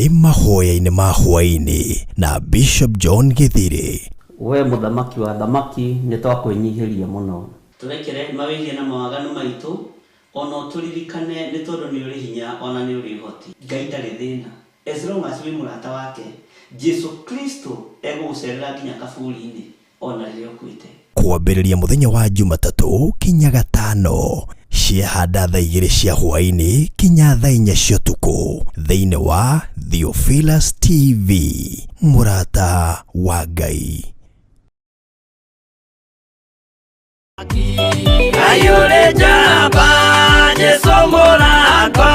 Nĩ mahoya-inĩ ma hwaĩ-inĩ na Bishop John Gĩthirĩ. We mũthamaki wa athamaki, nĩ twakwĩnyihĩria mũno. Tũrekere mawĩhia na mawaganu maitũ, o na ũtũririkane, nĩ tondũ nĩ ũrĩ hinya o na nĩ ũrĩ ũhoti. Ngai ndarĩ thĩna as long as wĩ mũrata wake, Jesu Kristo egũgũcerera nginya kaburi-inĩ o na rĩrĩa ũkuĩte. Kwambĩrĩria mũthenya wa Jumatatũ kinya Gatano, ciehanda thaa 2 cia hwaĩ-inĩ kinya thaa 4 cia ũtukũ thĩinĩ wa Theophilus TV, mũrata wa Ngai. Ngai ũrĩ njamba, Jesu mũrango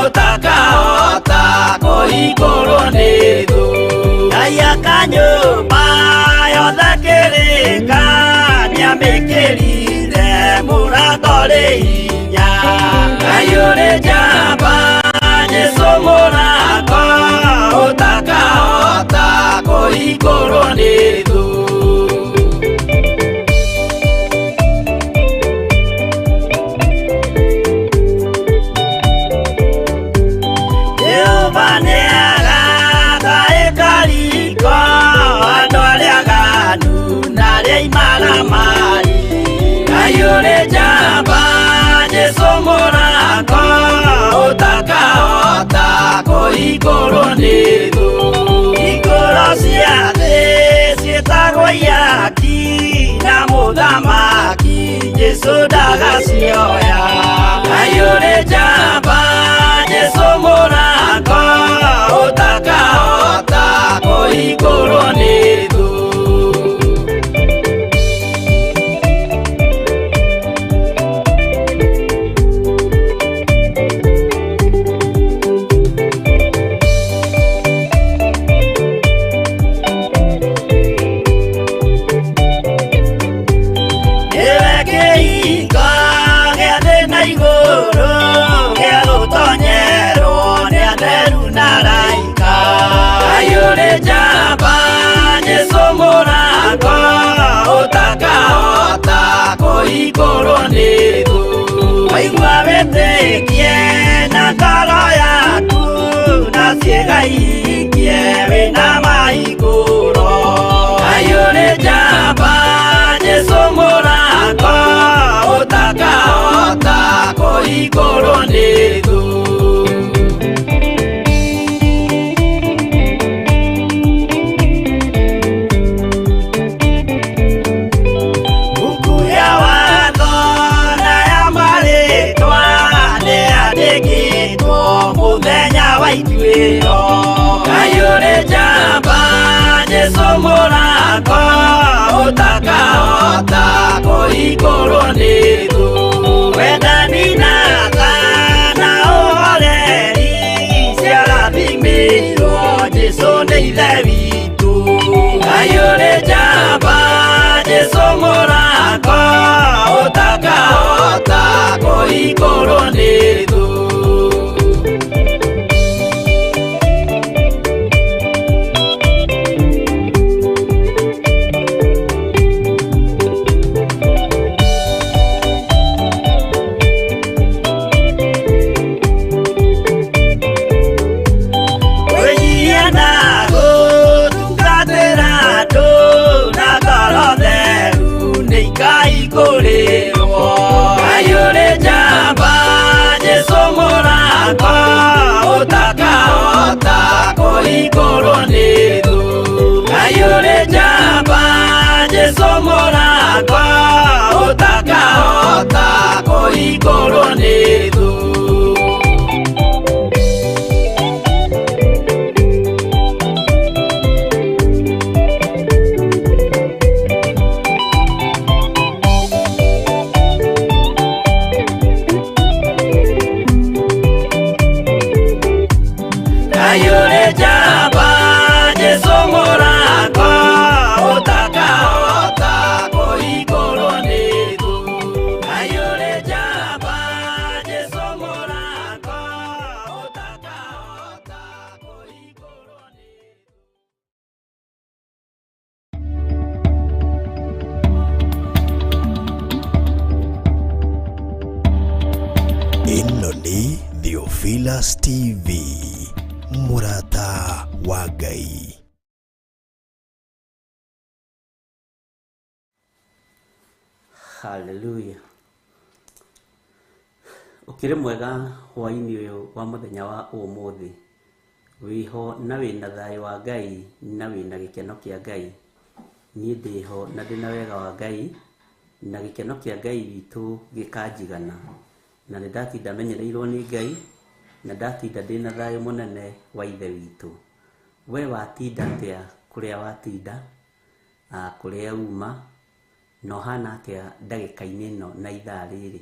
ũtakahota kũhingũrwo nĩ thũ. Ngai akanyũmba yothe kĩrĩka nĩamĩkĩrire mũrango rĩ hinya. Ngai ũrĩ njamba, Jesu mũrango ũtakahota kũhingũrwo nĩ thũ. Jehova nĩarata ĩkariko andũ arĩa aganu na arĩa imaramari. Ngai ũrĩ njamba, Jesu mũrango ũtakahota kũhingũrwo nĩ thũ. Hingũro cia thĩ ciĩtagwo ihaki na mũthamaki Jesu ndagacioya. Ngai ũrĩ njamba, Jesu mũrango ũtakahota kũhingũrwo nĩ thũ. Nĩwe kĩhingo gĩa thĩ na igũrũ gĩa gũtonyerwo nĩ atheru na araika. Ngai ũrĩ njamba, Jesu mũrango ũtakahota kũhingũrwo nĩ thũ. Waigua wĩtĩkie na ngoro yaku na ciĩga ihingie wĩna mahingũro. Ngai ũrĩ njamba, Jesu mũrango ũtakahota kũhingũrwo nĩ thũ. Buku ya watho na ya marĩtwa nĩyandĩkĩtwo mũthenya wa ituĩro. Ngai ũrĩ njamba, Jesu mũrango ũtakahota kũhingũrwo nĩ thũ. Wendani na tha na ũhoreri ciarathimĩirwo Jesu nĩ Ithe witũ. Ngai ũrĩ njamba, Jesu mũrango ũtakahota kũhingũrwo nĩ thũ. Wĩnyihia na gũtungatĩra andũ na ngoro theru nĩ ikaihingũrĩrwo. Ngai ũrĩ njamba, Jesu mũrango ũtakahota kũhingũrwo nĩ thũ. Ngai ũrĩ njamba, Jesu mũrango ũtakahota kũhingũrwo nĩ thũ. Ngai ũrĩ njamba, Jesu mũrango ũtakahota kũhingũrwo nĩ thũ. Ngai ũrĩ njamba, Jesu mũrango ũtakahota kũhingũrwo nĩ thũ. Ĩno nĩ Theophilus TV, Mũrata wa Ngai. Haleluya. Ũkĩrĩ mwega hwaĩ-inĩ ũyũ wa mũthenya wa ũmũthĩ. Wĩho na wĩna thayũ wa Ngai na wĩna gĩkeno kĩa Ngai. Niĩ ndĩho na ndĩna wega wa Ngai na gĩkeno kĩa Ngai witũ gĩkanjigana. Na nĩ ndatinda menyereirwo nĩ Ngai na ndatinda ndĩna thayũ mũnene wa Ithe witũ. We watinda atĩa kũrĩa watinda, kũrĩa uma, na ũhana atĩa ndagĩka-inĩ ĩno na ithaa rĩrĩ?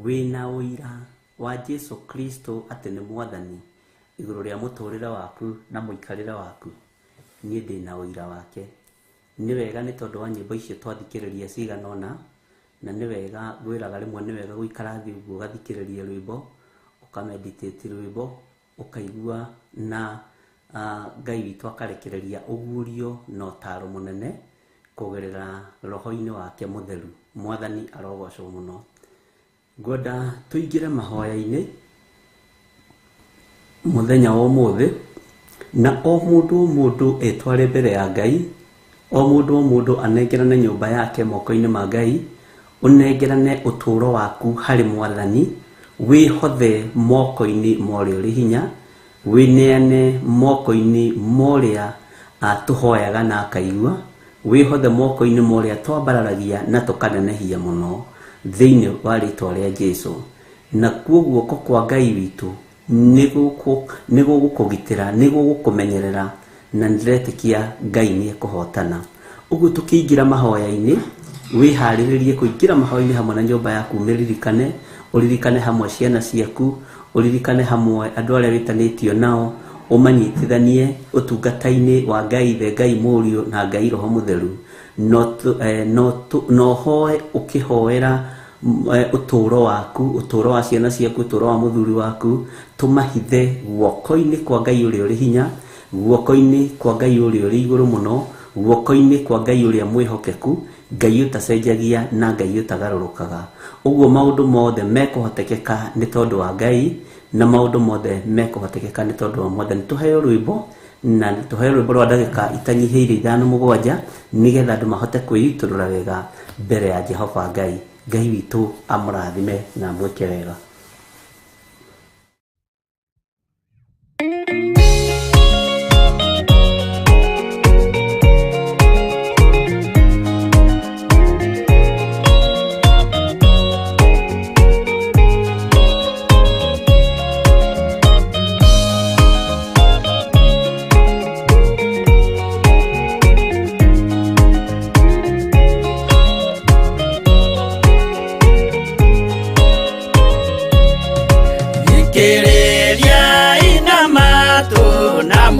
Wĩna ũira wa Jesu Kristo atĩ nĩ Mwathani igũrũ rĩa mũtũrĩre waku na mũikarĩre waku? Niĩ ndĩna ũira wake. Nĩ wega nĩ tondũ wa nyĩmbo icio twathikĩrĩria cigana ũna, na nĩ wega ngwĩraga rĩmwe nĩ wega gũikara thĩ ũguo ũgathikĩrĩria rwĩmbo, ũkameditate rwĩmbo, ũkaigua na Ngai witũ akarekereria ũguũrio na ũtaaro mũnene kũgerera roho-inĩ wake mũtheru. Mwathani arogocwo mũno. Ngwenda tũingĩre mahoya-inĩ mũthenya wa ũmũthĩ, na o mũndũ o mũndũ etware mbere ya Ngai, o mũndũ o mũndũ anengerane nyũmba yake moko-inĩ ma Ngai, ũnengerane ũtũũro waku harĩ Mwathani, wĩhothe moko-inĩ ma ũrĩa ũrĩ hinya, wĩneane moko-inĩ ma ũrĩa tũhoyaga na akaigua, wĩhothe moko-inĩ ma ũrĩa twambararagia na tũkanenehia mũno thĩinĩ wa rĩtwa rĩa Jesu. Nakuo guoko kwa Ngai witũ nĩ gũgũkũgitĩra, nĩ gũgũkũmenyerera, na nĩndĩretĩkia Ngai nĩ ekũhotana. Ũguo tũkĩingĩra mahoya-inĩ, wĩharĩrĩrie kũingĩra mahoya-inĩ hamwe na nyũmba yaku, ũmĩririkane, ũririkane hamwe ciana ciaku, ũririkane hamwe andũ arĩa wĩtanĩtio nao, ũmanyitithanie ũtungata-inĩ wa Ngai Ithe, Ngai Mũriũ na Ngai Roho Mũtheru. No ũhoe ũkĩhoera ũtũũro waku, ũtũũro wa ciana ciaku, ũtũũro wa mũthuri waku, tũmahithe guoko-inĩ kwa Ngai ũrĩa ũrĩ hinya, guoko-inĩ kwa Ngai ũrĩa ũrĩ igũrũ mũno, guoko-inĩ kwa Ngai ũrĩa mwĩhokeku, Ngai ũtacenjagia na Ngai ũtagarũrũkaga. Ũguo maũndũ mothe mekũhotekeka nĩ tondũ wa Ngai, na maũndũ mothe mekũhotekeka nĩ tondũ wa Mwathani. Tũheo rwĩmbo, na tũheo rwĩmbo rwa ndagĩka itanyihĩire 5 7, nĩgetha andũ mahote kwĩitũrũra wega mbere ya Jehova Ngai. Ngai witũ amũrathime na amwĩke wega.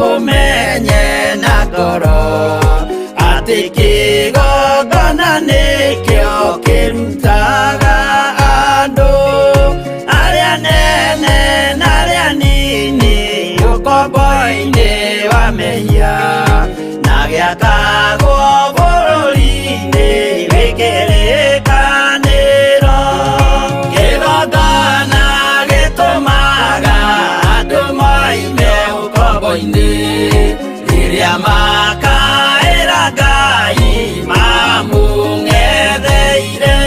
Mumenye na ngoro atĩ kĩgongona nĩkĩo kĩrutaga andũ arĩa nene na arĩa nini ũkombo-inĩ wa mehia na gĩakagwo bũrũri-inĩ wĩ kĩrĩkanĩro. Kĩgongona gĩtũmaga andũ moime ũkombo-inĩ rĩrĩa makaĩra Ngai mamũng'etheire.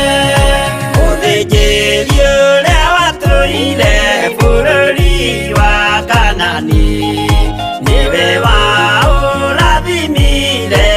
Mũthĩnjĩri ũrĩa watũire bũrũri wa Kanani nĩwe waũrathimire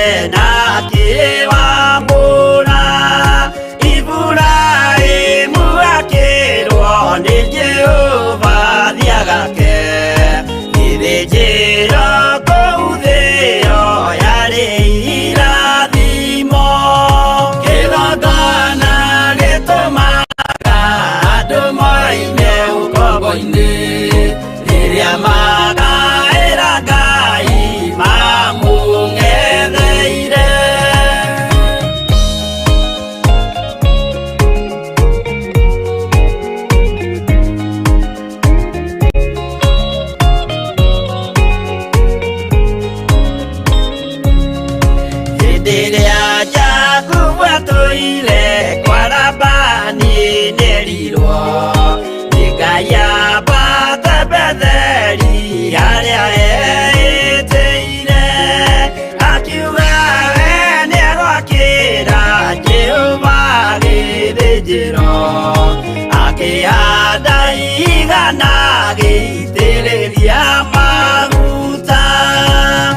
Magĩitĩrĩria maguta.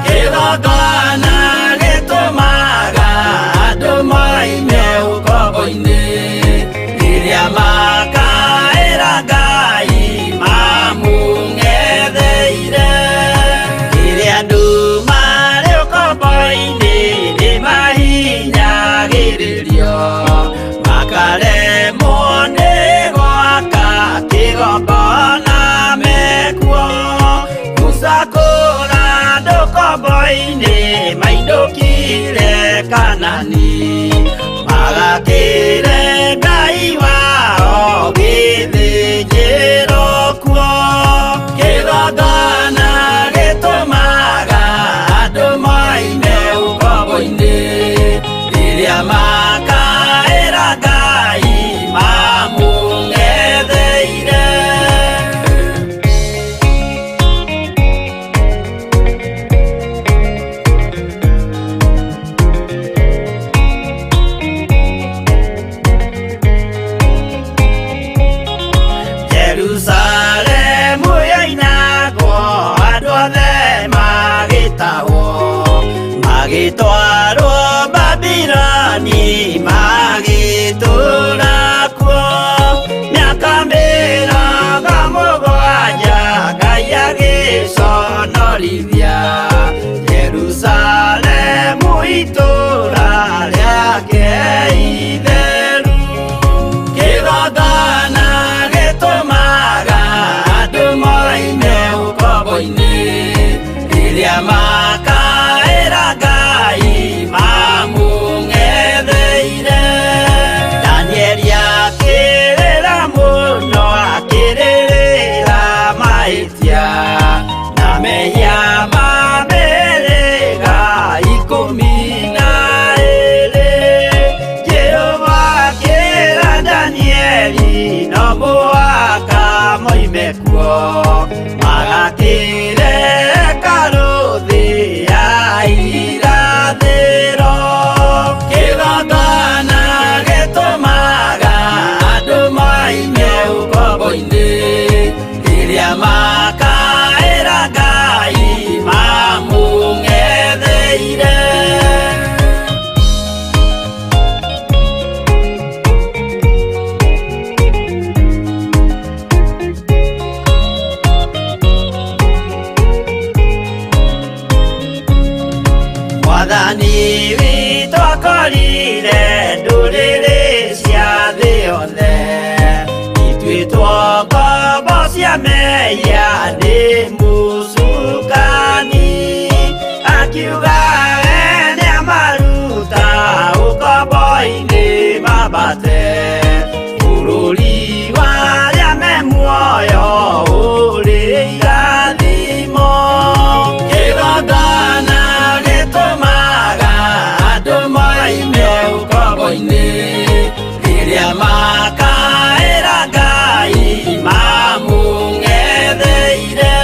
Kĩgongona gĩtũmaga andũ moime ũkombo-inĩ, rĩrĩa makaĩra Ngai mamũng'etheire. Rĩrĩa andũ marĩ ũkombo-inĩ nĩmahinyagĩrĩrio, makaremwo nĩ gwaka kĩgongona mekuo. Musa kũra andũ ũkombo-inĩ mainũkire Kanani, magakĩre Ngai wao gĩthĩnjĩro kuo. Kĩgongona gĩtũmaga andũ moime ũkombo-inĩ, rĩrĩa makaĩra Ngai mamũng'etheire. Jerusalemu yoinagwo, andũ othe magĩtahwo, magĩtwarwo Babiloni, magĩtũũra kuo mĩaka 70, Ngai agĩconorithia Jerusalemu itũũra rĩake itheru. Kĩgongona gĩtũmaga andũ moime ũkombo-inĩ, rĩrĩa makaĩra Ngai mamũng'etheire. Danieli akĩrĩra mũno, akĩrĩrĩra mahĩtia na mehia ma mĩhĩrĩga 12. Jehova akĩra Danieli no mũhaka moime kuo, magakĩre hekarũ thĩ ya irathĩro. Kĩgongona gĩtũmaga andũ moime ũkombo-inĩ, rĩrĩa makaĩra Ngai mamũng'etheire. Mwathani witũ akorire ndũrĩrĩ cia thĩ yothe ituĩtwo ngombo cia mehia nĩ mũcukani, akiuga we nĩamaruta ũkombo-inĩ mambate bũrũri wa arĩa me muoyo ũrĩ irathimo. Kĩgongona gĩtũmaga andũ moime ũkombo-inĩ, rĩrĩa makaĩra Ngai mamũng'etheire.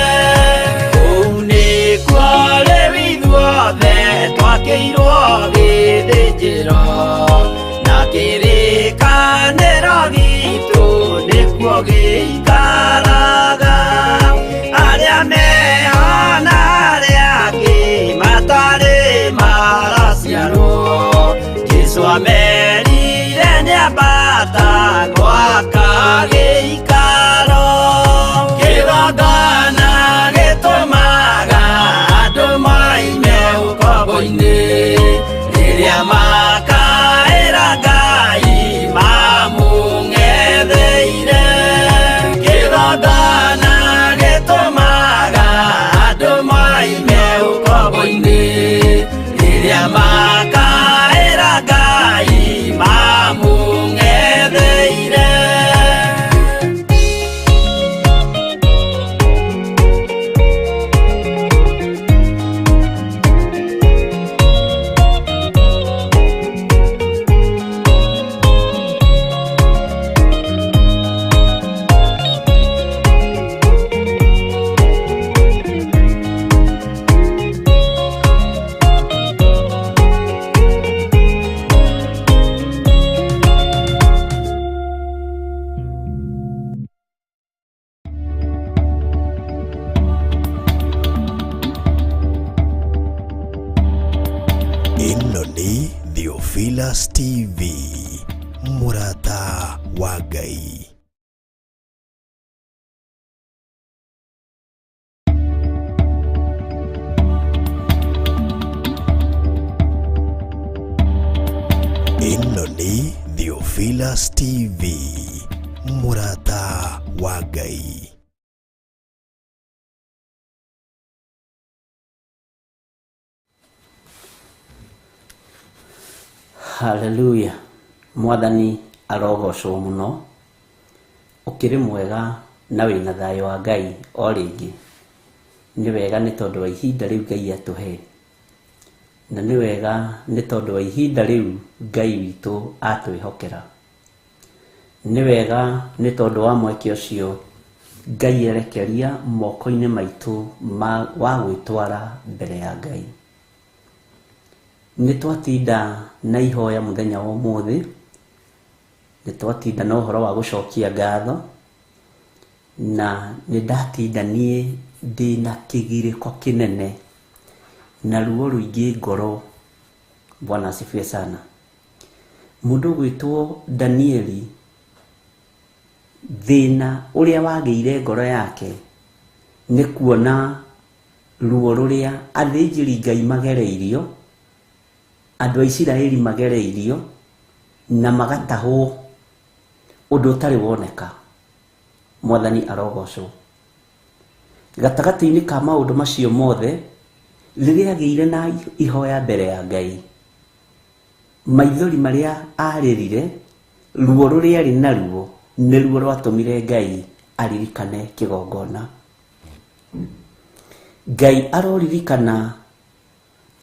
Theophilus TV, mũrata wa Ngai. Ĩno nĩ Theophilus TV, mũrata wa Ngai. Haleluya, mwathani arogocwo mũno. Ũkĩrĩ mwega na wĩna thayũ wa Ngai o rĩngĩ. Nĩ wega nĩ tondũ wa ihinda rĩu Ngai atũhe, na nĩ wega nĩ tondũ wa ihinda rĩu Ngai witũ atwĩhokera. Nĩ wega nĩ tondũ wa mweke ũcio Ngai erekeria moko-inĩ maitũ wa gwĩtwara mbere ya Ngai. Nĩ twatinda na ihoya mũthenya wa ũmũthĩ, nĩ twatinda na ũhoro wa gũcokia ngatho, na nĩ ndatinda niĩ ndĩna kĩgirĩko kĩnene na ruo rũingĩ ngoro. Bwana asifiwe sana. Mũndũ ũgwĩtwo Danieli, thĩna ũrĩa wagĩire ngoro yake nĩ kuona ruo rũrĩa athĩnjĩri Ngai magereirio, andũ a Isiraeli magereirio, na magatahwo, ũndũ ũtarĩ woneka. Mwathani arogocwo. Gatagatĩ-inĩ ka maũndũ macio mothe, rĩrĩa agĩire na ihoya mbere ya Ngai, maithori marĩa arĩrire, ruo rũrĩa arĩ naruo, nĩruo rwatũmire Ngai aririkane kĩgongona. Ngai aroririkana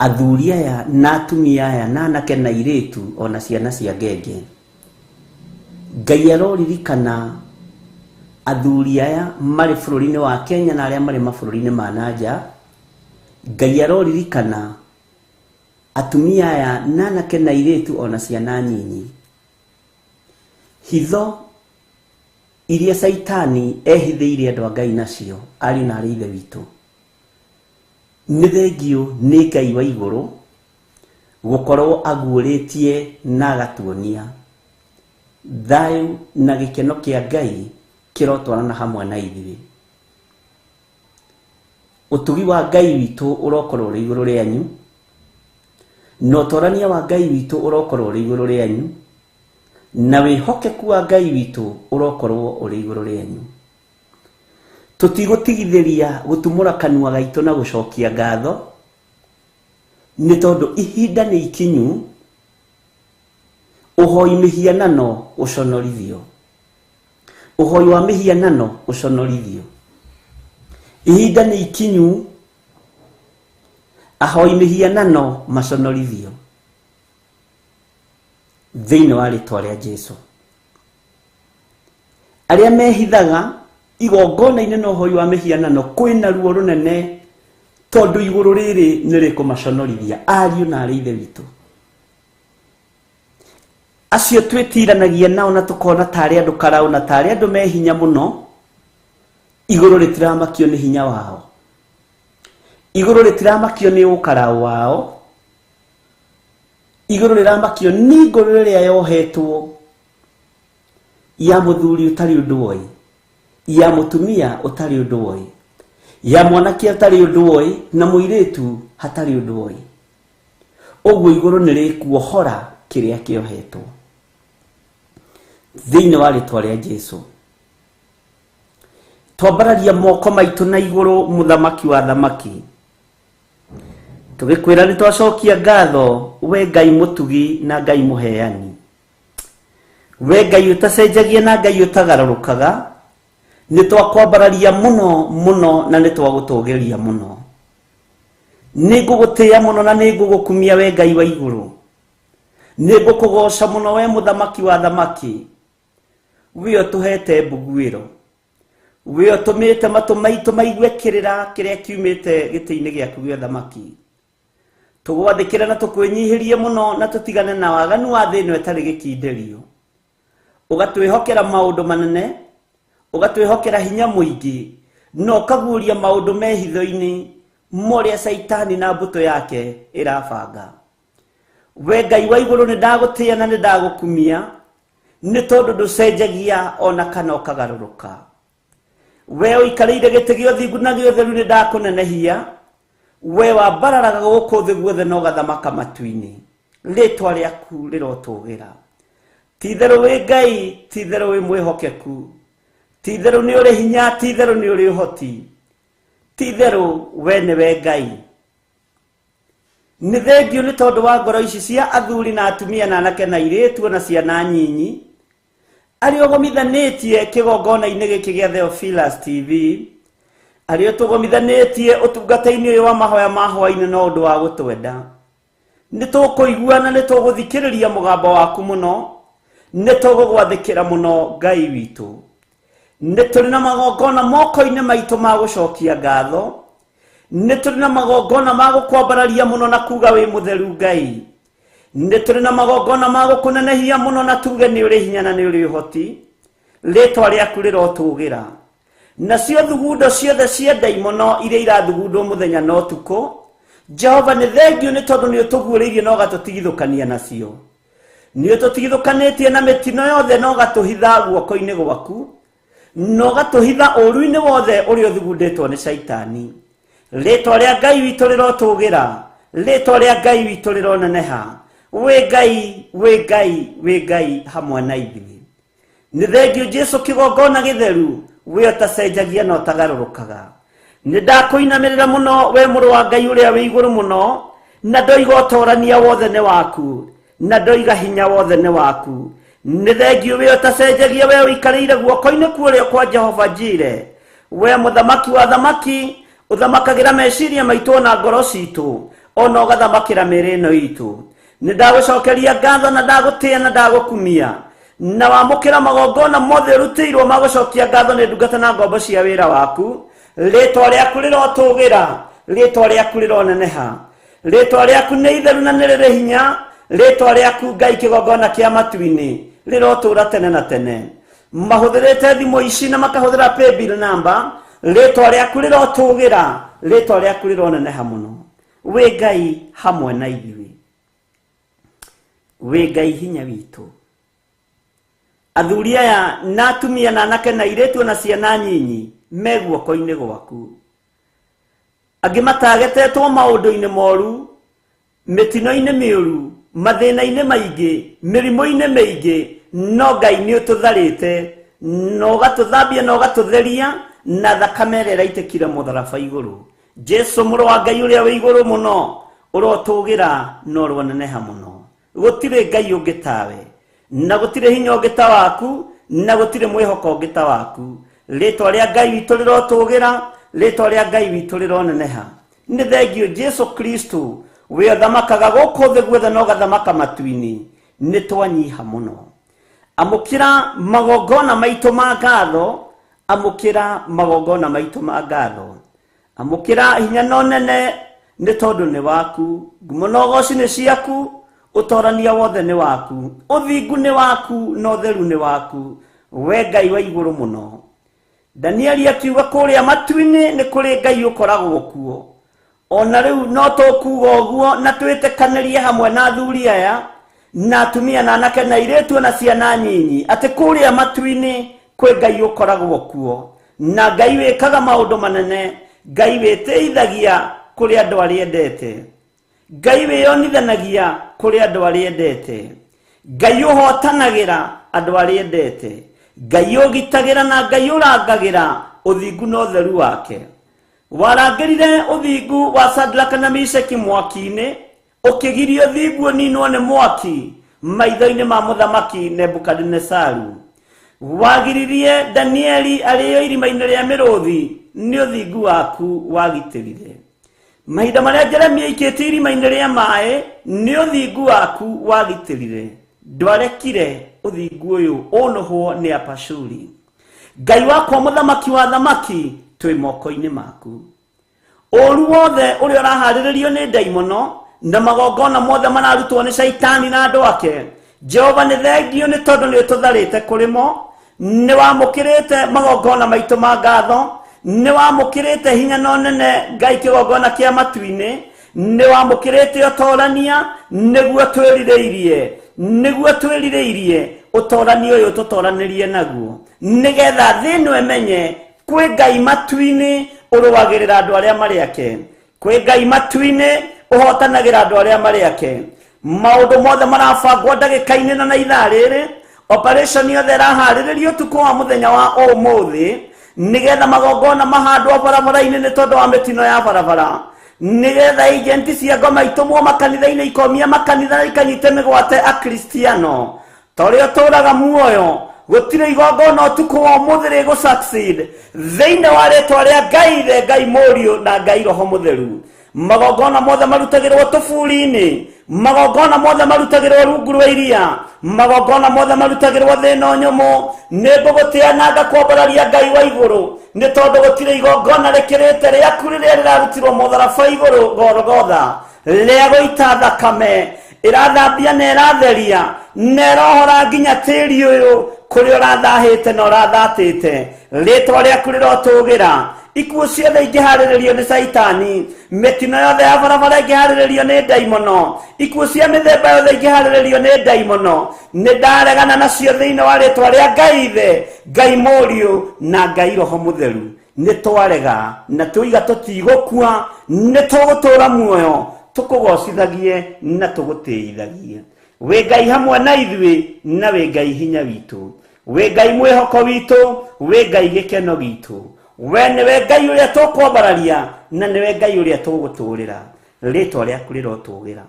athuri aya na atumia aya na anake na airĩtu ona ciana cia ngenge. Ngai aroririkana athuri aya marĩ bũrũri-inĩ wa Kenya na arĩa marĩ mabũrũri-inĩ ma nanja. Ngai aroririkana atumia aya na anake na airĩtu ona ciana nyinyi. Hitho iria Caitani ehithĩire andũ a Ngai nacio, ariũ na arĩ ithe witũ, nĩ thengiũ nĩ Ngai wa igũrũ gũkorwo aguũrĩtie na agatuonia thayũ na gĩkeno kĩa Ngai kĩrotwarana hamwe na ithuĩ. Ũtugi wa Ngai witũ ũrokorwo ũrĩ igũrũ rĩanyu, na ũtorania wa Ngai witũ ũrokorwo ũrĩ igũrũ rĩanyu, na wĩhokeku wa Ngai witũ ũrokorwo ũrĩ igũrũ rĩanyu. Tũtigũtigithĩria gũtumũra kanua gaitũ na gũcokia ngatho, nĩ tondũ ihinda nĩ ikinyu ũhoi mĩhianano ũconorithio. Ũhoi wa mĩhianano ũconorithio. Ihinda nĩ ikinyu ahoi mĩhianano maconorithio thĩinĩ wa rĩtwa rĩa Jesu. Arĩa mehithaga igongona-inĩ na ũhoi wa mĩhianano kwĩna ruo rũnene, tondũ igũrũ rĩrĩ nĩ rĩkũmaconorithia. Ariũ na arĩ ithe witũ, acio twĩtiranagia nao na tũkona tarĩ andũ karaũ na tarĩ andũ me hinya mũno, igũrũ rĩtiramakio nĩ hinya wao, igũrũ rĩtiramakio nĩ ũkaraũ wao, igũrũ rĩramakio nĩ ngoro ĩrĩa yohetwo ya mũthuri ũtarĩ ũndũ oĩ, ya mũtumia ũtarĩ ũndũ oĩ, ya mwanake ũtarĩ ũndũ oĩ, na mũirĩtu hatarĩ ũndũ oĩ. Ũguo igũrũ nĩ rĩkuohora kĩrĩa kĩohetwo thĩinĩ wa rĩtwa rĩa Jesu. Twambararia moko maitũ na igũrũ, mũthamaki wa thamaki, tũgĩkwĩra nĩ twacokia ngatho, we Ngai mũtugi na Ngai mũheani, we Ngai ũtacenjagia na Ngai ũtagarũrũkaga. Nĩ twakwambararia mũno mũno na nĩ twagũtũgĩria mũno. Nĩ ngũgũtĩĩa mũno na nĩ ngũgũkumia, we Ngai wa igũrũ. Nĩ ngũkũgoca mũno, we mũthamaki wa thamaki, we ũtũhete mbuguĩro, we ũtũmĩte matũ maitũ maigue kĩrĩra kĩrĩa kiumĩte gĩtĩ-inĩ gĩaku gĩa ũthamaki. Tũgwathĩkĩre na tũkwĩnyihĩrie mũno na tũtigane na waganu wa thĩ ĩno ĩtarĩ gĩkindĩrio. Ũgatwĩhokera maũndũ manene, ũgatwĩhokera hinya mũingĩ, na ũkaguũria maũndũ me hitho-inĩ morĩa Caitani na mbũtũ yake ĩrabanga. We Ngai wa igũrũ, nĩ ndagũtĩĩa na nĩ ndagũkumia, nĩ tondũ ndũcenjagia ona kana ũkagarũrũka. We ũikarĩire gĩtĩ gĩa ũthingu na gĩa ũtheru, nĩ ndakũnenehia. We wambararaga gũkũ thĩ guothe na ũgathamaka matu-inĩ, rĩtwa rĩaku rĩrotũgĩra. Ti-itherũ wĩ Ngai, ti-itherũ wĩ mwĩhokeku, ti-itherũ nĩ ũrĩ hinya, ti-itherũ nĩ ũrĩ ũhoti, ti-itherũ we nĩwe Ngai. Nĩ thengiũ nĩ tondũ wa ngoro ici cia athuri na atumia na anake na airĩtu ona ciana nyinyi, arĩa ũgomithanĩtie kĩgongona-inĩ gĩkĩ gĩa Theophilus TV, arĩa ũtũgomithanĩtie ũtungata-inĩ ũyũ wa mahoya ma hwaĩ-inĩ no ũndũ wa gũtwenda. Nĩ tũkũigua na nĩ tũgũthikĩrĩria mũgambo waku mũno, nĩ tũgũgwathĩkĩra mũno Ngai witũ. Nĩ tũrĩ na magongona moko-inĩ maitũ ma gũcokia ngatho, nĩ tũrĩ na magongona ma gũkwambararia mũno na kuga wĩ mũtheru Ngai. Nĩ tũrĩ na magongona ma gũkũnenehia mũno na tuge nĩ ũrĩ hinya na nĩ ũrĩ ũhoti, rĩtwa rĩaku rĩrotũgĩra. Nacio thugundo ciothe cia ndaimono iria irathugundwo mũthenya na ũtukũ, Jehova nĩ thengiũ nĩ tondũ nĩ ũtũguũrĩirie na ũgatũtigithũkania nacio. Nĩ ũtũtigithũkanĩtie na mĩtino yothe na ũgatũhitha guoko-inĩ gwaku, na ũgatũhitha ũũru-inĩ wothe ũrĩa ũthugundĩtwo nĩ Shaitani. Rĩtwa rĩa Ngai witũ rĩrotũgĩra, rĩtwa rĩa Ngai witũ rĩroneneha. Wĩ Ngai, wĩ Ngai, wĩ Ngai hamwe na ithuĩ. Nĩ thengiũ Jesu kĩgongona gĩtheru, we ũtacenjagia na ũtagarũrũkaga. Nĩ ndakũinamĩrĩra mũno we mũrũ wa Ngai ũrĩa wĩ igũrũ mũno, na ndoiga ũtorania wothe nĩ waku, na ndoiga hinya wothe nĩ waku. Nĩ thengiũ we ũtacenjagia, we ũikarĩire guoko-inĩ kuũrĩo kwa Jehova Jire, we mũthamaki wa thamaki, ũthamakagĩra meciria maitũ ona ngoro citũ, ona ũgathamakĩra mĩĩrĩ ĩno itũ. Nĩ ndagũcokeria ngatho na ndagũtĩĩa na ndagũkumia, na wamũkĩra magongona mothe ũrutĩirwo ma gũcokia ngatho nĩ ndungata na ngombo cia wĩra waku. Rĩtwa rĩaku rĩrotũgĩra, rĩtwa rĩaku rĩroneneha, rĩtwa rĩaku nĩ itheru na nĩ rĩrĩ hinya, rĩtwa rĩaku Ngai kĩgongona kĩa matu-inĩ rĩrotũra tene na tene. Mahũthĩrĩte thimũ ici na makahũthĩra paybill number, rĩtwa rĩaku rĩrotũgĩra, rĩtwa rĩaku rĩroneneha mũno. Wĩ Ngai hamwe na ithuĩ, wĩ Ngai hinya witũ. Athuri aya na atumia na anake na airĩtu na ciana nyinyi me guoko-inĩ gwaku. Angĩ matagetetwo maũndũ-inĩ moru, mĩtino-inĩ mĩũru, mathĩna-inĩ maingĩ, mĩrimũ-inĩ mĩingĩ, no Ngai nĩ ũtũtharĩte na ũgatũthambia na ũgatũtheria na thakame ĩrĩa ĩraitĩkire mũtharaba igũrũ. Jesu mũrũ wa Ngai ũrĩa wĩ igũrũ mũno, ũrotũgĩra na ũroneneha mũno. Gũtirĩ Ngai ũngĩ tawe, na gũtirĩ hinya ũngĩ ta waku, na gũtirĩ mwĩhoko ũngĩ ta waku. Rĩtwa rĩa Ngai witũ rĩrotũgĩra, rĩtwa rĩa Ngai witũ rĩroneneha. Nĩ thengiũ Jesu Kristo, we ũthamakaga gũkũ thĩ guothe na ũgathamaka matu-inĩ. Nĩ twanyiha mũno. Amũkĩra magongona maitũ ma ngatho, amũkĩra magongona maitũ ma ngatho. Amũkĩra hinya na ũnene nĩ tondũ nĩ waku, ngumo na ũgoci nĩ ciaku, ũtorania wothe nĩ waku, ũthingu nĩ waku na ũtheru nĩ waku, we Ngai wa igũrũ mũno. Danieli akiuga kũrĩa matu-inĩ nĩ kũrĩ Ngai ũkoragwo kuo. Ona rĩu no tũkuga ũguo na twĩtĩkanĩrie hamwe na athuri aya na atumia na anake na airĩtu na ciana nyinyi atĩ kũrĩa matu-inĩ kwĩ Ngai ũkoragwo kuo, na Ngai wĩkaga maũndũ manene, Ngai wĩtĩithagia kũrĩ andũ arĩa endete, Ngai wĩyonithanagia kũrĩ andũ arĩa endete, Ngai ũhotanagĩra andũ arĩa endete, Ngai ũgitagĩra na Ngai ũrangagĩra ũthingu na ũtheru wake. Warangĩrire ũthingu wa Sadraka na Mishaki mwaki-inĩ, ũkĩgiria ũthingu ũninwo nĩ mwaki maitho-inĩ ma mũthamaki Nebukadinesaru. Wagiririe Danieli arĩo irima-inĩ rĩa mĩrũthi, nĩ ũthingu waku wagitĩrire. Mahinda marĩa Jeremia aikĩtio irima-inĩ rĩa maĩ, nĩ ũthingu waku wagitĩrire. Ndwarekire ũthingu ũyũ ũnũhwo nĩ Apashuri. Ngai wakwa mũthamaki wa thamaki, twĩ moko-inĩ maku. Ũru wothe ũrĩa ũraharĩrĩrio nĩ ndaimono na magongona mothe mararutwo nĩ Shaitani na andũ ake, Jehova nĩ thengio nĩ tondũ nĩ ũtũtharĩte kũrĩ mo, nĩ wamũkĩrĩte magongona maitũ ma ngatho, nĩ wamũkĩrĩte hinya na ũnene Ngai kĩgongona kĩa matu-inĩ, nĩ wamũkĩrĩte ũtorania, Nĩguo twĩrirĩirie, nĩguo twĩrirĩirie ũtorani ũyũ, tũtoranĩrie naguo nĩgetha thĩ ĩno ĩmenye kwĩ Ngai matu-inĩ ũrũagĩrĩra andũ arĩa marĩ ake, kwĩ Ngai matu-inĩ ũhotanagĩra andũ arĩa marĩ ake. Maũndũ mothe marabangwo ndagĩka-inĩ na ithaa rĩrĩ, operation yothe ĩraharĩrĩrio ũtukũ wa mũthenya wa ũmũthĩ nĩgetha magongona mahandwo barabara-inĩ nĩ tondũ wa mĩtino ya barabara, nĩgetha agenti cia ngoma itũmwo makanitha-inĩ, ikomia makanitha, ikanyite mĩgwate akristiano. Ta ũrĩa ũtũraga muoyo, gũtirĩ igongona ũtukũ wa ũmũthĩ rĩgũ succeed thĩinĩ wa rĩtwa rĩa Ngai Ithe, Ngai Mũriũ na Ngai Roho Mũtheru. Magongona mothe marutagĩrwo tũburi-inĩ, magongona mothe marutagĩrwo rungu rwa iria, magongona mothe marutagĩrwo thĩ ĩno nyũmũ, nĩ ngũgũtĩa na ngakwambararia, Ngai wa igũrũ, nĩ tondũ gũtirĩ igongona rĩkĩrĩte rĩaku rĩrĩa rĩrarutirwo mũtharaba igũrũ Gorogotha, rĩa gũita thakame ĩrathambia na ĩratheria na ĩrohora nginya tĩri ũyũ kũrĩa ũrathahĩte na ũrathatĩte. Rĩtwa rĩaku rĩrotũgĩra. Ikuũ ciothe ingĩharĩrĩrio nĩ Caitani, mĩtino yothe ya barabara ĩngĩharĩrĩrio nĩ ndaimono, ikuũ cia mĩthemba yothe ingĩharĩrĩrio nĩ ndaimono, nĩ ndaregana nacio thĩinĩ wa rĩtwa rĩa Ngai Ithe, Ngai Mũriũ na Ngai Roho Mũtheru. Nĩ twarega na tũiga tũtigũkua, nĩ tũgũtũra muoyo tũkũgocithagie na tũgũtĩithagie. Wĩ Ngai hamwe na ithuĩ, na wĩ Ngai hinya witũ, wĩ Ngai mwĩhoko witũ, wĩ Ngai gĩkeno gitũ. We nĩwe Ngai ũrĩa tũkwambararia na nĩwe Ngai ũrĩa tũgũtũrĩra. Rĩtwa rĩaku rĩrotũgĩra.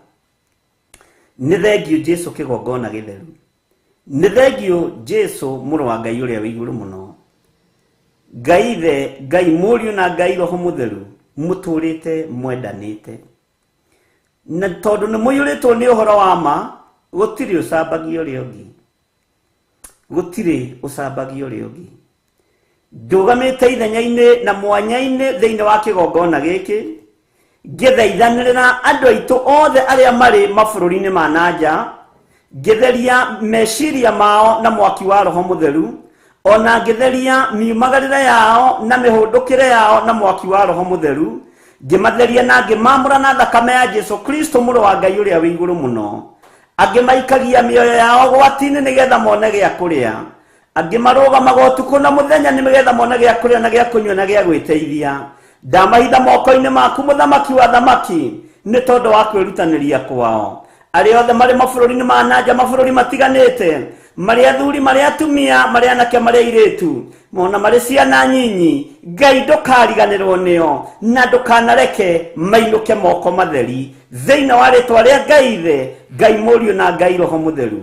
Nĩ thengiũ Jesu, kĩgongona gĩtheru. Nĩ thengiũ Jesu, mũrũ wa Ngai ũrĩa wĩ igũrũ mũno. Ngai Ithe, Ngai Mũriũ na Ngai Roho Mũtheru mũtũrĩte mwendanĩte, na tondũ nĩ mũiyũrĩtwo nĩ ũhoro wa ma, gũtirĩ ũcambagia ũrĩa ũngĩ, gũtirĩ ũcambagia ũrĩa ũngĩ. Ndũgamĩte ithenya-inĩ na mwanya-inĩ thĩinĩ wa kĩgongona gĩkĩ ngĩthaithanĩrĩra andũ aitũ othe arĩa marĩ mabũrũri-inĩ ma nanja, ngĩtheria meciria mao na mwaki wa Roho Mũtheru, ona ngĩtheria miumagarĩre yao na mĩhũndũkĩre yao na mwaki wa Roho Mũtheru, ngĩmatheria na ngĩmamũra na thakame ya Jesu Kristo, mũrũ wa Ngai ũrĩa wĩ igũrũ mũno. Angĩ maikagia mĩoyo yao gwati-inĩ nĩgetha mone gĩa kũrĩa, angĩ marũgamaga ũtukũ na mũthenya nĩgetha mone gĩa kũrĩa na gĩa kũnyua na gĩa gwĩteithia. Ndamahitha moko-inĩ maku, mũthamaki wa thamaki, nĩ tondũ wa kwĩrutanĩria kwao. Arĩa othe marĩ mabũrũri-inĩ ma nanja, mabũrũri matiganĩte, marĩ athuri, marĩ atumia, marĩ anake, marĩ airĩtu, ona marĩ ciana nyinyi, Ngai ndũkariganĩrwo nĩo na ndũkanareke mainũke moko matheri thĩinĩ wa rĩtwa rĩa Ngai Ithe, Ngai Mũriũ na Ngai Roho Mũtheru.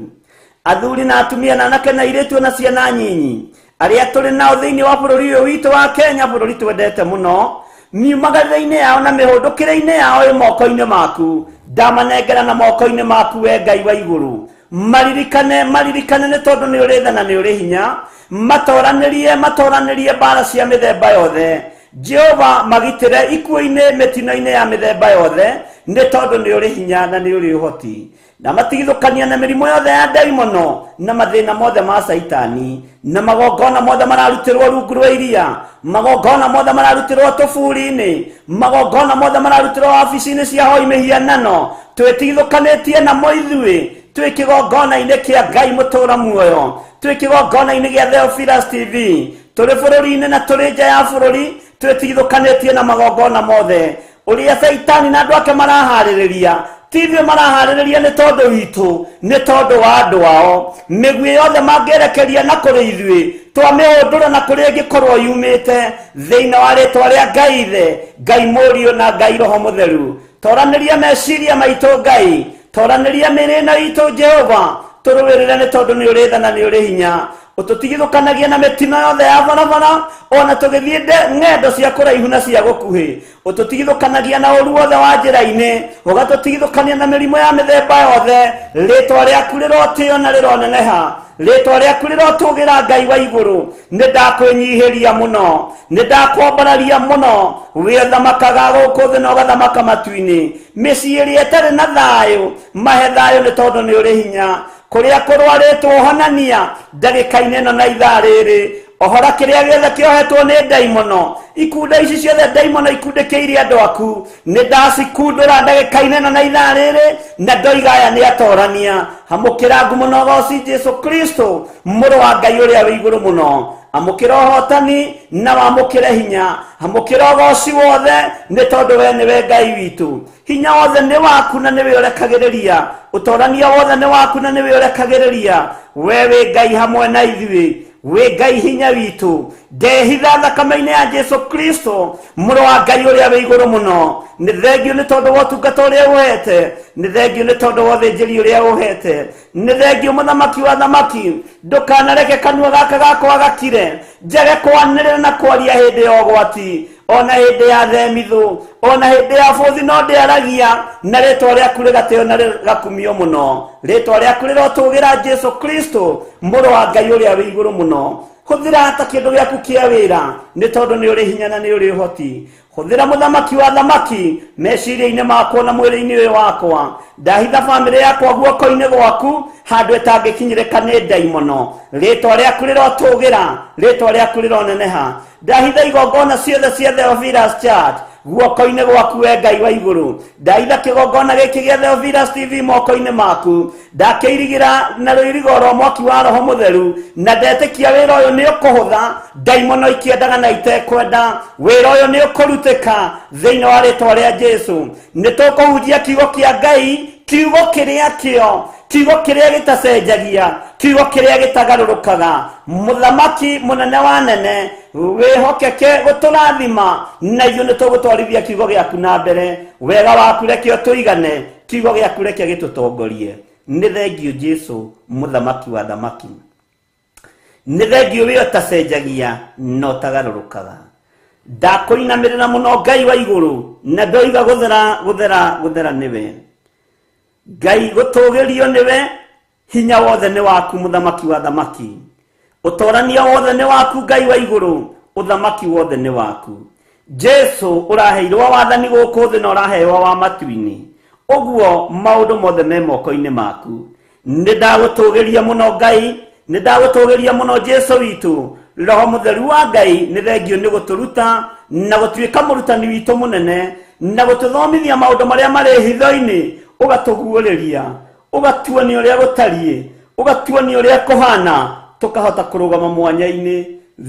Athuri na atumia na anake na airĩtu na ciana nyinyi arĩa tũrĩ nao thĩinĩ wa bũrũri ũyũ witũ wa Kenya, bũrũri twendete mũno, miumagarĩre-inĩ yao na mĩhũndũkĩre-inĩ yao ĩ moko-inĩ maku. Ndamanengera na moko-inĩ maku, we Ngai wa igũrũ. Maririkane, maririkane, nĩ tondũ nĩ ũrĩ tha na nĩ ũrĩ hinya. Matoranĩrie, matoranĩrie mbara cia mĩthemba yothe. Jehova, magitĩre ikuũ-inĩ, mĩtino-inĩ ya mĩthemba yothe, nĩ tondũ nĩ ũrĩ hinya na nĩ ũrĩ ũhoti. Na matigithũkania na mĩrimũ yothe ya ndaimono na mathĩna mothe ma Caitani, na magongona mothe mararutĩrwo rungu rwa iria, magongona mothe mararutĩrwo tũburi-inĩ, magongona mothe mararutĩrwo wabici-inĩ cia hoi mĩhianano, twĩtigithũkanĩtie namo ithuĩ twĩ kĩgongona-inĩ kĩa Ngai mũtũra muoyo, twĩ kĩgongona-inĩ gĩa Theophilus TV, tũrĩ bũrũri-inĩ na tũrĩ nja ya bũrũri, twĩtigithũkanĩtie na magongona mothe ũrĩa Caitani na andũ ake maraharĩrĩria. Ti ithuĩ maraharĩrĩria nĩ tondũ witũ, nĩ tondũ wa andũ ao. Mĩguĩ yothe mangĩerekeria na kũrĩ ithuĩ, twamĩhũndũra na kũrĩa ĩngĩkorwo yumĩte, thĩinĩ wa rĩtwa rĩa Ngai Ithe, Ngai Mũriũ na Ngai Roho Mũtheru. Toranĩria meciria maitũ, Ngai. Toranĩria mĩĩrĩ ĩno itũ, Jehova. Tũrũĩrĩre nĩ tondũ nĩ ũrĩ tha na nĩ ũrĩ hinya. Ũtũtigithũkanagia na mĩtino yothe ya barabara ona tũgĩthiĩ ng'endo cia kũraihu na cia gũkuhĩ. Ũtũtigithũkanagia na ũru wothe wa njĩra-inĩ, ũgatũtigithũkania na mĩrimũ ya mĩthemba yothe. Rĩtwa rĩaku rĩrotĩo na rĩroneneha, rĩtwa rĩaku rĩrotũgĩra, Ngai wa igũrũ. Nĩ ndakwĩnyihĩria mũno, nĩ ndakwambararia mũno. Wĩ ũthamakaga gũkũ thĩ na ũgathamaka matu-inĩ. Mĩciĩ ĩrĩa ĩtarĩ na thayũ, mahe thayũ, nĩ tondũ nĩ ũrĩ hinya. Kũrĩa kũrwarĩtwo, honania ndagĩka-inĩ ĩno na ithaa rĩrĩ. Ohora kĩrĩa gĩothe kĩohetwo nĩ ndaimono. Ikunda ici ciothe ndaimono ikundĩkĩirie andũ aku, nĩ ndacikundũra ndagĩka-inĩ ĩno na ithaa rĩrĩ, na ndoiga aya nĩ atorania. Amũkĩra ngumo na ũgoci Jesu Kristo, mũrũ wa Ngai ũrĩa wĩ igũrũ mũno. Amũkĩra ũhotani na wamũkĩre hinya. Amũkĩra ũgoci wothe, nĩ tondũ we nĩwe Ngai witũ. Hinya wothe nĩ waku na nĩwe ũrekagĩrĩria. Ũtorania wothe nĩ waku na nĩwe ũrekagĩrĩria. We wĩ Ngai hamwe na ithuĩ, wĩ Ngai hinya witũ. Ndehitha thakame-inĩ ya Jesu Kristo, mũrũ wa Ngai ũrĩa wĩ igũrũ mũno. Nĩ thengio nĩ tondũ wa ũtungata ũrĩa ũhete, nĩ thengio nĩ tondũ wa ũthĩnjĩri ũrĩa ũhete, nĩ thengio mũthamaki wa thamaki. Ndũkanareke kanua gaka gakwa gakire, njage kwanĩrĩra na kwaria hĩndĩ ya ũgwati, ona hĩndĩ ya themithũ, ona hĩndĩ ya bũthi, no ndĩaragia na rĩtwa rĩaku rĩgatĩo na rĩgakumio mũno. Rĩtwa rĩaku rĩrotũgĩra Jesu Kristo, mũrũ wa Ngai ũrĩa wĩ igũrũ mũno. Hũthĩra ta kĩndũ gĩaku kĩa wĩra, nĩ tondũ nĩ ũrĩ hinya na nĩ ũrĩ ũhoti. Hũthĩra mũthamaki wa thamaki meciria-inĩ makwa na mwĩrĩ-inĩ ũyũ wakwa. Ndahitha bamĩrĩ yakwa guoko-inĩ gwaku, handũ ĩtangĩkinyĩrĩka nĩ ndaimono. Rĩtwa rĩaku rĩrotũgĩra, rĩtwa rĩaku rĩroneneha. Ndahitha igongona ciothe cia Theophilus Church guoko-inĩ gwaku we Ngai wa igũrũ. Ndahitha kĩgongona gĩkĩ gĩa Theophilus TV moko-inĩ maku. Ndakĩirigĩra na rũirigo rwa mwaki wa Roho Mũtheru, na ndetĩkia wĩra ũyũ nĩ ũkũhũtha, ndaimono ikĩendaga na itekwenda. Wĩra ũyũ nĩ ũkũrutĩka thĩinĩ wa rĩtwa rĩa Jesu. Nĩ tũkũhunjia kiugo kĩa Ngai, kiugo kĩrĩa kĩo, kiugo kĩrĩa gĩtacenjagia, kiugo kĩrĩa gĩtagarũrũkaga. Mũthamaki mũnene wa nene, wĩhokeke gũtũrathima, na ithuĩ nĩ tũgũtwarithia kiugo gĩaku na mbere. Wega waku reke ũtũigane, kiugo gĩaku reke gĩtũtongorie. Nĩ thengio Jesu, mũthamaki wa thamaki. Nĩ thengio wĩ ũtacenjagia na ũtagarũrũkaga. Ndakũinamĩrĩra mũno Ngai wa igũrũ, na ndoiga gũthera, gũthera, gũthera nĩwe. Ngai gũtũgĩrio nĩwe, hinya wothe nĩ waku mũthamaki wa thamaki. Ũtorania wothe nĩ waku Ngai wa igũrũ, ũthamaki wothe nĩ waku. Jesu ũraheirwo wathani gũkũ thĩ na ũrahewa wa matu-inĩ. Ũguo maũndũ mothe me moko-inĩ maku. Nĩ ndagũtũgĩria mũno Ngai, nĩ ndagũtũgĩria mũno Jesu witũ. Roho Mũtheru wa Ngai nĩ thengio nĩ gũtũruta na gũtuĩka mũrutani witũ mũnene, na gũtũthomithia maũndũ marĩa marĩ hitho-inĩ, ũgatũguũrĩria, ũgatuonia ũrĩa gũtariĩ, ũgatuonia ũrĩa kũhana, tũkahota kũrũgama mwanya-inĩ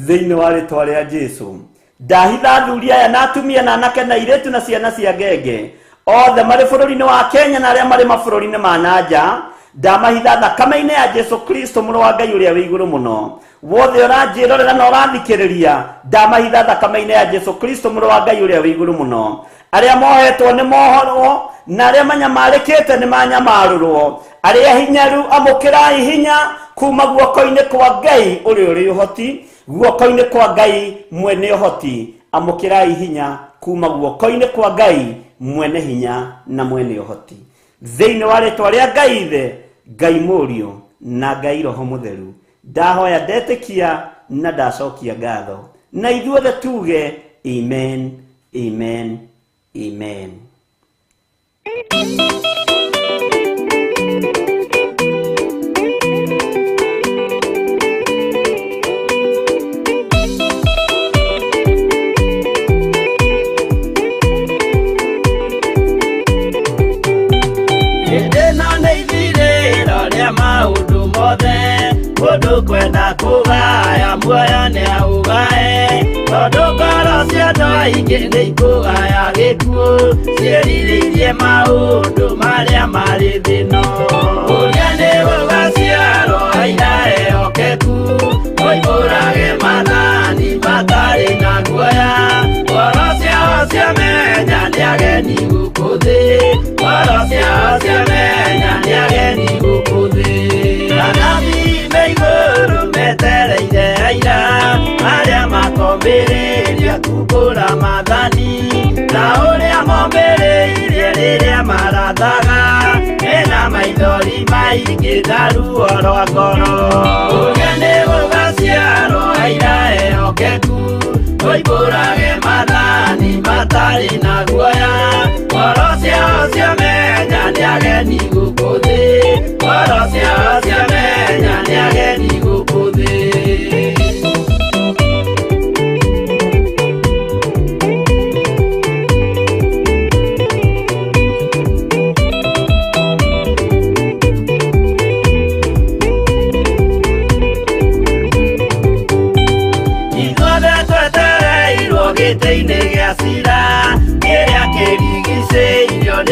thĩinĩ wa rĩtwa rĩa Jesu. Ndahitha athuri aya na atumia na anake na airĩtu na ciana cia ngenge othe marĩ bũrũri-inĩ wa Kenya na arĩa marĩ mabũrũri-inĩ ma na nja. Ndamahitha thakame-inĩ ya Jesu Kristo, mũrũ wa Ngai ũrĩa wĩ igũrũ mũno. Wothe ũranjĩrorera na ũrathikĩrĩria, ndamahitha thakame-inĩ ya Jesu Kristo, mũrũ wa Ngai ũrĩa wĩ igũrũ mũno. Arĩa mohetwo nĩ mohorwo, na arĩa manyamarĩkĩte nĩ manyamarũrwo. Arĩa hinyaru, amũkĩrai hinya kuma guoko-inĩ kwa Ngai ũrĩa ũrĩ ũhoti, guoko-inĩ kwa Ngai mwene ũhoti. Amũkĩrai hinya kuma guoko-inĩ kwa Ngai mwene hinya na mwene ũhoti. Thĩinĩ wa rĩtwa rĩa Ngai Ithe, Ngai Mũriũ na Ngai Roho Mũtheru, ndahoya ndetĩkia na ndacokia ngatho, na ithuothe tuge amen, amen, amen. Hĩndĩ ĩno nĩ ithirĩro rĩa maũndũ mothe, mũndũ kwenda kũgaya muoyo nĩ aũgae, tondũ ngoro cia andũ aingĩ nĩ ikũgaya gĩkuũ, ciĩrirĩirie maũndũ marĩa marĩ thĩ ĩno. Ũrĩa nĩ gũgaciarwo aira ehokeku, moimbũrage maathani matarĩ na guoya, ngoro ciao ciamenya nĩ ageni gũkũ thĩ, ngoro ciao ciamenya nĩ ageni gũkũ thĩ. Anabii me igũrũ metereire aira, arĩa makombĩrĩria kumbũra maathani, ta ũrĩa mombĩrĩirie rĩrĩa marathaga, mena maithori maingĩ na ruo rwa ngoro. Ũrĩa nĩ gũgaciarwo aira ehokeku, moimbũrage maathani matarĩ na guoya, ngoro ciao ciamenya nĩ ageni gũkũ thĩ, ngoro ciao ciamenya nĩ ageni gũkũ thĩ.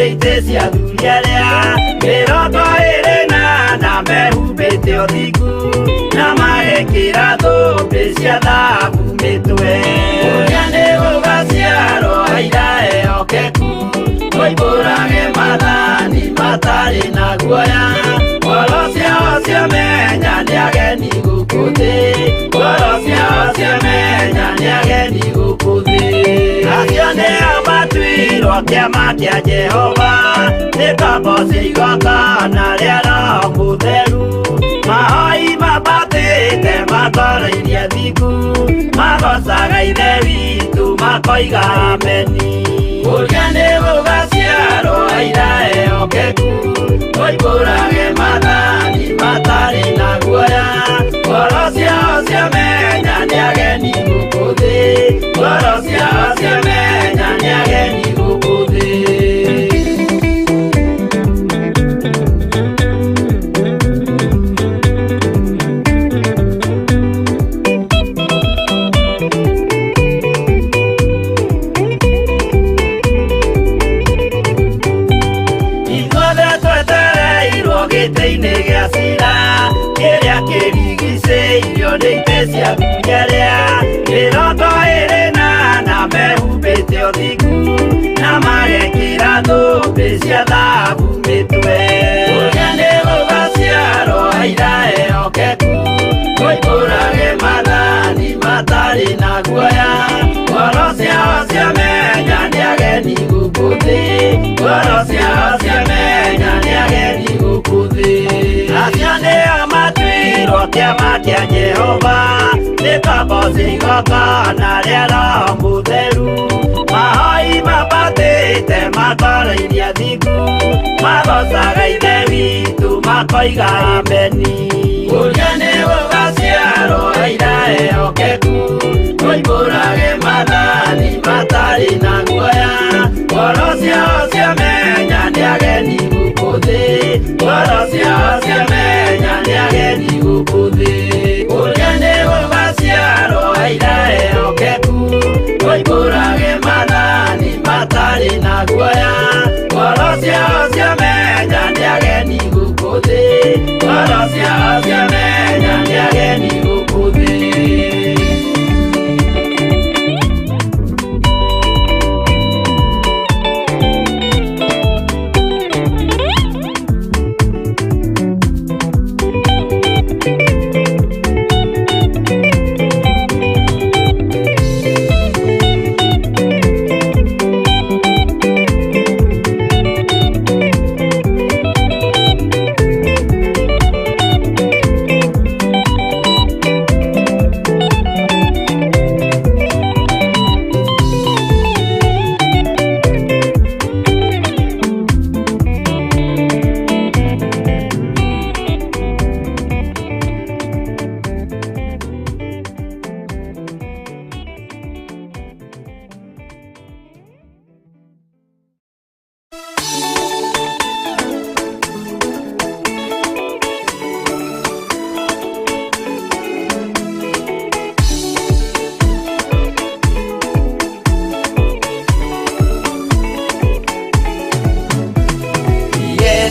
nĩ itĩ cia athuri arĩa 24 mehumbĩte ũthingu na magekĩra thũmbĩ cia thahabu mĩtwe. Kũrĩa nĩ gũgaciarwo aira ehokeku, moimbũrage maathani matarĩ na guoya. Ngoro ciao ciamenya nĩ ageni gũkũ thĩ, ngoro ciao ciamenya nĩ ageni gũkũ thĩ. Acio nĩo matuirwo kĩama kĩa Jehova, nĩ ngombo cia igongona rĩa Roho Mũtheru. Mahoi mambatĩte matoroirie thingu, magocaga Ithe witũ makoiga ameni. Kũrĩa nĩ gũgaciarwo aira ehokeku, moimbũrage maathani matarĩ na guoya. Ngoro ciao ciamenya nĩ ageni gũkũ thĩ, ngoro ciao ciamenya nĩ ageni gũkũ thĩ. Ithuothe twetereirwo gĩtĩ-inĩ gĩa cira, kĩrĩa kĩrigicĩirio nĩ itĩ cia athuri arĩa 24 mehumbĩte ũthingu na magekĩra thũmbĩ cia thahabu mĩtwe. Kũrĩa nĩ gũgaciarwo aira ehokeku, moimbũrage maathani matarĩ na guoya. Ngoro ciao ciamenya nĩ ageni gũkũ thĩ, ngoro ciao ciamenya nĩ ageni gũkũ thĩ. Acio nĩo matuirwo kĩama kĩa Jehova, nĩ ngombo cia igongona rĩa Roho Mũtheru. Mahoi mambatĩte matoroirie thingu, magocaga Ithe witũ makoiga ameni. Kũrĩa nĩ gũgaciarwo aira ehokeku, moimbũrage maathani matarĩ na guoya. Ngoro ciao ciamenya nĩ ageni gũkũ thĩ, ngoro ciao ciamenya nĩ ageni gũkũ thĩ. Kũrĩa nĩ gũgaciarwo aira ehokeku, moimbũrage maathani matarĩ na guoya. Ngoro ciao ciamenya nĩ ageni gũkũ thĩ, ngoro ciao ciamenya nĩ ageni gũkũ thĩ.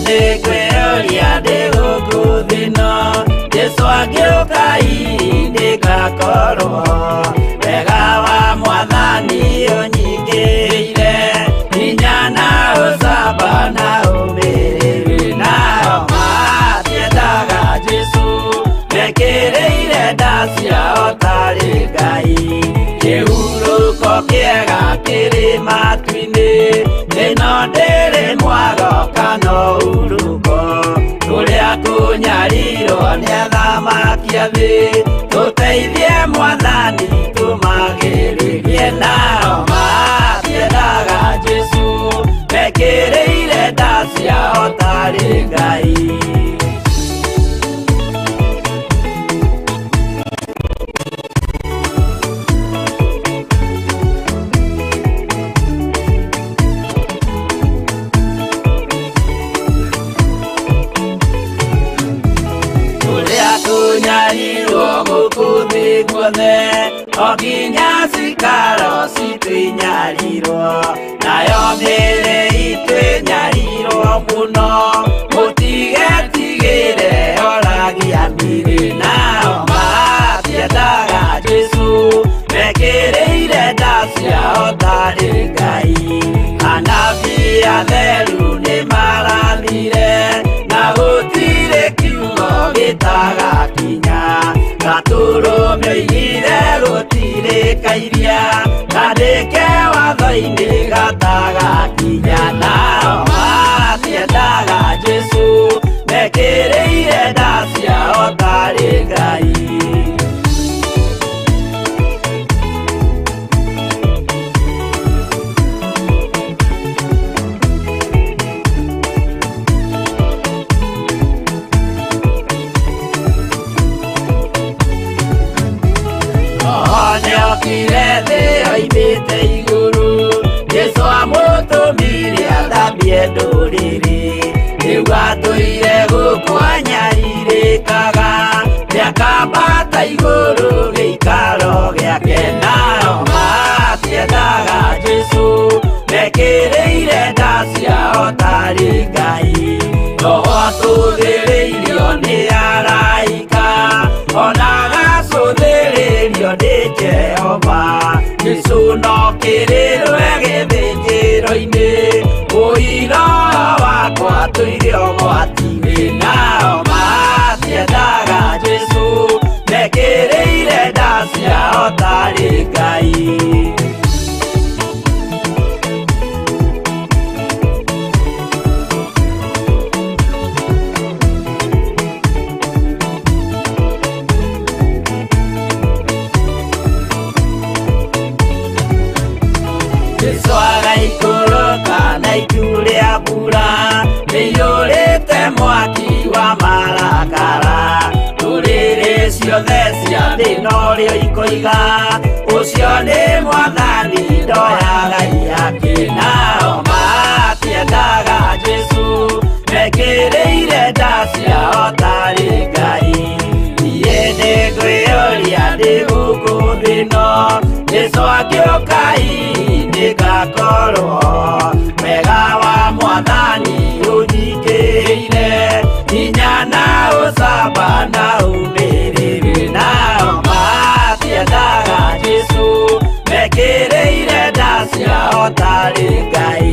Ndĩkwĩyũria ndĩ gũkũ thĩ ĩno, Jesũ angĩũka hihi ndĩgakorwo. Wega wa Mwathani ũnyingĩrĩire, hinya na ũcamba na ũmĩrĩru. Nao matiendaga Jesũ, mekĩrĩire nda ciao tarĩ Ngai. Kĩhurũko kĩega kĩrĩ matu-inĩ, ĩno ndĩrĩ mwago kana ũhurũko. Kũrĩa kũnyarirwo nĩ athamaki a thĩ, tũteithie Mwathani tũmagĩrĩrie. Nao matiendaga Jesũ, mekĩrĩire nda ciao tarĩ Ngai. Kũrĩa kũnyarirwo gũkũ thĩ guothe, o nginya cikaro citũ inyarirwo, nayo mĩĩrĩ itũ ĩnyarirwo. tarĩ Ngai. Anabii atheru nĩmarathire na gũtirĩ kiugo gĩtagakinya. Gatũrũme oigire gũtirĩ kairia kandĩke watho-inĩ gatagakinya. Nao matiendaga Jesũ mekĩrĩire nda ciao tarĩ Ngai. Nĩokire thĩ oimĩte igũrũ, Jesũ amũtũmire athambie ndũrĩrĩ. Rĩu atũire gũkũ anyarirĩkaga, nĩakambata igũrũ gĩikaro gĩake. Nao matiendaga Jesũ mekĩrĩire nda ciao tarĩ Ngai. Roho acũthĩrĩirio nĩ araika, ona agacũthĩrĩrio nĩ Jehova. Jesũ no kĩrĩrwe gĩthĩnjĩro-inĩ, ũira wakwa tũire ũgwati-inĩ. Nao matiendaga Jesũ mekĩrĩire nda ciao tarĩ Ngai. Jesũ agaikũrũka na itu rĩa mbura rĩiyũrĩte mwaki wa marakara. Ndũrĩrĩ ciothe cia thĩ norĩo ikoiga, ũcio nĩ Mwathani ndoyaga ihaki. Nao matiendaga Jesũ mekĩrĩire nda ciao tarĩ Ngai. Niĩ nĩngwĩyũria ndĩ gũkũ thĩ ĩno, Jesũ angĩũka hihi nĩngakorwo. Wega wa Mwathani ũnyingĩrĩire, hinya na ũcamba na ũmĩrĩru. Nao matiendaga Jesũ mekĩrĩire nda ciao tarĩ Ngai.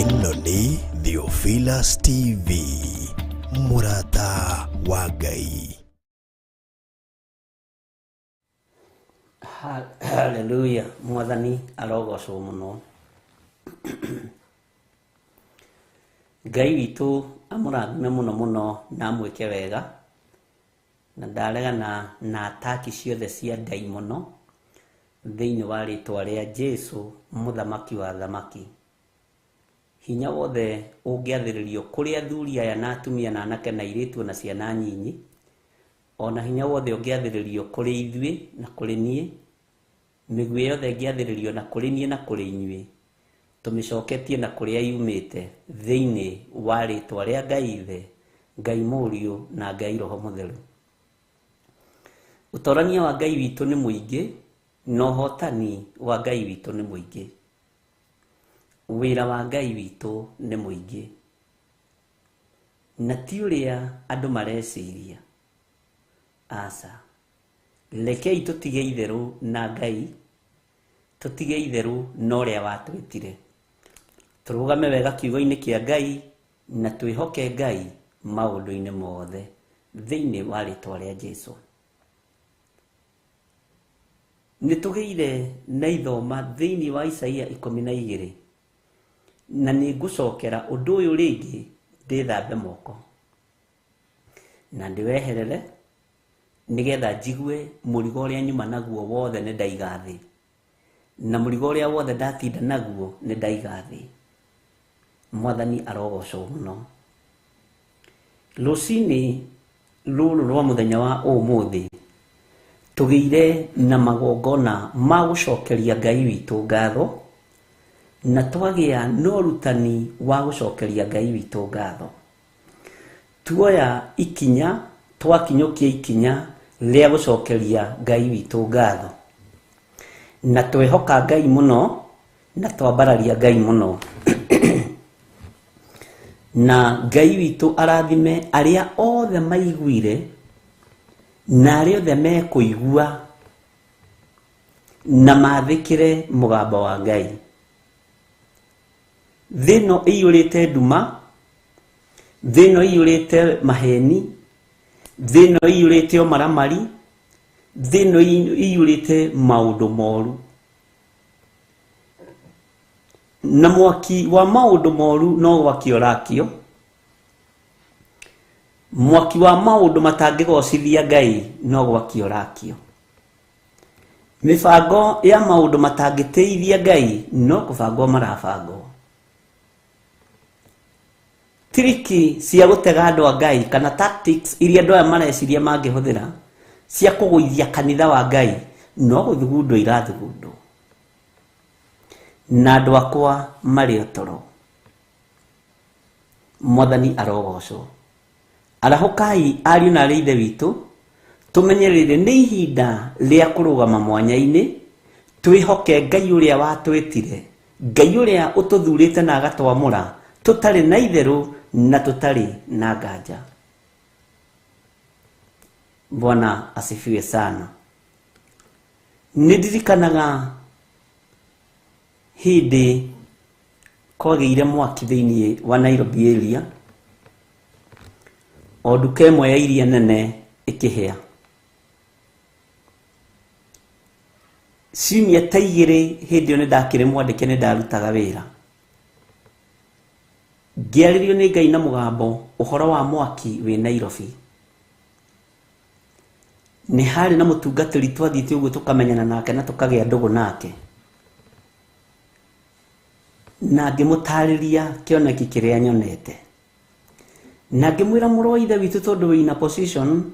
Ĩno nĩ Theophilus TV, mũrata wa Ngai. Hallelujah. Mwathani arogocwo mũno. Ngai witũ amũrathime mũno mũno na amwĩke wega, na ndaregana na ataki ciothe cia ndaimono thĩinĩ wa rĩtwa rĩa Jesũ mũthamaki wa thamaki. Hinya wothe ũngĩathĩrĩrio kũrĩ athuri aya na atumia na anake na airĩtu na ciana nyinyi, ona hinya wothe ũngĩathĩrĩrio kũrĩ ithuĩ na kũrĩ niĩ, mĩguĩ yothe ĩngĩathĩrĩrio na kũrĩ niĩ na kũrĩ inyuĩ, tũmĩcoketie na kũrĩa yumĩte thĩinĩ wa rĩtwa rĩa Ngai Ithe, Ngai Mũriũ na Ngai Roho Mũtheru. Ũtorania wa Ngai witũ nĩ mũingĩ na ũhotani wa Ngai witũ nĩ mũingĩ. Wĩra wa Ngai witũ nĩ mũingĩ, na ti ũrĩa andũ mareciria. Aca, rekei tũtige itherũ na Ngai, tũtige itherũ na ũrĩa watwĩtire. Tũrũgame wega kiugo-inĩ kĩa Ngai na twĩhoke Ngai maũndũ-inĩ mothe thĩinĩ wa rĩtwa rĩa Jesũ. Nĩ tũgĩire na ithoma thĩinĩ wa Isaia 12, na nĩ ngũcokera ũndũ ũyũ rĩngĩ ndĩthambe moko na ndĩweherere nĩgetha njigue mũrigo ũrĩa nyuma naguo wothe nĩ ndaiga thĩ, na mũrigo ũrĩa wothe ndatinda naguo nĩ ndaiga thĩ. Mwathani arogocwo mũno. Rũcinĩ rũrũ rwa mũthenya wa ũmũthĩ tũgĩire na magongona ma gũcokeria Ngai witũ ngatho, na twagĩa na ũrutani wa gũcokeria Ngai witũ ngatho. Tuoya ikinya, twakinyũkia ikinya rĩa gũcokeria Ngai witũ ngatho. Na twehoka Ngai mũno, na twambararia Ngai mũno. Na Ngai witũ arathime arĩa othe maiguire na arĩa othe mekũigua na mathĩkĩre mũgambo wa Ngai. Thĩ ĩno ĩiyũrĩte nduma, thĩ ĩno ĩiyũrĩte maheni, thĩ ĩno ĩiyũrĩte ũmaramari, thĩ ĩno ĩiyũrĩte maũndũ moru. Na mwaki wa maũndũ moru no gwakio ũrakio. Mwaki wa maũndũ matangĩgocithia Ngai no gwakio ũrakio. Mĩbango ya maũndũ matangĩtĩithia Ngai no kũbangwo marabangwo. Tiriki cia gũtega andũ a Ngai kana tactics iria andũ aya mareciria mangĩhũthĩra cia kũgũithia kanitha wa Ngai no gũthugundwo irathugundwo. Na andũ akwa marĩ o toro. Mwathani arogocwo. Arahũkai ariũ na arĩ ithe witũ, tũmenyerere nĩ ihinda rĩa kũrũgama mwanya-inĩ, twĩhoke Ngai ũrĩa watwĩtire, Ngai ũrĩa ũtũthurĩte na agatwamũra, tũtarĩ na itherũ na tũtarĩ na nganja. Bwana asifiwe sana. Nĩ ndirikanaga hĩndĩ kwagĩire mwaki thĩinĩ wa Nairobi area, o nduka ĩmwe ya iria nene ĩkĩhĩa. Ciumia ta igĩrĩ hĩndĩ ĩyo nĩ ndakĩrĩ mwandĩke, nĩ ndarutaga wĩra. Ngĩarĩrio nĩ Ngai na mũgambo ũhoro wa mwaki wĩ Nairobi. Nĩ harĩ na mũtungatĩri twathiĩte ũguo tũkamenyana nake na tũkagĩa ndũgũ nake. Na ngĩmũtarĩria kĩoneki kĩrĩa nyonete. Na ngĩmwĩra mũrũ wa ithe witũ tondũ wĩ in a position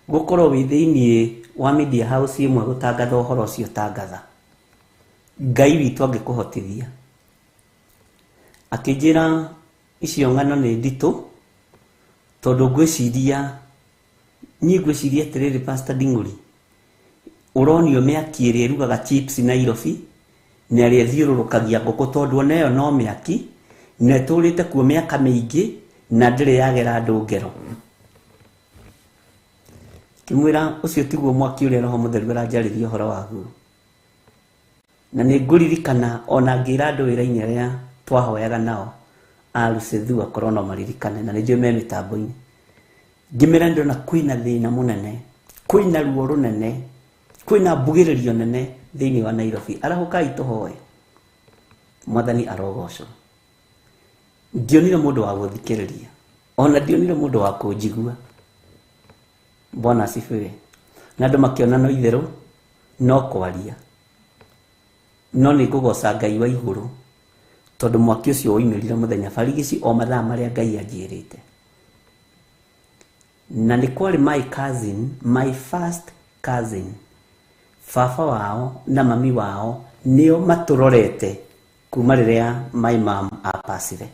gũkorwo wĩ thĩinĩ wa media house ĩmwe gũtangatha ũhoro ũcio tangatha. Ngai witũ angĩkũhotithia. Akĩnjĩra icio ng'ano nĩ nditũ tondũ ngwĩciria, niĩ ngwĩciria atĩrĩrĩ Pastor Nding'ũri, ũronio mĩaki ĩrĩa ĩrugaga chips Nairobi na ĩrĩa ĩthiũrũrũkagia ngũkũ tondũ ona ĩyo no mĩaki na ĩtũrĩte kuo mĩaka mĩingĩ na ndĩrĩ yagera andũ ngero. Ngĩmwĩra ũcio tiguo mwaki ũrĩa Roho Mũtheru aranjarĩria ũhoro waguo. Na nĩ ngũririkana ona ngĩra andũ wĩra-inĩ arĩa twahoyaga nao a Lucethu akorwo no maririkane na nĩ njũĩ me mĩtambo-inĩ. Ngĩmera ndĩrona kwĩna thĩna mũnene, kwĩna ruo rũnene, kwĩna mbugĩrĩrio nene thĩinĩ wa Nairobi. Arahũkai tũhoe. Mwathani arogocwo. Ndionire mũndũ wa gũthikĩrĩria, ona ndionire mũndũ wa kũnjigua. Bwana asifiwe. Na andũ makĩona no itherũ no kwaria. No nĩ ngũgoca Ngai wa igũrũ tondũ mwaki ũcio woimĩrire mũthenya barigici o mathaa marĩa Ngai anjĩrĩte. Na nĩ kwarĩ my cousin, my first cousin, baba wao na mami wao nĩo matũrorete kuma rĩrĩa my mom apacire.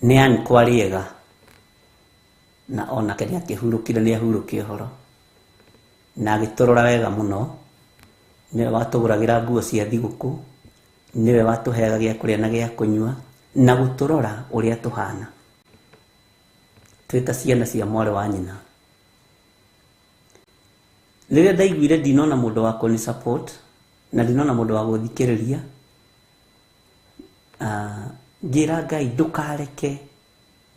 Nĩ Ann Kwariega na onake nĩ akĩhurũkire, nĩ ahurũkia ũhoro na agĩtũrora wega mũno. Nĩwe watũgũragĩra nguo cia thigũkũ, nĩwe watũheaga gĩa kũrĩa na gĩa kũnyua na gũtũrora ũrĩa tũhana twĩ ta ciana cia mwarĩ wa nyina. Rĩrĩa ndaiguire ndinona mũndũ wa kũni support na ndinona mũndũ wa gũthikĩrĩria, ngĩra Ngai ndũkareke,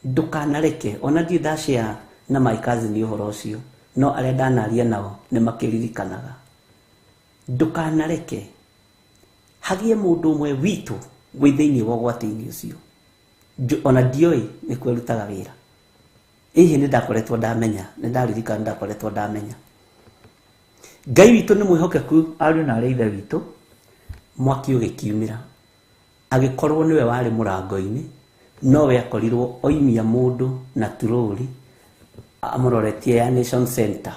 ndũkanareke. Ona ndirĩ ndashare na my cousin ũhoro ũcio, no arĩa ndanaria nao nĩ makĩririkanaga. Ndũkanareke hagĩe mũndũ ũmwe witũ wĩ thĩinĩ wa ũgwati-inĩ ũcio. Ona ndioĩ nĩ kwerutaga wĩra. Ĩhĩ nĩ ndakoretwo ndamenya, nĩ ndaririkana nĩ ndakoretwo ndamenya. Ngai witũ nĩ mwĩhokeku ariũ na arĩ ithe witũ. Mwaki ũgĩkiumĩra, agĩkorwo nĩwe warĩ mũrango-inĩ, nowe akorirwo oimia mũndũ na turũri amũroretie ya Nation Center.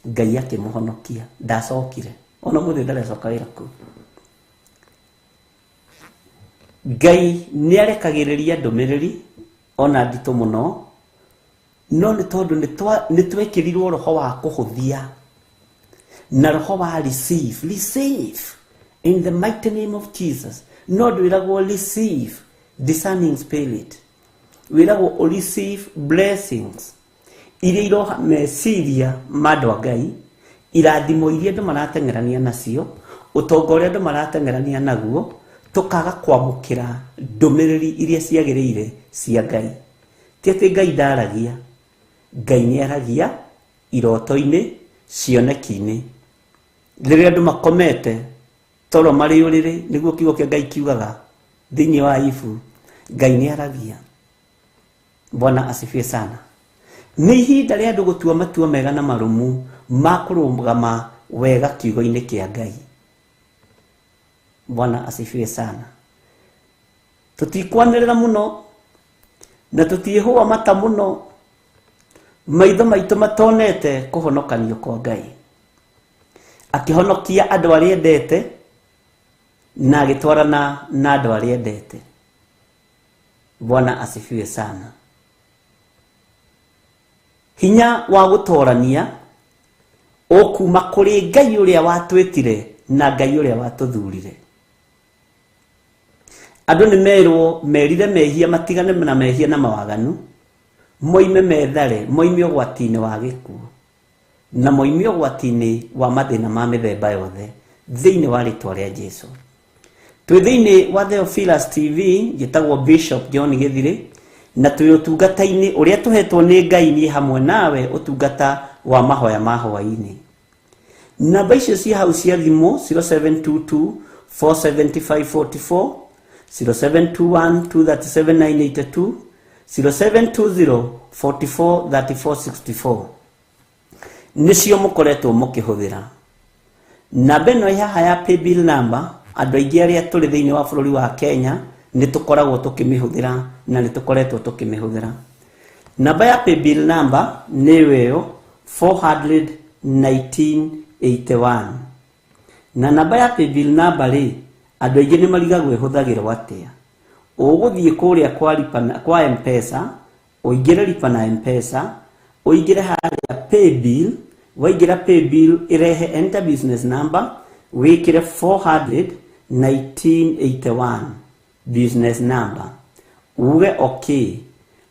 Ngai akĩmũhonokia, ndacokire. Ona mũthĩ ndarecoka wĩra kũu. Ngai nĩ arekagĩrĩria ndũmĩrĩri Ona nditũ mũno, no nĩ tondũ nĩ twekĩrirwo roho wa kũhũthia na roho wa receive, receive in the mighty name of Jesus. No ndwĩragwo receive discerning spirit, wĩragwo receive blessings iria iroha meciria ma andũ a Ngai, irathimo iria andũ marateng'erania nacio, ũtonga ũrĩa andũ marateng'erania naguo, tũkaga kwamũkĩra ndũmĩrĩri iria ciagĩrĩire cia Ngai. Ti atĩ Ngai ndaragia, Ngai nĩ aragia iroto-inĩ, cioneki-inĩ. Rĩrĩa andũ makomete toro marĩ ũrĩrĩ, nĩguo kiugo kĩa Ngai kiugaga thĩinĩ wa Ibu, Ngai nĩ aragia. Bwana asifiwe sana. Nĩ ihinda rĩa andũ gũtua matua mega na marũmu ma kũrũgama wega kiugo-inĩ kĩa Ngai. Bwana asifiwe sana. Tũtikwanĩrĩra mũno na tũtiĩhũa mata mũno, maitho maitũ matonete kũhonokanio kwa Ngai. Akĩhonokia andũ arĩa endete na agĩtwarana na andũ arĩa endete. Bwana asifiwe sana. Hinya wa gũtorania ũkuma kũrĩ Ngai ũrĩa watwĩtire na Ngai ũrĩa watũthurire. Andũ nĩ merwo merire mehia, matigane na mehia na mawaganu, moime methare, moime ũgwati-inĩ wa gĩkuũ na moime ũgwati-inĩ wa mathĩna ma mĩthemba yothe thĩinĩ wa rĩtwa rĩa Jesu. Twĩ thĩinĩ wa Theophilus TV, njĩtagwo Bishop John Gĩthirĩ, na twĩ ũtungata-inĩ ũrĩa tũhetwo nĩ Ngai niĩ hamwe nawe, ũtungata wa mahoya ma hwaĩ-inĩ. Namba icio cia hau cia thimũ 0722 475 44, 0721 237 982, 0720 44 34 64 nĩcio mũkoretwo mũkĩhũthĩra. Namba ĩno ĩ haha ya paybill number, andũ aingĩ arĩa tũrĩ thĩinĩ wa bũrũri wa Kenya nĩ tũkoragwo tũkĩmĩhũthĩra na nĩ tũkoretwo tũkĩmĩhũthĩra. Namba ya paybill number nĩyo ĩyo 41981. Na namba ya paybill number rĩ, andũ aingĩ nĩ marigagwo ĩhũthagĩrwo atĩa. Ũgũthiĩ kũrĩa kwa lipa na, kwa M-Pesa, ũingĩre lipa na M-Pesa, ũingĩre harĩa paybill, waingĩra paybill ĩrehe enter business number, wĩkĩre 41981 business number, uge okay.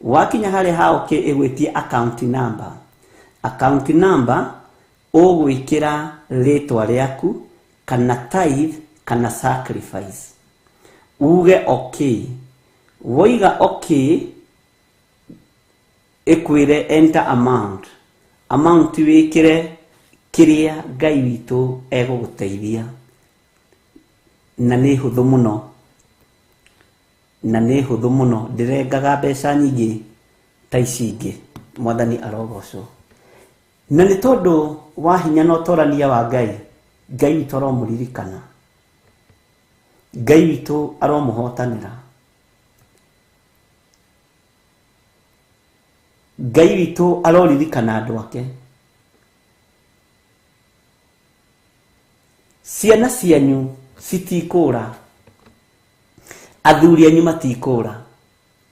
Wakinya harĩa ha okay ĩgwĩtie account number. Account number ũgwĩkĩra rĩtwa rĩaku kana tithe kana sacrifice, uge okay. Woiga okay ĩkwĩre enter amount. Amount wĩkĩre kĩrĩa Ngai witũ egũgũteithia, na nĩ hũthũ mũno, na nĩ hũthũ mũno, ndĩrengaga mbeca nyingĩ ta ici ingĩ. Mwathani arogocwo. Na nĩ tondũ wa hinya na ũtorania wa Ngai, Ngai witũ aromũririkana, Ngai witũ aromũhotanĩra, Ngai witũ aroririkana andũ ake. Ciana cianyu citikũra, athuri anyu matikũra,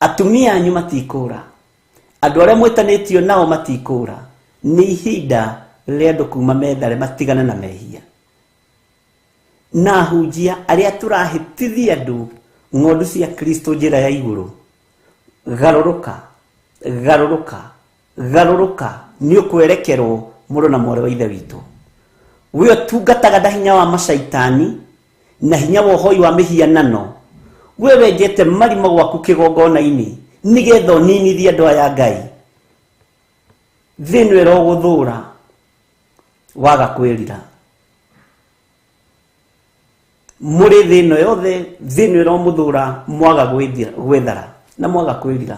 atumia anyu matikũra, andũ arĩa mwĩtanĩtio nao matikũra. Nĩ ihinda rĩa andũ kuma methare matigane na mehia. Na ahunjia arĩa tũrahĩtithia andũ ng'ondu cia Kristo njĩra ya igũrũ, garũrũka, garũrũka, garũrũka, nĩ ũkwerekerwo mũrũ na mwarĩ wa ithe witũ. We ũtungataga na hinya wa macaitani na hinya wa ũhoi wa mĩhianano, we wenjete marima gwaku kĩgongona-inĩ nĩgetha ũninithie andũ aya Ngai. Thĩ ĩno ĩrogũthũra waga kwĩrira. Mũrĩ thĩ ĩno yothe, thĩ ĩno ĩromũthũra mwaga gwĩthara na mwaga kwĩrira.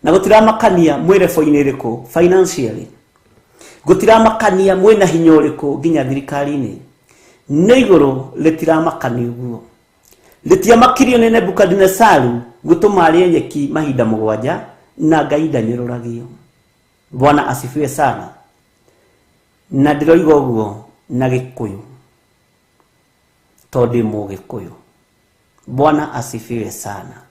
Na gũtiramakania mwĩ level-inĩ ĩrĩkũ financially, gũtiramakania mwĩna hinya ũrĩkũ nginya thirikari-inĩ, nĩ igũrũ rĩtiramakania ũguo. Rĩtiamakirio nĩ Nebukadinesaru gũtũma arĩe nyeki mahinda mũgwanja, na Ngai ndanyũrũragio. Bwana asifiwe sana. Na ndĩroiga ũguo na Gĩkũyũ tondũ ndĩ Mũgĩkũyũ. Bwana asifiwe sana.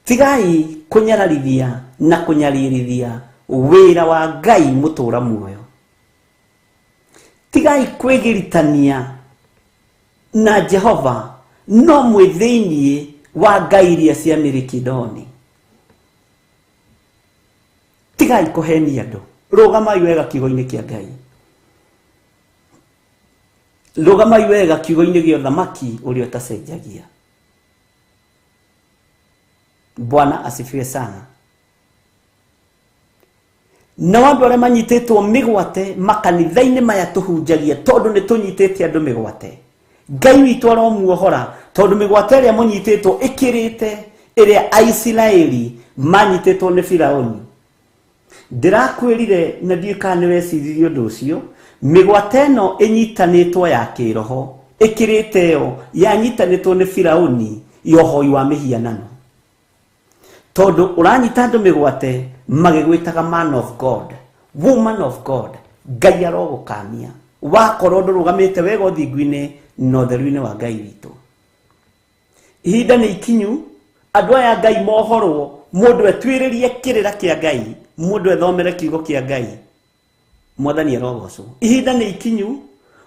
Tigai kũnyararithia na kũnyaririthia wĩra wa Ngai mũtũra muoyo. Tigai kwĩgiritania na Jehova no mwĩ thĩiniĩ wa ngai iria cia mĩrĩkidoni. Tigai kũhenia andũ. Rũgamai wega kiugo-inĩ kĩa Ngai. Rũgamai wega kiugo-inĩ gĩa ũthamaki ũrĩa ũtacenjagia. Bwana asifiwe sana. Nao andũ arĩa manyitĩtwo mĩgwate makanitha-inĩ maya tũhunjagia, tondũ nĩ tũnyitĩte andũ mĩgwate, Ngai witũ aromuohora, tondũ mĩgwate ĩrĩa mũnyitĩtwo ĩkĩrĩte ĩrĩa Aisiraeli manyitĩtwo nĩ Firaũni. Ndĩrakwĩrire na ndiũĩ kana nĩ weciririe ũndũ ũcio, mĩgwate ĩno ĩnyitanĩtwo ya kĩroho ĩkĩrĩte ĩyo yanyitanĩtwo nĩ Firaũni ya ũhoi wa mĩhianano. Tondũ ũranyita andũ mĩgwate magĩgwĩtaga man of God, woman of God, Ngai arogũkania wakorwo ndũrũgamĩte wega ũthingu-inĩ na ũtheru-inĩ wa Ngai witũ. Ihinda nĩ ikinyu andũ aya Ngai mohorwo, mũndũ etuĩrĩrie kĩrĩra kĩa Ngai, mũndũ ethomere kiugo kĩa Ngai. Mwathani arogocwo. Ihinda nĩ ikinyu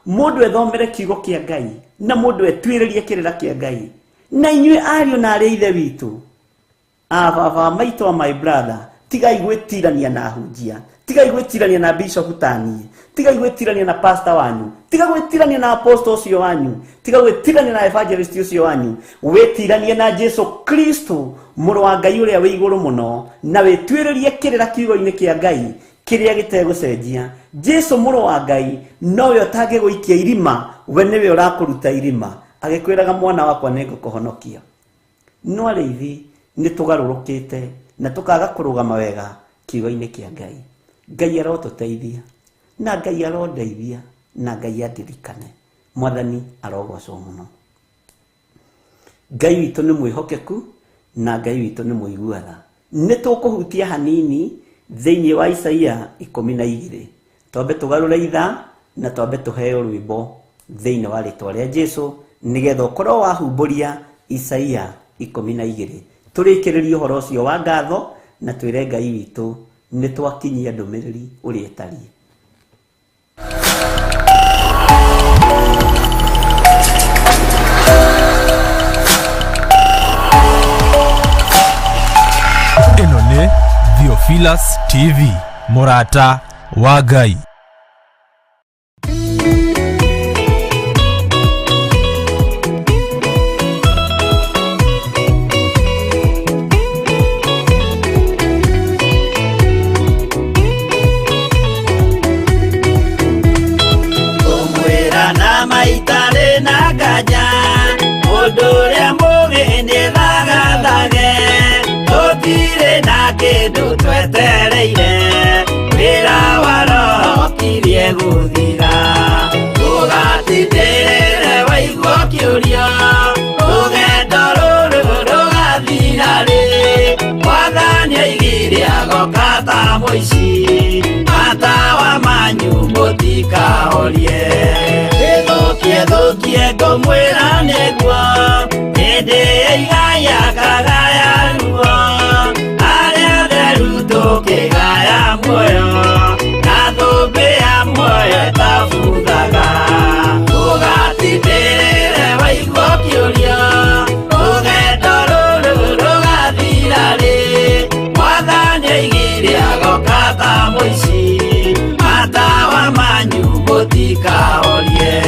mũndũ ethomere kiugo kĩa Ngai na mũndũ etuĩrĩrie kĩrĩra kĩa Ngai. Na inyuĩ ariũ na arĩ ithe witũ, ababa maitũ a my brother, tigai gwĩtirania na ahunjia, tigai gwĩtirania na bishop taniĩ, tigai gwĩtirania na pastor wanyu, tiga gwĩtirania na apostle ũcio wanyu, tiga gwĩtirania na evangelist ũcio wanyu, wĩtiranie na Jesu Kristo mũrũ wa Ngai ũrĩa wĩ igũrũ mũno, na wĩtuĩrĩrie kĩrĩra kiugo-inĩ kĩa Ngai kĩrĩa gĩtegũcenjia. Jesu mũrũ wa Ngai nowe ũtangĩgũikia irima, we nĩwe ũrakũruta irima, agĩkwĩraga mwana wakwa nĩngũkũhonokia. No arĩithi nĩ tũgarũrũkĩte na tũkaga kũrũgama wega kiugo-inĩ kĩa Ngai. Ngai arotũteithia na Ngai arondeithia na Ngai andirikane. Mwathani arogocwo mũno. Ngai witũ nĩ mwĩhokeku na Ngai witũ nĩ mũigua tha. Nĩ tũkũhutia hanini thĩinĩ wa Isaia 12. Twambe tũgarũre ithaa na twambe tũheo rwĩmbo thĩinĩ wa rĩtwa rĩa Jesu, nĩgetha ũkorwo wahumbũria Isaia 12. Tũrĩkĩrĩrie ũhoro ũcio wa ngatho na twĩre Ngai witũ nĩ twakinyia ndũmĩrĩri ũrĩa ĩtariĩ. Ĩno nĩ Theophilus TV, mũrata wa Ngai. Ngũmwĩra na maitarĩ na nganja, mũndũ ũrĩa mũũgĩ nĩethagathage, tũtirĩ na kĩndũ twetereire, wĩra wa Roho ũkirie gũthira. Ndũgatindĩrĩre waigua ũkĩũria, rũgendo rũrũ rũgathira rĩ, Mwathani oigire agoka ta mũici, matawa manyu mũtikahorie. Ĩthũkie thũkie ngũmwĩra nĩguo, hĩndĩ ĩigaya kagaya ruo, arĩa atheru tũkĩgaya muoyo, na thũmbĩ ya muoyo ĩtabuthaga. Ndũgatindĩrĩre waigua ũkĩũria, rũgendo rũrũ rũgathira rĩ, Mwathani oigire agoka ta mũici, matawa manyu mũtikahorie.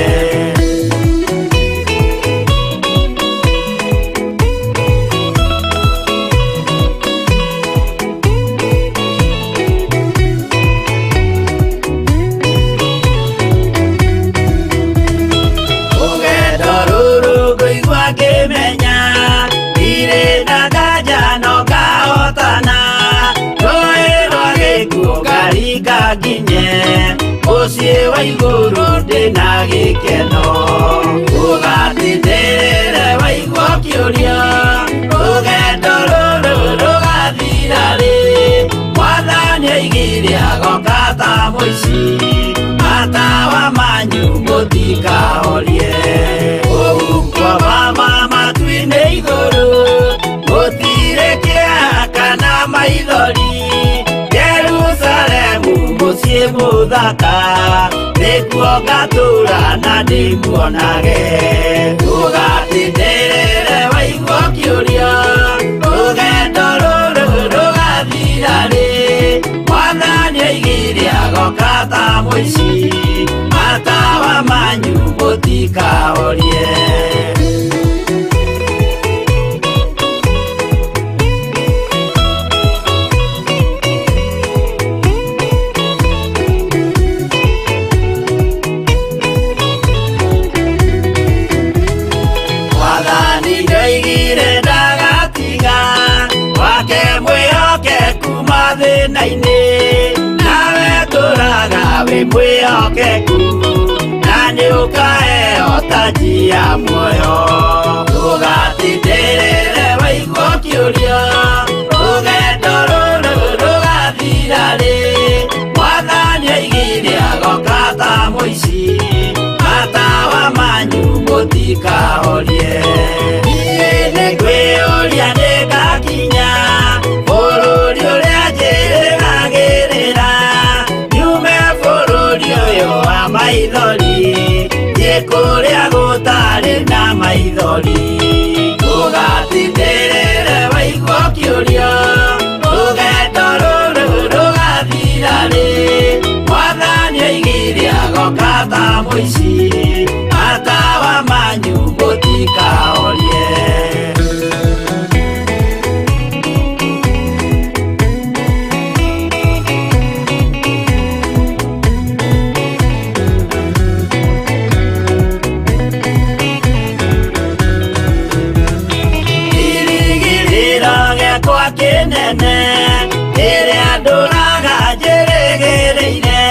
Rũgendo rũrũ ngũigua ngĩmenya, ndirĩ na nganja no ngahotana, rũĩ rwa gĩkuũ ngaringa nginye, mũciĩ wa igũrũ ndĩna gĩkeno. Ndũgatindĩrĩre waigua ũkĩũria, rũgendo rũrũ rũgathira rĩ, Mwathani oigire agoka ta mũici, matawa manyu mũtikahorie. Kũu kwa mama matu-inĩ igũrũ, gũtirĩ kĩeha. Mũthaka nĩkuo ngatũra na ndĩmuonage. Ndũgatindĩrĩre waigua ũkĩũria rũgendo rũrũ rũgathira rĩ. Mwathani oigire agoka ta mũici, matawa manyu mũtikahorie. Mwathani nĩoigire ndagatiga wake mwĩhokeku mathĩna-inĩ, nawe tũraga wĩ mwĩhokeku na nĩũkaheo taji ya muoyo. Ndũgatindĩrĩre waigua ũkĩũria rũgendo rũrũ rũgathira rĩ. Mwathani oigire agoka ta mũici, matawa manyu mũtikahorie. Niĩ nĩngwĩyũria nĩngakinya bũrũri ũrĩa njĩrĩgagĩrĩra, nyume bũrũri ũyũ wa maithori thiĩ kũrĩa gũtarĩ na maithori. Ndũgatindĩrĩre waigua ũkĩũria rũgendo rũrũ rũgathira rĩ. Mwathani oigire agoka ta mũici, matawa manyu mũtikahorie. Kĩrĩgĩrĩro gĩakwa kĩnene kĩrĩa ndũraga njĩrĩgĩrĩire,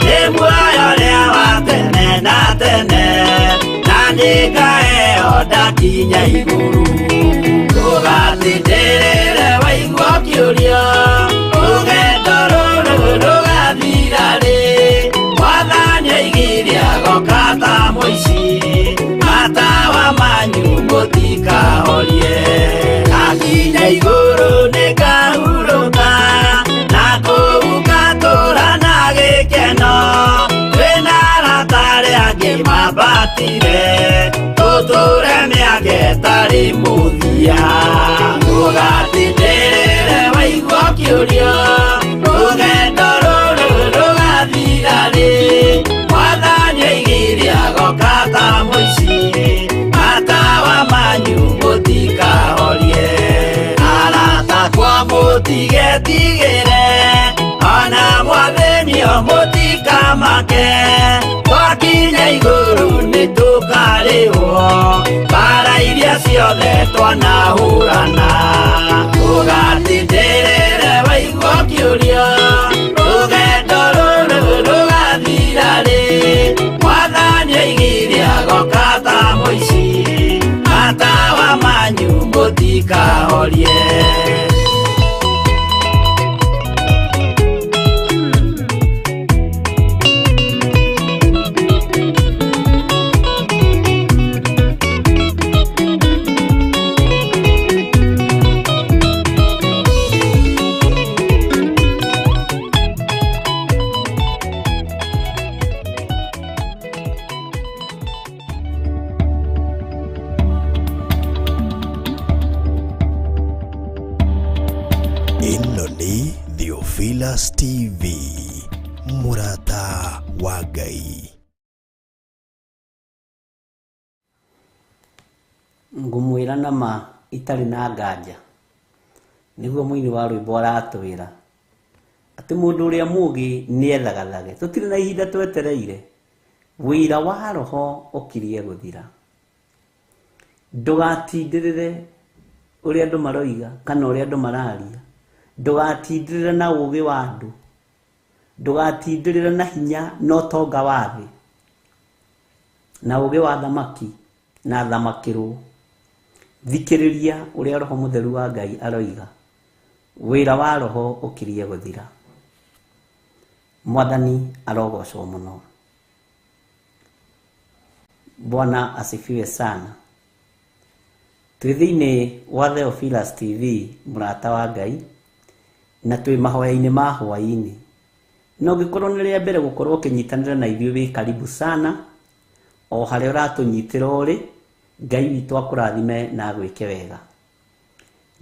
nĩ muoyo ũrĩa wa tene na tene, na nĩngaheo ndakinya igũrũ. Ndũgatindĩrĩre waigua ũkĩũria rũgendo rũrũ rũgathira rĩ. Mwathani oigire agoka ta mũici, matawa manyu mũtikahorie. Ndakinya igũrũ nĩngahurũka, na kũu ngatũũra na gĩkeno. Twĩna arata arĩa angĩ mambatire, tũtũũre mĩaka ĩtarĩ mũthia. Ndũgatindĩrĩre waigua ũkĩũria rũgendo rũrũ rũgathira rĩ. Mwathani oigire agoka ta mũici, matawa manyu mũtikahorie. Arata akwa mũtigetigĩre, ona mwathĩnio mũtikamake. Twakinya igũrũ nĩtũkarĩhwo mbara iria ciothe twanahũrana. Ndũgatindĩrĩre waigua ũkĩũria rũgendo rũrũ rũgathira rĩ. Mwathani oigire agoka ta mũici, matawa manyu mũtikahorie. Ĩno nĩ Theophilus TV, mũrata wa Ngai. Ngũmwĩra na ma itarĩ na nganja, nĩguo mũini wa rwĩmbo aratwĩra atĩ mũndũ ũrĩa mũũgĩ nĩethagathage. Tũtirĩ na ihinda twetereire, wĩra wa roho ũkirie gũthira. Ndũgatindĩrĩre ũrĩa andũ maroiga kana ũrĩa andũ mararia. Ndũgatindĩrĩre na ũũgĩ wa andũ, ndũgatindĩrĩre na hinya na ũtonga wa thĩ na ũũgĩ wa thamaki na thamakĩrwo. Thikĩrĩria ũrĩa Roho Mũtheru wa Ngai aroiga, wĩra wa roho ũkirie gũthira. Mwathani arogocwo mũno. Bwana asifiwe sana. Twĩ thĩinĩ wa Theophilus TV, mũrata wa Ngai, na twĩ mahoya-inĩ ma hwaĩ-inĩ. Na ũngĩkorwo nĩ rĩa mbere gũkorwo ũkĩnyitanĩra na ithuĩ, wĩ karibu sana o harĩa ũratũnyitĩra ũrĩ. Ngai witũ akũrathime na agwĩke wega.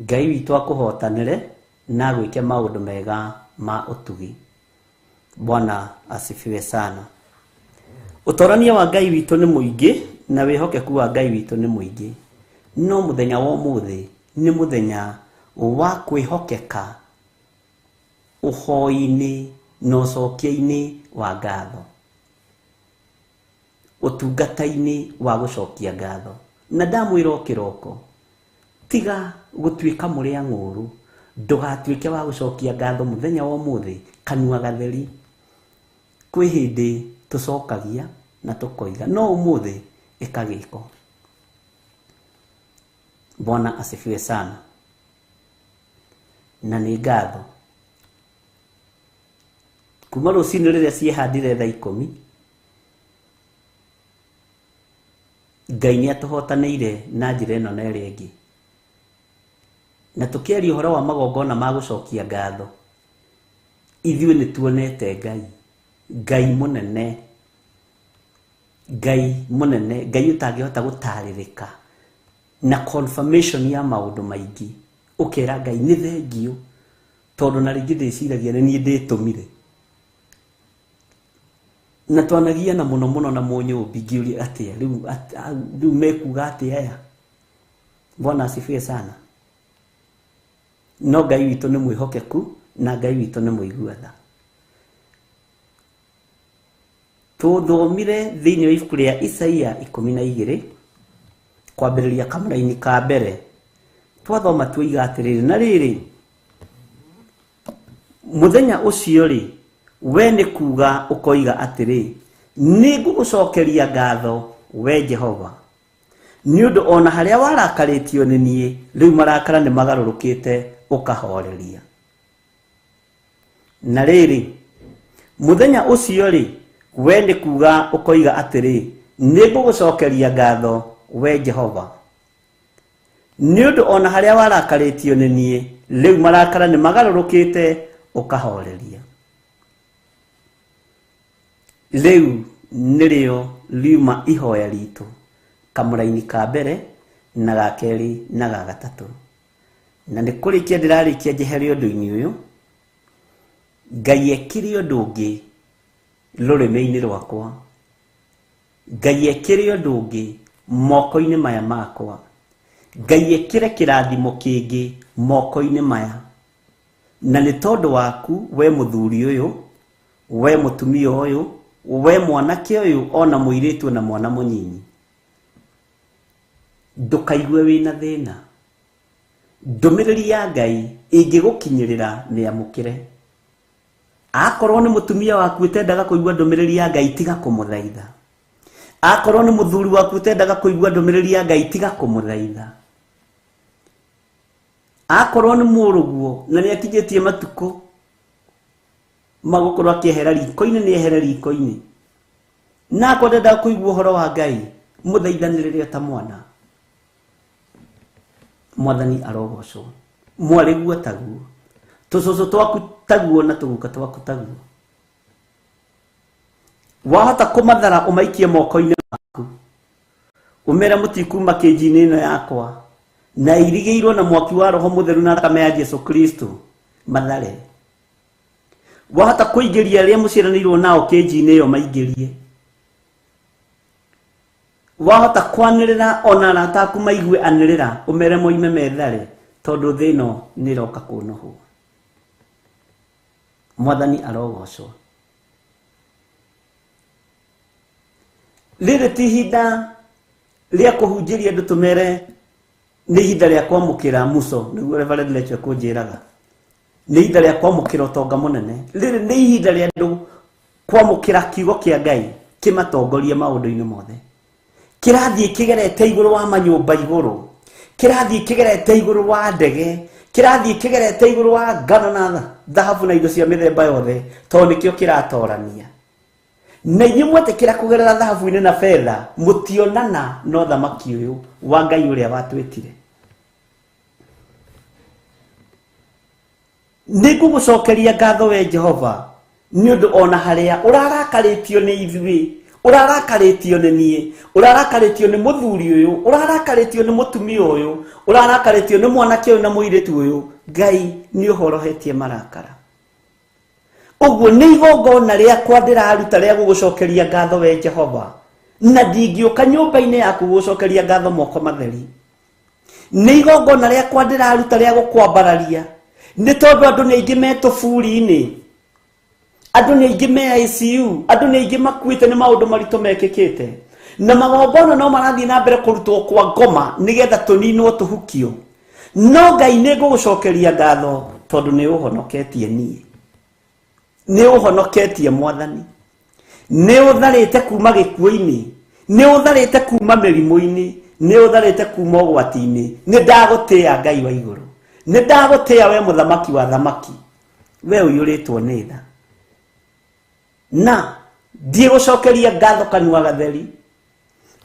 Ngai witũ akũhotanĩre na agwĩke maũndũ mega ma ũtugi. Bwana asifiwe sana. Ũtorania wa Ngai witũ nĩ mũingĩ na wĩhokeku wa Ngai witũ nĩ mũingĩ, no mũthenya wa ũmũthĩ nĩ mũthenya wa kwĩhokeka ũhoi-inĩ na ũcokia-inĩ wa ngatho, ũtungata-inĩ wa gũcokia ngatho. Na ndamwĩra o kĩroko, tiga gũtuĩka mũrĩa ng'ũrũ, ndũgatuĩke wa gũcokia ngatho mũthenya wa ũmũthĩ kanua gatheri. Kwĩ hĩndĩ tũcokagia na tũkoiga, no ũmũthĩ ĩka gĩko. Bwana asifiwe sana. Na nĩ ngatho kuma rũcinĩ rĩrĩa ciĩhandire thaa 10, Ngai nĩ atũhotanĩire na njĩra ĩno na ĩrĩa ĩngĩ. Na tũkĩaria ũhoro wa magongona ma gũcokia ngatho, ithuĩ nĩ tuonete Ngai, Ngai mũnene, Ngai mũnene, Ngai ũtangĩhota gũtarĩrĩka, na confirmation ya maũndũ maingĩ. Ũkera Ngai nĩ thengiũ, tondũ na rĩngĩ ndĩciragia nĩ niĩ ndĩtũmire. Na twanagiana mũno mũno na mũnyũmbi ngĩũria atĩa rĩu mekuga atĩa aya. Bwana asifiwe sana. No Ngai witũ nĩ mwĩhokeku na Ngai witũ nĩ mũigua tha. Tũthomire thĩinĩ wa ibuku rĩa Isaia 12 kwambĩrĩria kamũraini ka mbere. Twathoma tuoiga atĩrĩrĩ, na rĩrĩ mũthenya ũcio rĩ, we nĩ kuga ũkoiga atĩrĩ, nĩ ngũgũcokeria ngatho we Jehova, nĩ ũndũ ona harĩa warakarĩtio nĩ niĩ, rĩu marakara nĩ magarũrũkĩte ũkahoreria. Na rĩrĩ mũthenya ũcio rĩ, we nĩ kuga ũkoiga atĩrĩ, nĩ ngũgũcokeria ngatho we Jehova, nĩ ũndũ ona harĩa warakarĩtio nĩ niĩ, rĩu marakara nĩ magarũrũkĩte ũkahoreria. Rĩu nĩrĩo riuma ihoya ritũ kamũraini ka mbere na ga kerĩ na ga gatatũ. Na nĩ kũrĩkia ndĩrarĩkia njehere ũndũ-inĩ ũyũ. Ngai ekire ũndũ ũngĩ rũrĩmĩ-inĩ rwakwa, Ngai ekire ũndũ ũngĩ moko-inĩ maya makwa, Ngai ekire kĩrathimo kĩngĩ moko-inĩ maya. Na nĩ tondũ waku we mũthuri ũyũ, we mũtumia ũyũ, we mwanake ũyũ, ona mũirĩtu na mwana mũnyinyi, ndũkaigue wĩna thĩna. Ndũmĩrĩri ya Ngai ĩngĩgũkinyĩrĩra mĩamũkĩre. Akorwo nĩ mũtumia waku ũtendaga kũigua ndũmĩrĩri ya Ngai, tiga kũmũthaitha. Akorwo nĩ mũthuri waku ũtendaga kũigua ndũmĩrĩri ya Ngai, tiga kũmũthaitha. Akorwo nĩ mũrũguo na nĩ akinyĩtie matukũ magũkorwo akĩehera riko-inĩ, nĩ ehere riko-inĩ. Na akorwo ndendaga kũigua ũhoro wa Ngai, mũthaithanĩrĩre ta mwana. Mwathani arogocwo. Mwarĩguo taguo, tũcũcũ twaku taguo, na tũguka twaku taguo. Wahota kũmathara ũmaikie moko-inĩ maku, ũmere mũtikuma kĩnji-inĩ ĩno yakwa, na irigĩirwo na mwaki wa Roho Mũtheru na thakame ya Jesu Kristo, mathare. Wahota kũingĩria arĩa mũciaranĩirwo nao kĩnji-inĩ ĩyo, maingĩrie. Wahota kwanĩrĩra ona arata aku maigue, anĩrĩra ũmere moime methare, tondũ thĩ ĩno nĩ ĩroka kũnũhwo. Mwathani arogocwo. Rĩrĩ ti ihinda rĩa kũhunjĩria andũ tũmere nĩ ihinda rĩa kwamũkĩra muco, nĩguo Reverend Lecho ekũnjĩraga, nĩ ihinda rĩa kwamũkĩra ũtonga mũnene. Rĩrĩ nĩ ihinda rĩa andũ kwamũkĩra kiugo kĩa Ngai kĩmatongorie maũndũ-inĩ mothe. Kĩrathiĩ kĩgerete igũrũ wa manyũmba igũrũ, kĩrathiĩ kĩgerete igũrũ wa ndege, kĩrathiĩ kĩgerete igũrũ wa ngano na thahabu na indo cia mĩthemba yothe, tondũ nĩkĩo kĩratorania. Na inyuĩ mwetĩkĩra kũgerera thahabu-inĩ na betha, mũtionana na ũthamaki ũyũ wa Ngai ũrĩa watwĩtire. Nĩ ngũgũcokeria ngatho we Jehova, Nĩ ũndũ ona harĩa ũrarakarĩtio nĩ ithuĩ, ũrarakarĩtio nĩ niĩ, ũrarakarĩtio nĩ mũthuri ũyũ, ũrarakarĩtio nĩ mũtumia ũyũ, ũrarakarĩtio nĩ mwanake ũyũ na mũirĩtu ũyũ, Ngai nĩ ũhorohetie marakara. Ũguo nĩ igongona rĩakwa ndĩraruta rĩa gũgũcokeria ngatho we Jehova, na ndingĩũka nyũmba-inĩ yaku gũgũcokeria ngatho moko matheri. Nĩ igongona rĩakwa ndĩraruta rĩa gũkwambararia, nĩ tondũ andũ nĩ aingĩ me tũburi-inĩ, andũ nĩ aingĩ me ICU, andũ nĩ aingĩ makuĩte nĩ maũndũ maritũ mekĩkĩte, na magongona no marathiĩ na mbere kũrutwo kwa ngoma nĩgetha tũninwo tũhukio. No Ngai nĩ ngũgũcokeria ngatho tondũ nĩ ũhonoketie niĩ, nĩ ũhonoketie Mwathani, nĩ ũtharĩte kuma gĩkuũ-inĩ, nĩ ũtharĩte kuma mĩrimũ-inĩ, nĩ ũtharĩte kuma ũgwati-inĩ. Nĩ ndagũtĩĩa Ngai wa igũrũ, nĩ ndagũtĩĩa we mũthamaki wa thamaki, we ũiyũrĩtwo nĩ tha. Na ndiĩgũcokeria ngatho kanua gatheri.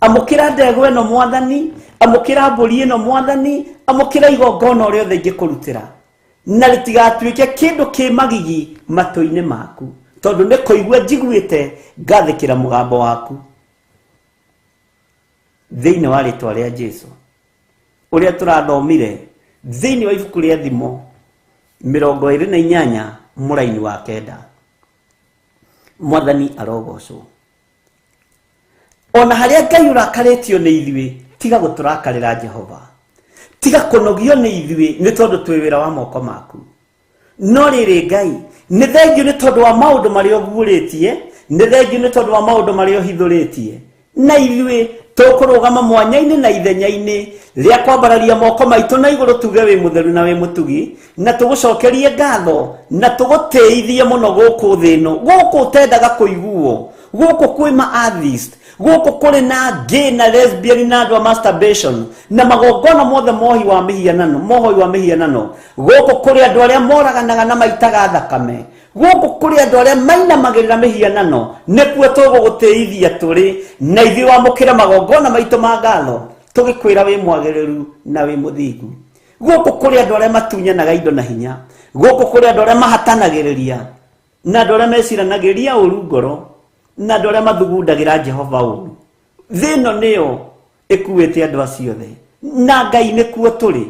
Amũkĩra ndegwa ĩno Mwathani, amũkĩra mbũri ĩno Mwathani, amũkĩra igongona o rĩothe ingĩkũrutĩra, na rĩtigatuĩke kĩndũ kĩ magigi matũ-inĩ maku, tondũ nĩ kũigua njiguĩte ngathĩkĩra mũgambo waku. Thĩinĩ wa rĩtwa rĩa Jesu ũrĩa tũrathomire thĩinĩ wa ibuku rĩa Thimo 28 mũraini wa 9, Mwathani arogocwo. Ona harĩa Ngai ũrakarĩtio nĩ ithuĩ, tiga gũtũrakarĩra Jehova, tiga kũnogio nĩ ithuĩ, nĩ tondũ twĩ wĩra wa moko maku. No rĩrĩ Ngai, nĩ thengiũ nĩ tondũ wa maũndũ marĩa ũguũrĩtie, nĩ thengiũ nĩ tondũ wa maũndũ marĩa ũhithũrĩtie. Na ithuĩ tũkũrũgama mwanya-inĩ na ithenya-inĩ rĩa kwambararia moko maitũ na igũrũ, tuge wĩ mũtheru na wĩ mũtugi, na tũgũcokerie ngatho na tũgũtĩithie mũno gũkũ thĩ ĩno, gũkũ ũtendaga kũiguo, gũkũ kwĩ ma atheist, gũkũ kũrĩ na gay na lesbian na andũ a masturbation na magongona mothe mohi wa mĩhianano, mohoi wa mĩhianano, gũkũ kũrĩ andũ arĩa moraganaga na maitaga thakame, gũkũ kũrĩ andũ arĩa mainamagĩrĩra mĩhianano, nĩkuo tũgũgũtĩithia tũrĩ na ithuĩ. Wamũkĩre magongona maitũ ma ngatho, tũgĩkwĩra wĩ mwagĩrĩru na wĩ mũthingu. Gũkũ kũrĩ andũ arĩa matunyanaga indo na hinya, gũkũ kũrĩ andũ arĩa mahatanagĩrĩria na andũ arĩa meciranagĩria ũru ngoro na andũ arĩa mathugundagĩra Jehova ũru. Thĩ ĩno nĩyo ĩkuĩte andũ acio othe, na Ngai nĩkuo tũrĩ.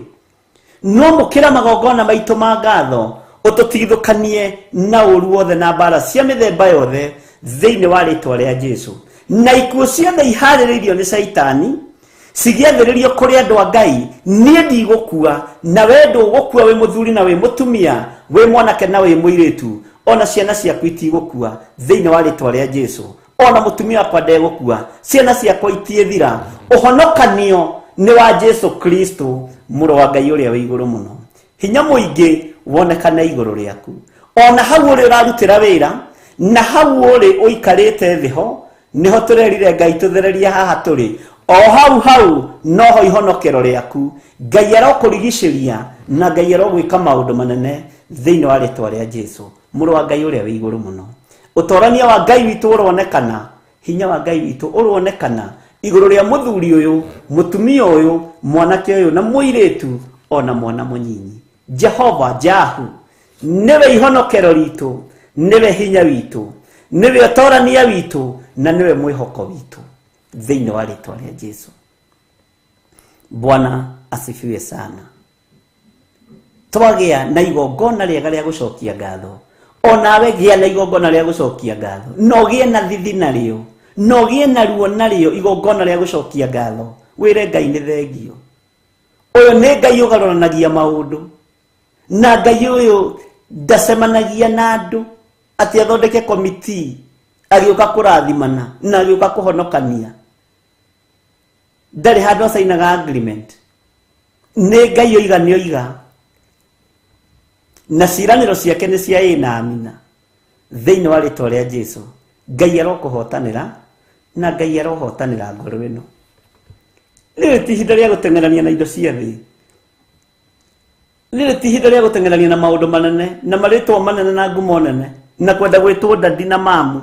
No mũkĩra magongona maitũ ma ngatho, ũtũtigithũkanie na ũru wothe na mbara cia mĩthemba yothe thĩinĩ wa rĩtwa rĩa Jesu. Na ikuũ ciothe iharĩrĩirio nĩ Caitani cigĩathĩrĩrio kũrĩ andũ a Ngai, niĩ ndigũkua na we ndũgũkua, wĩ mũthuri na wĩ mũtumia, wĩ mwanake na wĩ mũirĩtu, ona ciana ciaku itigũkua thĩinĩ wa rĩtwa rĩa Jesu. Ona mũtumia wakwa ndegũkua, ciana ciakwa itiĩthira. Ũhonokanio nĩ wa Jesu Kristo, mũrũ wa Ngai ũrĩa wĩ igũrũ mũno. Hinya mũingĩ wonekane igũrũ rĩaku, ona hau ũrĩ ũrarutĩra wĩra, na hau ũrĩ ũikarĩte thĩ ho nĩho tũrerire Ngai tũthererie haha tũrĩ, o hau hau noho ihonokero rĩaku. Ngai arokũrigicĩria na Ngai arogwĩka maũndũ manene thĩinĩ wa rĩtwa rĩa Jesu, mũrũ wa Ngai ũrĩa wĩ igũrũ mũno. Ũtorania wa Ngai witũ ũronekana, hinya wa Ngai witũ ũronekana igũrũ rĩa mũthuri ũyũ, mũtumia ũyũ, mwanake ũyũ na mũirĩtu, ona mwana mũnyinyi. Jehova Jahu nĩwe ihonokero ritũ, nĩwe hinya witũ, nĩwe ũtorania witũ, na nĩwe mwĩhoko witũ thĩinĩ wa rĩtwa rĩa Jesu. Bwana asifiwe sana. Twagĩa na igongona rĩega rĩa gũcokia ngatho, onawe gĩa na igongona rĩa gũcokia ngatho, na ũgĩe na thithi narĩo, na ũgĩe na ruo narĩo, igongona rĩa gũcokia ngatho. Wĩre Ngai nĩ thengio. Ũyũ nĩ Ngai ũgarũranagia maũndũ, na Ngai ũyũ ndacemanagia na andũ atĩ athondeke komiti agĩũka kũrathimana na agĩũka kũhonokania. Ndarĩ handũ acainaga agreement. Nĩ Ngai oiga nĩ oiga, na ciĩranĩro ciake nĩ cia ĩ na amina thĩinĩ wa rĩtwa rĩa Jesu. Ngai arokũhotanĩra na Ngai arohotanĩra ngoro ĩno. Rĩrĩ ti ihinda rĩa gũteng'erania na indo cia thĩ, rĩrĩ ti ihinda rĩa gũteng'erania na maũndũ manene na marĩtwa manene na ngumo nene na kwenda gwĩtwo dadi na mamu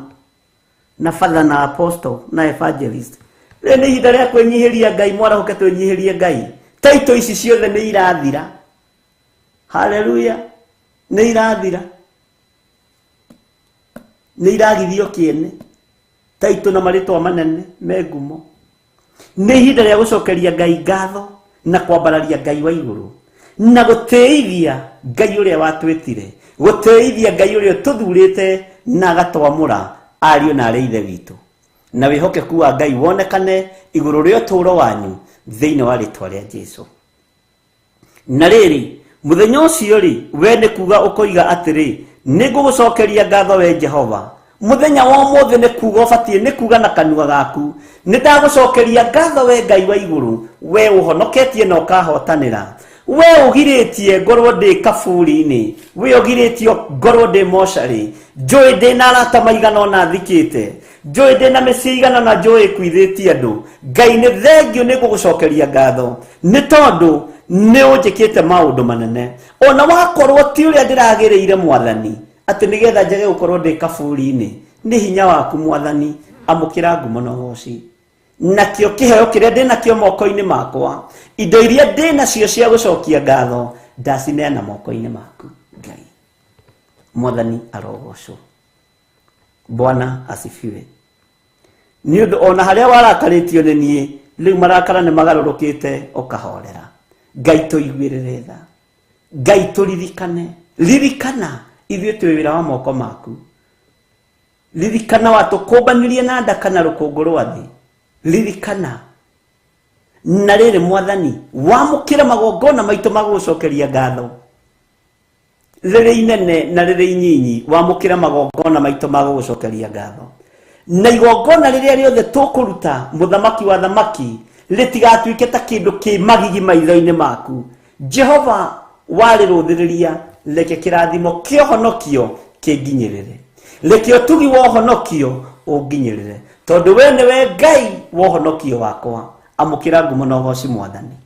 na father na apostle na evangelist. Rĩrĩ nĩ ihinda rĩa kwĩnyihĩria Ngai. Mwarahũke twĩnyihĩrie Ngai. Taito ici ciothe nĩ irathira. Haleluya, nĩ irathira. Nĩ iragithio kĩene taitũ na marĩtwa manene me ngumo. Nĩ ihinda rĩa gũcokeria Ngai ngatho na kwambararia Ngai wa igũrũ na gũtĩithia Ngai ũrĩa watwĩtire, gũtĩithia Ngai ũrĩa ũtũthurĩte na agatwamũra ariũ na arĩ ithe witũ, na wĩhokeku wa Ngai wonekane igũrũ rĩa ũtũũro wanyu thĩinĩ wa rĩtwa rĩa Jesu. Na rĩrĩ, mũthenya ũcio-rĩ, wee nĩ kuuga ũkoiga atĩrĩ, nĩ ngũgũcokeria ngatho wee Jehova. Mũthenya wa ũmũthĩ nĩ kuuga ũbatiĩ nĩ kuuga na kanua gaku, nĩ ndagũcokeria ngatho wee Ngai wa igũrũ, wee ũhonoketie na ũkahotanĩra. Wee ũgirĩtie ngorwo ndĩ kaburi-inĩ, wee ũgirĩtie ngorwo ndĩ mocarĩ. Njũĩ ndĩ na arata maigana ũna thikĩte, njũĩ ndĩ na mĩciĩ igana na njũĩ ĩkuithĩtie andũ. Ngai nĩ thengiũ, nĩ ngũgũcokeria ngatho nĩ tondũ nĩ ũnjĩkĩte maũndũ manene, ona wakorwo ti ũrĩa ndĩragĩrĩire Mwathani, atĩ nĩgetha njage gũkorwo ndĩ kaburi-inĩ. Nĩ hinya waku Mwathani, amũkĩra ngumo na ũgoci. Nakĩo kĩheo kĩrĩa ndĩ nakĩo moko-inĩ makwa, indo iria ndĩ nacio cia gũcokia ngatho, ndacineana moko-inĩ maku Ngai. Mwathani arogocwo. Bwana asifiwe. Nĩ ũndũ ona harĩa warakarĩtio nĩ niĩ, rĩu marakara nĩ magarũrũkĩte ũkahorera. Ngai tũiguĩrĩre tha, Ngai tũririkane. Ririkana ithuĩ twĩ wĩra wa moko maku. Ririkana watũkũmbanirie na nda kana rũkũngũ rwa thĩ. Ririkana. Na rĩrĩ Mwathani, wamũkĩre magongona maitũ ma gũgũcokeria ngatho, rĩrĩ inene na rĩrĩ inyinyi. Wamũkĩre magongona maitũ ma gũgũcokeria ngatho, na igongona rĩrĩa rĩothe tũkũruta, mũthamaki wa thamaki, rĩtigatuĩke ta kĩndũ kĩ magigi maitho-inĩ maku Jehova. Warĩrũthĩrĩria, reke kĩrathimo kĩa ũhonokio kĩnginyĩrĩre, reke ũtugi wa ũhonokio ũnginyĩrĩre, tondũ we nĩwe Ngai wa ũhonokio wakwa. Amũkĩra ngumo na ũgoci Mwathani.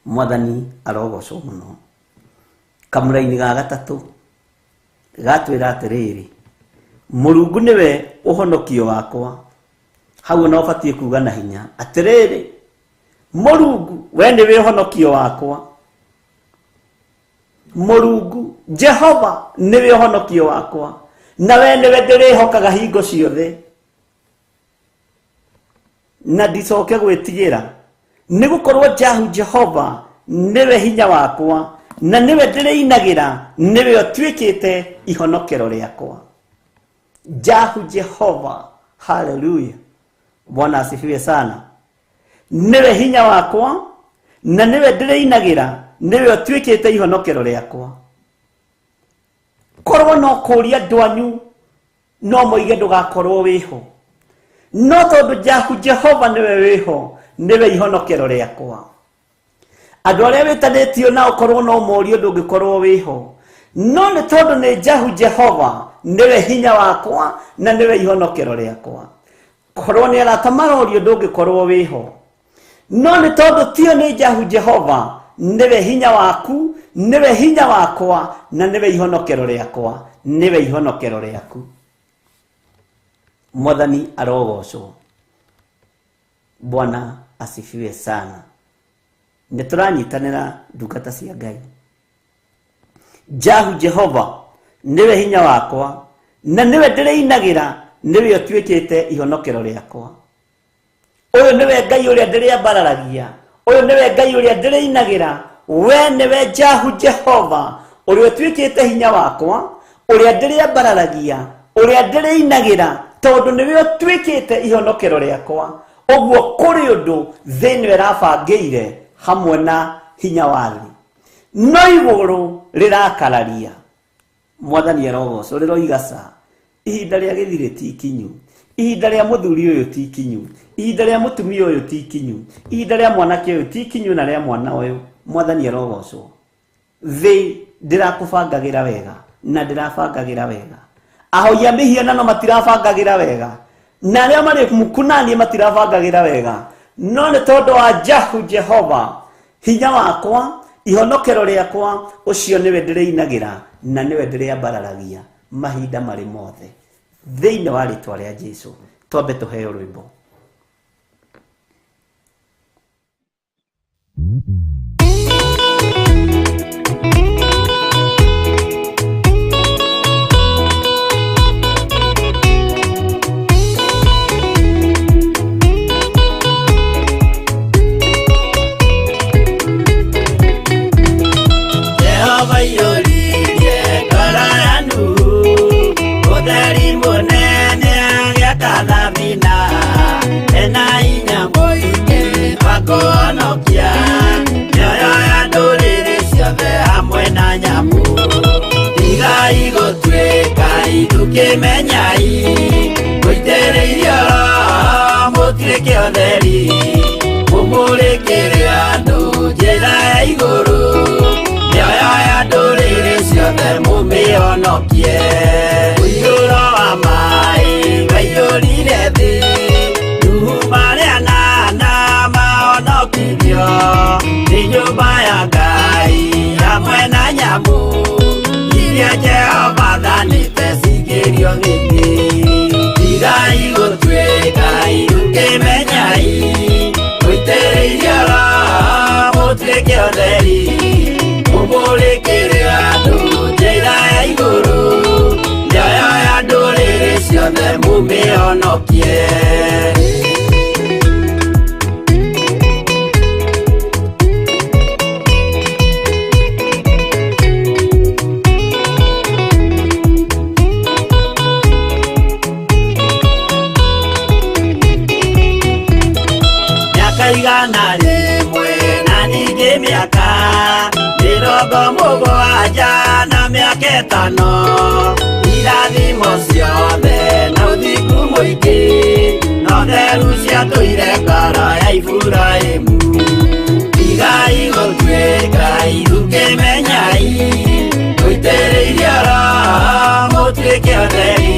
Mwathani arogocwo mũno. Kamũraini ga gatatũ gatwĩra atĩrĩrĩ, Mũrungu nĩwe ũhonokio wakwa. Hau ona ũbatiĩ kuga na hinya atĩrĩrĩ, Mũrungu, we nĩwe ũhonokio wakwa. Mũrungu Jehova nĩwe ũhonokio wakwa, na we nĩwe ndĩrĩhokaga hingo ciothe, na ndicoke gwĩtigĩra, nĩ gũkorwo Jahu Jehova nĩwe hinya wakwa, na nĩwe ndĩrĩinagĩra, nĩwe ũtuĩkĩte ihonokero rĩakwa. Jahu Jehova, haleluya, Bwana asifiwe sana. Nĩwe hinya wakwa na nĩwe ndĩrĩinagĩra, nĩwe ũtuĩkĩte ihonokero rĩakwa. Korwo no kũũria andũ anyu, no moige ndũgakorwo wĩho, no tondũ Jahu Jehova nĩwe wĩho, nĩwe ihonokero rĩakwa. Andũ arĩa wĩtanĩtio nao korwo no morio, ndũngĩkorwo wĩho, no nĩ tondũ nĩ Jahu Jehova nĩwe hinya wakwa na nĩwe ihonokero rĩakwa. Korwo nĩ arata marorio, ndũngĩkorwo wĩho, no nĩ tondũ tio, nĩ Jahu Jehova nĩwe hinya waku, nĩwe hinya wakwa, na nĩwe ihonokero rĩakwa, nĩwe ihonokero rĩaku. Mwathani arogocwo. Bwana asifiwe sana. Nĩ tũranyitanĩra ndungata cia Ngai. Jahu Jehova nĩwe hinya wakwa na nĩwe ndĩrĩinagĩra, nĩwe ũtuĩkĩte ihonokero rĩakwa. Ũyũ nĩwe Ngai ũrĩa ndĩrĩambararagia, ũyũ nĩwe Ngai ũrĩa ndĩrĩinagĩra. We nĩwe Jahu Jehova ũrĩa ũtuĩkĩte hinya wakwa, ũrĩa ndĩrĩambararagia, ũrĩa ndĩrĩinagĩra, tondũ nĩwe ũtuĩkĩte ihonokero rĩakwa. Ũguo kũrĩ ũndũ thĩ ĩno ĩrabangĩire hamwe na hinya wa thĩ, no igũrũ rĩrakararia. Mwathani arogocwo. Rĩroiga ca, ihinda rĩa gĩthirĩ ti ikinyu, ihinda rĩa mũthuri ũyũ ti ikinyu, ihinda rĩa mũtumia ũyũ ti ikinyu, ihinda rĩa mwanake ũyũ ti ikinyu, na rĩa mwana ũyũ. Mwathani arogocwo. Thĩ ndĩrakũbangagĩra wega na ndĩrabangagĩra wega. Ahoi a mĩhianano matirabangagĩra wega, na arĩa marĩ mukunanie matirabangagĩra wega, no nĩ tondũ wa Jahu Jehova hinya wakwa, ihonokero rĩakwa, ũcio nĩwe ndĩrĩinagĩra na nĩwe ndĩrĩambararagia mahinda marĩ mothe, thĩinĩ wa rĩtwa rĩa Jesu. Twambe tũheo rwĩmbo. Kimenyai Mũitĩrĩirio Roho mũtuĩke ũtheri Mũmũrĩkĩre andũ njĩra ya igũrũ Mĩoyo ya ndũrĩrĩ ciothe mũmĩhonokie Ũiyũro wa maĩ waiyũrire thĩ Nuhu marĩ anana mahonokirio Nĩ nyũmba ya Ngai hamwe na nyamũ Iria Jehova athanĩte cingĩrio gĩtĩ Tigai gũtuĩka irũkĩmenyai Mũitĩrĩirio Roho mũtuĩke ũtheri Mũmũrĩkĩre andũ njĩra ya igũrũ Mĩoyo ya ndũrĩrĩ ciothe mũmĩhonokie Mĩaka 100 na ningĩ mĩaka 70 na mĩaka 5 irathimo ciothe na ũthingu mũingĩ no theru ciatũire ngoro ya Iburahĩmu Tigai gũtuĩka irũkĩmenyai Mũitĩrĩirio Roho mũtuĩke ũtheri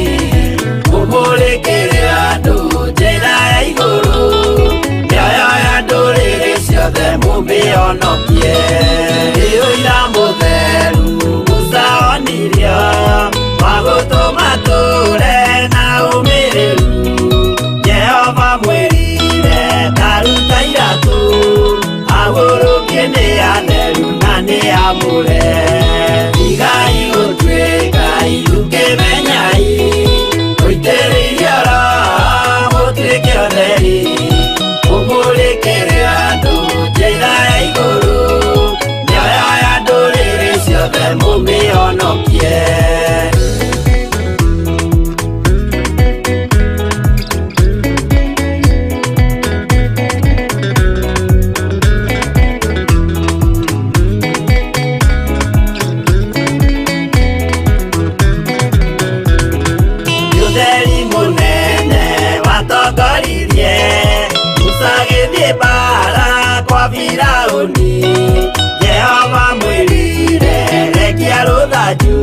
Mũmũrĩkĩre andũ njĩra ya igũrũ Mĩoyo ya ndũrĩrĩ ciothe mũmĩhonokie Nĩ ũira mũtheru Musa onirio wa gũtũma tũre na ũmĩrĩru Jehova mwĩrire taruta iratũ Ahurũkie nĩ atheru na nĩ amũre Tigai gũtuĩka irũkĩmenyai Mũitĩrĩirio Roho mũtuĩke ũtheri Mũmũrĩkĩre andũ njĩra ya igũrũ Mĩoyo ya ndũrĩrĩ ciothe mũmĩhonokie Ũtheri mũnene watongoririe Musa agĩthiĩ mbaara kwa Firaũni Jehova mwĩrire rekia rũthanju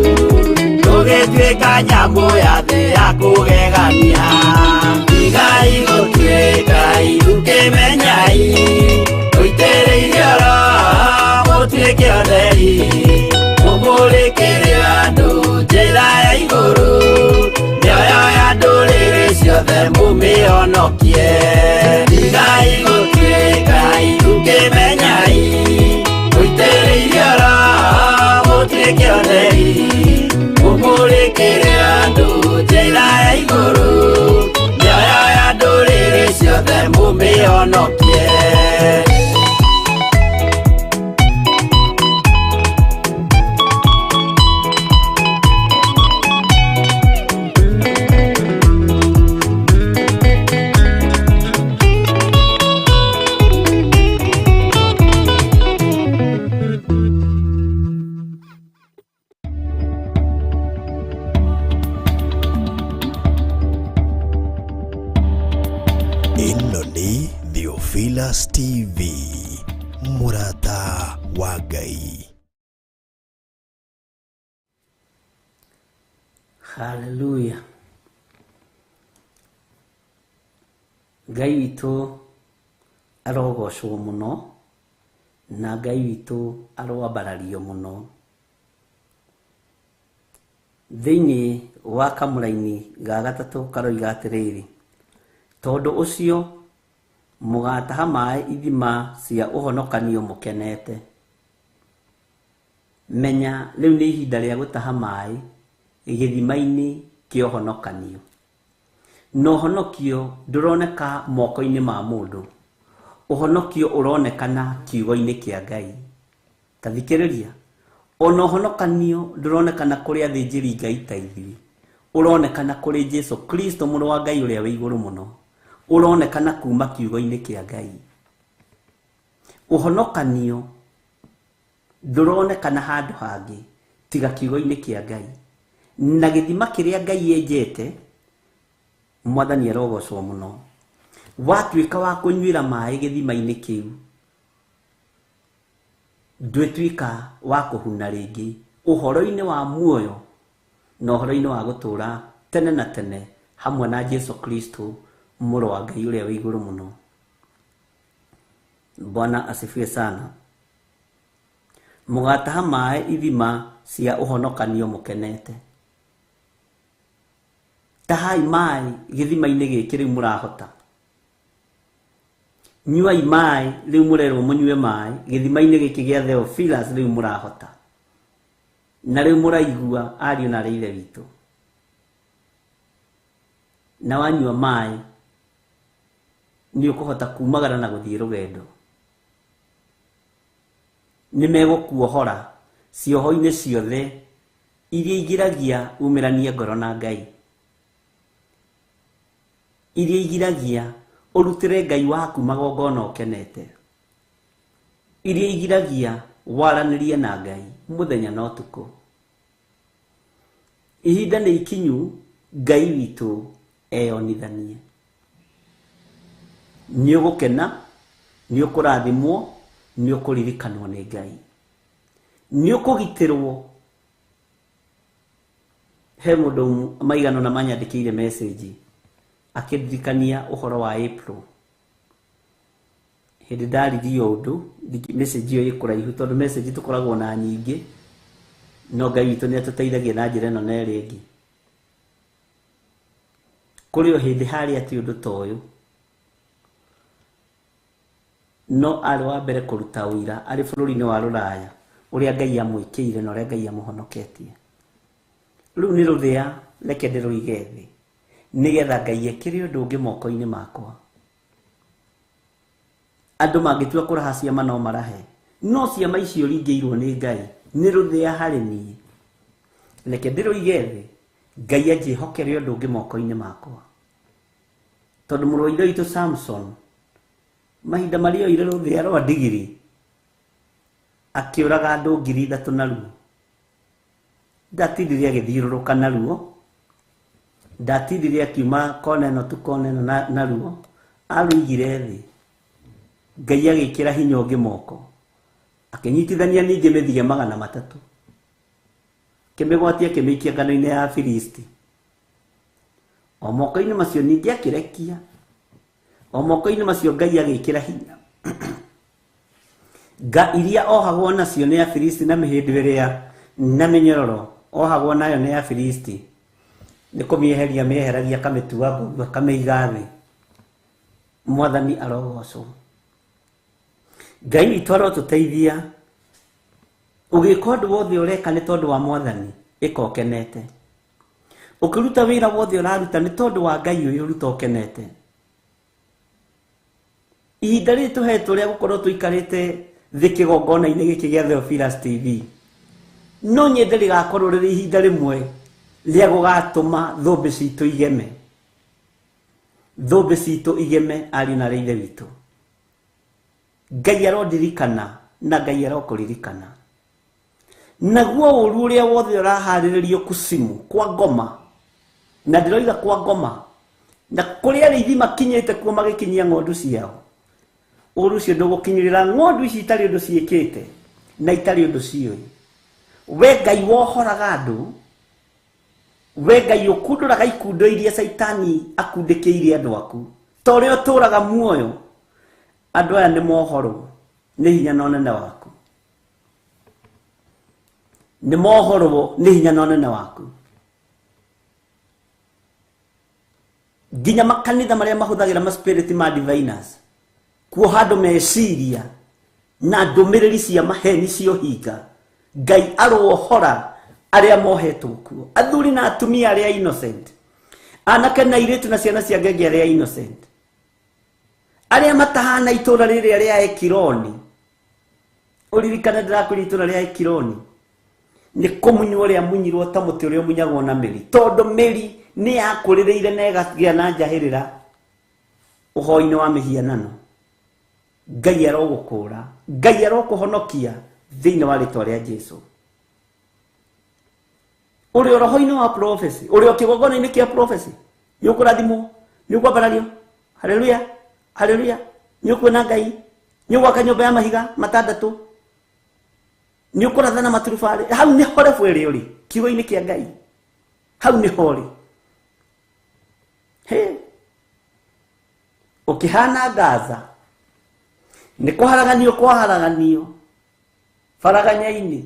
Rũgĩtuĩka nyamũ ya thĩ ya kũgegania Tigai gũtuĩka irũkĩmenyai Mũitĩrĩirio Roho mũtuĩke ũtheri Mũmũrĩkĩre andũ njĩra ya igũrũ Mĩoyo ya ndũrĩrĩ ciothe mũmĩhonokie Tigai gũtuĩka irũkĩmenyai Mũitĩrĩirio Roho mũtuĩke ũtheri Mũmũrĩkĩre andũ njĩra ya igũrũ Mĩoyo ya ndũrĩrĩ ciothe mũmĩhonokie Ĩno nĩ Theophilus TV, mũrata wa Ngai. Haleluya. Ngai witũ arogocwo mũno na Ngai witũ aroambarario mũno. Thĩinĩ wa kamũraini ga gatatũ karoiga atĩrĩrĩ, tondũ ũcio mũgataha maĩ ithima cia ũhonokanio mũkenete. Menya rĩu nĩ ihinda rĩa gũtaha maĩ gĩthima-inĩ kĩa ũhonokanio. Na ũhonokio ndũroneka moko-inĩ ma mũndũ. Ũhonokio ũronekana kiugo-inĩ kĩa Ngai. Ta thikĩrĩria, ona ũhonokanio ndũronekana kũrĩ athĩnjĩri Ngai ta ithuĩ. Ũronekana kũrĩ Jesu Kristo mũrũ wa Ngai ũrĩa wĩ igũrũ mũno. Ũronekana kuma kiugo-inĩ kĩa Ngai. Ũhonokanio ndũronekana handũ hangĩ tiga kiugo-inĩ kĩa Ngai. Na gĩthima kĩrĩa Ngai enjete, Mwathani arogocwo mũno. Watuĩka wa kũnyuĩra maĩ gĩthima-inĩ kĩu, ndwĩtuĩka wa kũhuna rĩngĩ ũhoro-inĩ wa muoyo na ũhoro-inĩ wa gũtũũra tene na tene hamwe na Jesu Kristo mũrũ wa Ngai ũrĩa wĩ igũrũ mũno. Bwana asifiwe sana. Mũgataha maĩ ithima cia ũhonokanio mũkenete. Tahai maĩ gĩthima-inĩ gĩkĩ rĩu mũrahota. Nyuai maĩ rĩu mũrerwo mũnyue maĩ gĩthima-inĩ gĩkĩ gĩa Theophilus rĩu mũrahota. Na rĩu mũraigua ariũ na arĩ ithe witũ. Na wanyua maĩ nĩ ũkũhota kumagara na gũthiĩ rũgendo. Nĩ megũkuohora cioho-inĩ ciothe iria igiragia umĩranie ngoro na Ngai, iria igiragia ũrutĩre Ngai waku magongona ũkenete, iria igiragia waranĩrie na Ngai mũthenya na ũtukũ. Ihinda nĩ ikinyu Ngai witũ eyonithanie. Nĩ ũgũkena, nĩ ũkũrathimwo, nĩ ũkũririkanwo nĩ Ngai, nĩ ũkũgitĩrwo. He mũndũ maigana na manyandĩkĩire message akĩndirikania ũhoro wa April. Hĩndĩ ndaririe ũndũ, message ĩyo ĩ kũraihu tondũ message tũkoragwo na nyingĩ, no Ngai witũ nĩ atũteithagia na njĩra ĩno na ĩrĩa ĩngĩ. Kũrĩ o hĩndĩ harĩ atĩ ũndũ ta ũyũ, no arĩ wa mbere kũruta ũira arĩ bũrũri-inĩ wa Rũraya ũrĩa Ngai amwĩkĩire na ũrĩa Ngai amũhonoketie. Rĩu nĩ rũthĩa, reke ndĩrũige thĩ nĩgetha Ngai ekĩre ũndũ ũngĩ moko-inĩ makwa. Andũ mangĩtua kũraha ciama no marahe, no ciama icio ringĩirwo nĩ Ngai nĩ rũthĩa harĩ niĩ. Reke ndĩrũige thĩ, Ngai anjĩhokere ũndũ ũngĩ moko-inĩ makwa. Tondũ mũrũ wa ithe witũ Samson mahinda marĩa oire rũthĩa rwa ndigiri akĩũraga andũ 3,000 naruo. Ndatindire agĩthiũrũrũka naruo, ndatindire akiuma kona ĩno tu kona ĩno naruo, arũigire thĩ. Ngai agĩkĩra hinya ũngĩ moko, akĩnyitithania ningĩ mĩthige 300, akĩmĩgwatia akĩmĩikia ngano-inĩ ya Afilisti. O moko-inĩ macio ningĩ akĩrekia, o moko-inĩ macio Ngai agĩkĩra hinya. Nga iria ohagwo nacio nĩ Afilisti na mĩhĩndo ĩrĩa na mĩnyororo ohagwo nayo nĩ Afilisti, nĩ kũmĩeheria mĩeheragia akamĩtua ngũndu akamĩiga thĩ. Mwathani arogocwo. Ngai witũ arotũteithia. Ũgĩka ũndũ wothe ũreka nĩ tondũ wa Mwathani, ĩka ũkenete. Ũkĩruta wĩra wothe ũraruta nĩ tondũ wa Ngai ũyũ, ruta ũkenete. Ihinda rĩrĩ tũhetwo rĩa gũkorwo tũikarĩte thĩ kĩgongona-inĩ gĩkĩ gĩa Theophilus TV, no nyende rĩgakorwo rĩrĩ ihinda rĩmwe rĩa gũgatũma thũmbĩ citũ igeme, thũmbĩ citũ igeme ariũ na arĩ ithe witũ. Ngai arondirikana na Ngai arokũririkana. Naguo ũru ũrĩa wothe ũraharĩrĩrio kucimu kwa ngoma, na ndĩroiga kwa ngoma, na kũrĩa arĩithi makinyĩte kuo magĩkinyia ng'ondu ciao, ũru ũcio ndũgũkinyĩrĩra ng'ondu ici itarĩ ũndũ ciĩkĩte na itarĩ ũndũ ciũĩ. We Ngai wohoraga andũ, we Ngai ũkundũraga ikundo iria Caitani akundĩkĩire andũ aku, ta ũrĩa ũtũũraga muoyo, andũ aya nĩ mohorwo nĩ hinya na ũnene waku, nĩ mohorwo nĩ hinya na ũnene waku. Nginya makanitha marĩa mahũthagĩra ma spirit ma diviners kuoha andũ meciria na ndũmĩrĩri cia maheni cia ũhinga, Ngai arohora arĩa mohetwo kuo, athuri na atumia arĩa innocent, anake na airĩtu na ciana cia ngenge arĩa innocent, arĩa matahana itũra rĩrĩa rĩa Ekironi. Ũririkane ndĩrakwĩra itũra rĩa Ekironi nĩ kũmunywo rĩa munyirwo ta mũtĩ ũrĩa ũmunyagwo na mĩri, tondũ mĩri nĩ yakũrĩrĩire na ĩgagĩa na njahĩrĩra ũhoi-inĩ wa mĩhianano. Ngai arogũkũra, Ngai arokũhonokia thĩinĩ wa rĩtwa rĩa Jesu. Uri roho-inĩ wa prophecy, uri o kĩgongona-inĩ kĩa prophecy. Nĩ ũkũrathimwo, nĩ ũkwambarario. Haleluya, haleluya. Nĩ ũkuona Ngai, nĩ ũgwaka nyũmba ya mahiga matandatũ, nĩ ũkũrathana maturubarĩ. Hau nĩho rebu ĩrĩa ũrĩ kiugo-inĩ kĩa Ngai, hau nĩho ũrĩ. He ũkĩhana Gaza, nĩ kũharaganio kwaharaganio baraganya-inĩ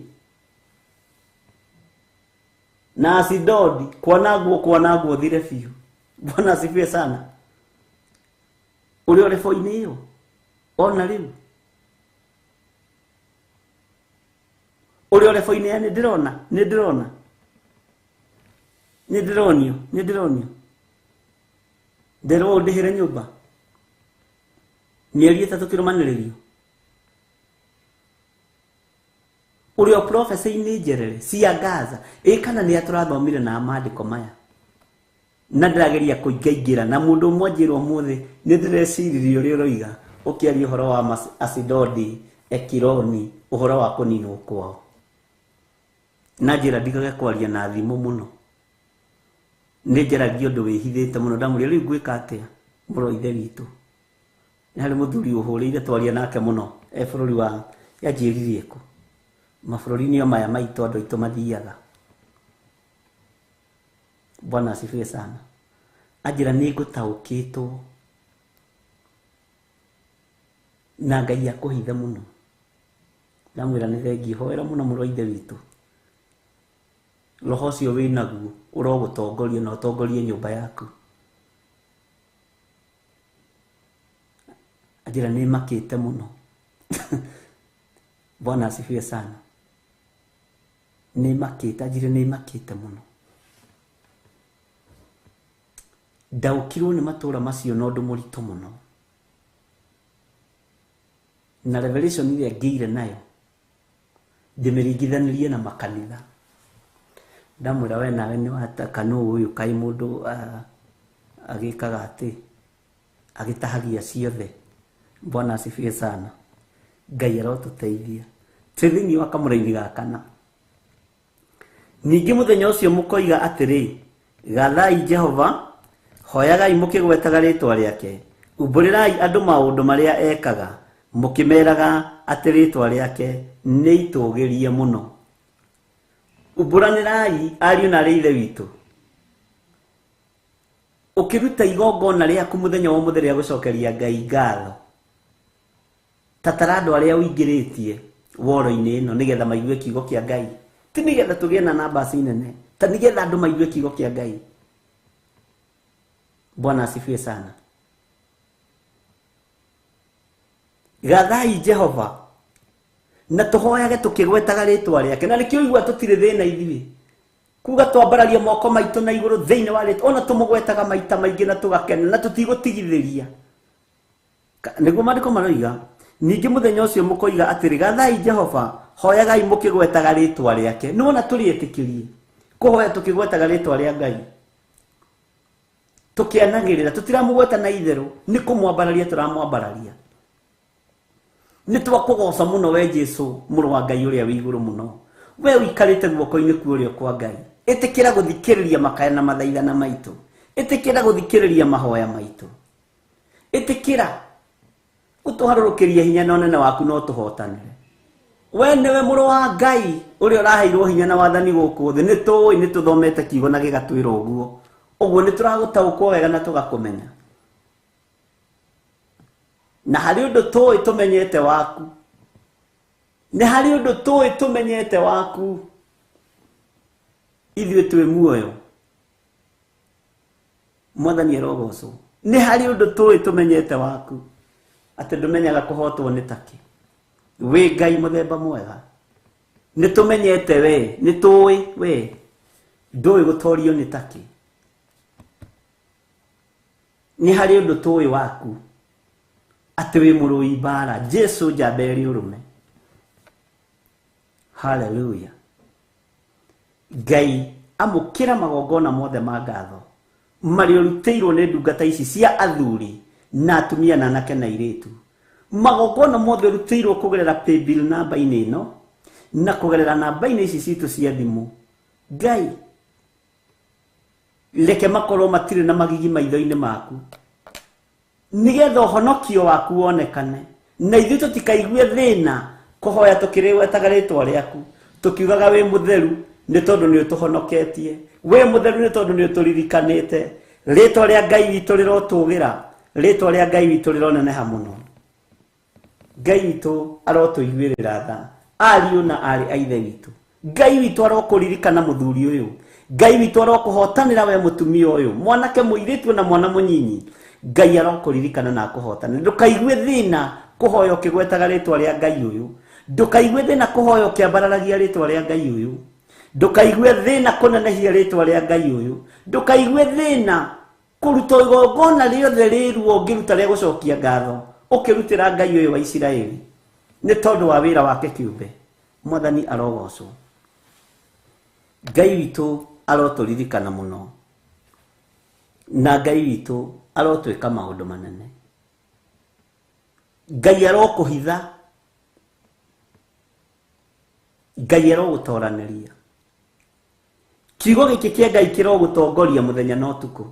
na Asidodi kwanangwo kwanangwo thire biũ. Bwana asifiwe sana. Ũrĩ o rebo-inĩ ĩyo ona rĩu, ũrĩ o rebo-inĩ ya nĩ ndĩrona, nĩ ndĩrona, nĩ ndĩronio, nĩ ndĩronio. Nderwo ndĩhĩre nyũmba mĩeri 3 kĩrũmanĩrĩrio. Ũrĩ o prophecy-inĩ njerere cia Gaza. Ĩ kana nĩ atũrathomire na maandĩko maya, na ndĩrageria kũingaingĩra na mũndũ ũmwe anjĩra ũmũthĩ nĩ ndĩreciririe ũrĩa ũroiga ũkĩaria ũhoro wa Asidodi, Ekironi, ũhoro wa kũninwo kwao. Na njĩra ndigage kwaria na thimũ mũno, nĩ njaragia ũndũ wĩhithĩte mũno. Ndamũria rĩu ngwĩka atĩa mũrũ wa ithe witũ? Nĩ harĩ mũthuri ũhũrĩire twaria nake mũno e bũrũri wa yanjĩririe kũ mabũrũri-inĩ o maya maitũ andũ aitũ mathiaga. Bwana asifiwe sana. Anjĩra nĩ ngũtaũkĩtwo na Ngai akũhithe mũno. Ndamwĩra nĩ thengiũ, hoera mũno mũrũ wa ithe witũ. Roho ũcio wĩnaguo ũrogũtongoria na ũtongorie nyũmba yaku. Anjĩra nĩ makĩte mũno. Bwana asifiwe sana. Nĩ makĩte, anjĩra nĩ makĩte mũno. Ndaũkirwo nĩ matũra macio na ũndũ mũritũ mũno. Na revelation ĩrĩa ngĩire nayo ndĩmĩringithanirie na makanitha. Ndamwĩra we nawe nĩ wataka nũ ũyũ kaĩ mũndũ agĩkaga atĩ agĩtahagia ciothe. Bwana asifiwe sana. Ngai arotũteithia. Twĩ thĩinĩ wa kamũraini ga kana. Ningĩ mũthenya ũcio mũkoiga atĩrĩ, gathai Jehova, hoyagai mũkĩgwetaga rĩtwa rĩake, umbũrĩrai andũ maũndũ marĩa ekaga, mũkĩmeraga atĩ rĩtwa rĩake nĩ itũgĩrie mũno. Umbũranĩrai ariũ na aarĩ ithe witũ. Ũkĩruta igongona rĩaku mũthenya wa ũmũthĩ rĩa gũcokeria Ngai ngatho, tatara andũ arĩa ũingĩrĩtie woro-inĩ ĩno nĩgetha maigue kiugo kĩa Ngai. Ti nĩgetha tũgĩe na numbers nene, ta nĩgetha andũ maigue kiugo kĩa Ngai. Bwana asifiwe sana. Gathai Jehova na tũhoyage tũkĩgwetaga rĩtwa rĩake. Na nĩkĩo igua tũtirĩ thĩna ithuĩ kuga twambararia moko maitũ na igũrũ thĩinĩ wa rĩtwa, ona tũmũgwetaga maita maingĩ na tũgakena na tũtigũtigithĩria. Nĩguo maandĩko maroiga. Ningĩ mũthenya ũcio mũkoiga atĩrĩ, gathai Jehova, hoyagai mũkĩgwetaga rĩtwa rĩake. Nĩwona tũrĩetĩkĩrie kũhoya tũkĩgwetaga rĩtwa rĩa Ngai, tũkĩanagĩrĩra, tũtiramũgweta na itherũ, nĩ kũmwambararia tũramwambararia. Nĩ twakũgoca mũno we Jesũ mũrũ wa Ngai ũrĩa wĩ igũrũ mũno, we ũikarĩte guoko-inĩ kwa ũrĩo kwa Ngai. Ĩtĩkĩra gũthikĩrĩria makaya na mathaithana maitũ, ĩtĩkĩra gũthikĩrĩria mahoya maitũ, ĩtĩkĩra ũtũharũrũkĩrie hinya na ũnene waku no tũhotanĩre. We nĩwe mũrũ wa Ngai ũrĩa ũraheirwo hinya na wathani gũkũ thĩ. Nĩ tũĩ, nĩ tũthomete kiugo na gĩgatwĩra ũguo. Ũguo nĩ tũragũtaũkwo wega na tũgakũmenya. Na harĩ ũndũ tũĩ tũmenyete waku, nĩ harĩ ũndũ tũĩ tũmenyete waku, ithuĩ twĩ muoyo. Mwathani arogocwo. Nĩ harĩ ũndũ tũĩ tũmenyete waku, atĩ ndũmenyaga kũhotwo nĩ takĩ. Wĩ Ngai mũthemba mwega. Nĩ tũmenyete we, nĩ tũĩ we, ndũĩ gũtorio nĩ takĩ. Nĩ harĩ ũndũ tũĩ waku, atĩ wĩ mũrũi mbara, Jesũ njamba ĩrĩ ũrũme. Hallelujah. Ngai amũkĩra magongona mothe ma ngatho marĩa ũrutĩirwo nĩ ndungata ici cia athuri na atumia na anake na airĩtu. Magongona mothe ũrutĩirwo kũgerera paybill namba-inĩ ĩno na kũgerera namba-inĩ ici citũ cia thimũ. Ngai Reke makorwo matirĩ na magigi maitho-inĩ maku, nĩgetha ũhonokio waku wonekane, na ithuĩ tũtikaigue thĩna kũhoya tũkĩrĩwetaga rĩtwa rĩaku, tũkiugaga wĩ mũtheru nĩ tondũ nĩ ũtũhonoketie, wĩ mũtheru nĩ tondũ nĩ ũtũririkanĩte. Rĩtwa rĩa Ngai witũ rĩrotũgĩra, rĩtwa rĩa Ngai witũ rĩroneneha mũno. Ngai witũ arotũiguĩrĩra tha, ariũ na arĩ a ithe witũ. Ngai witũ arokũririkana mũthuri ũyũ, Ngai witũ arokũhotanĩra we mũtumia ũyũ, mwanake mũirĩtu na mwana mũnyinyi. Ngai arokũririkana na akũhotanĩre. Ndũkaigue thĩna kũhoya ũkĩgwetaga rĩtwa rĩa Ngai ũyũ, ndũkaigue thĩna kũhoya ũkĩambararagia rĩtwa rĩa Ngai ũyũ, ndũkaigue thĩna kũnenehia rĩtwa rĩa Ngai ũyũ, ndũkaigue thĩna kũruta igongona rĩothe rĩruo ũngĩruta rĩa gũcokia ngatho ũkĩrutĩra Ngai ũyũ wa Isiraeli nĩ tondũ wa wĩra wake kĩũmbe. Mwathani arogocwo. Ngai witũ arotũririkana mũno, na Ngai witũ arotwĩka maũndũ manene. Ngai arokũhitha, Ngai arogũtoranĩria. Kiugo gĩkĩ kĩa Ngai kĩrogũtongoria mũthenya na ũtukũ.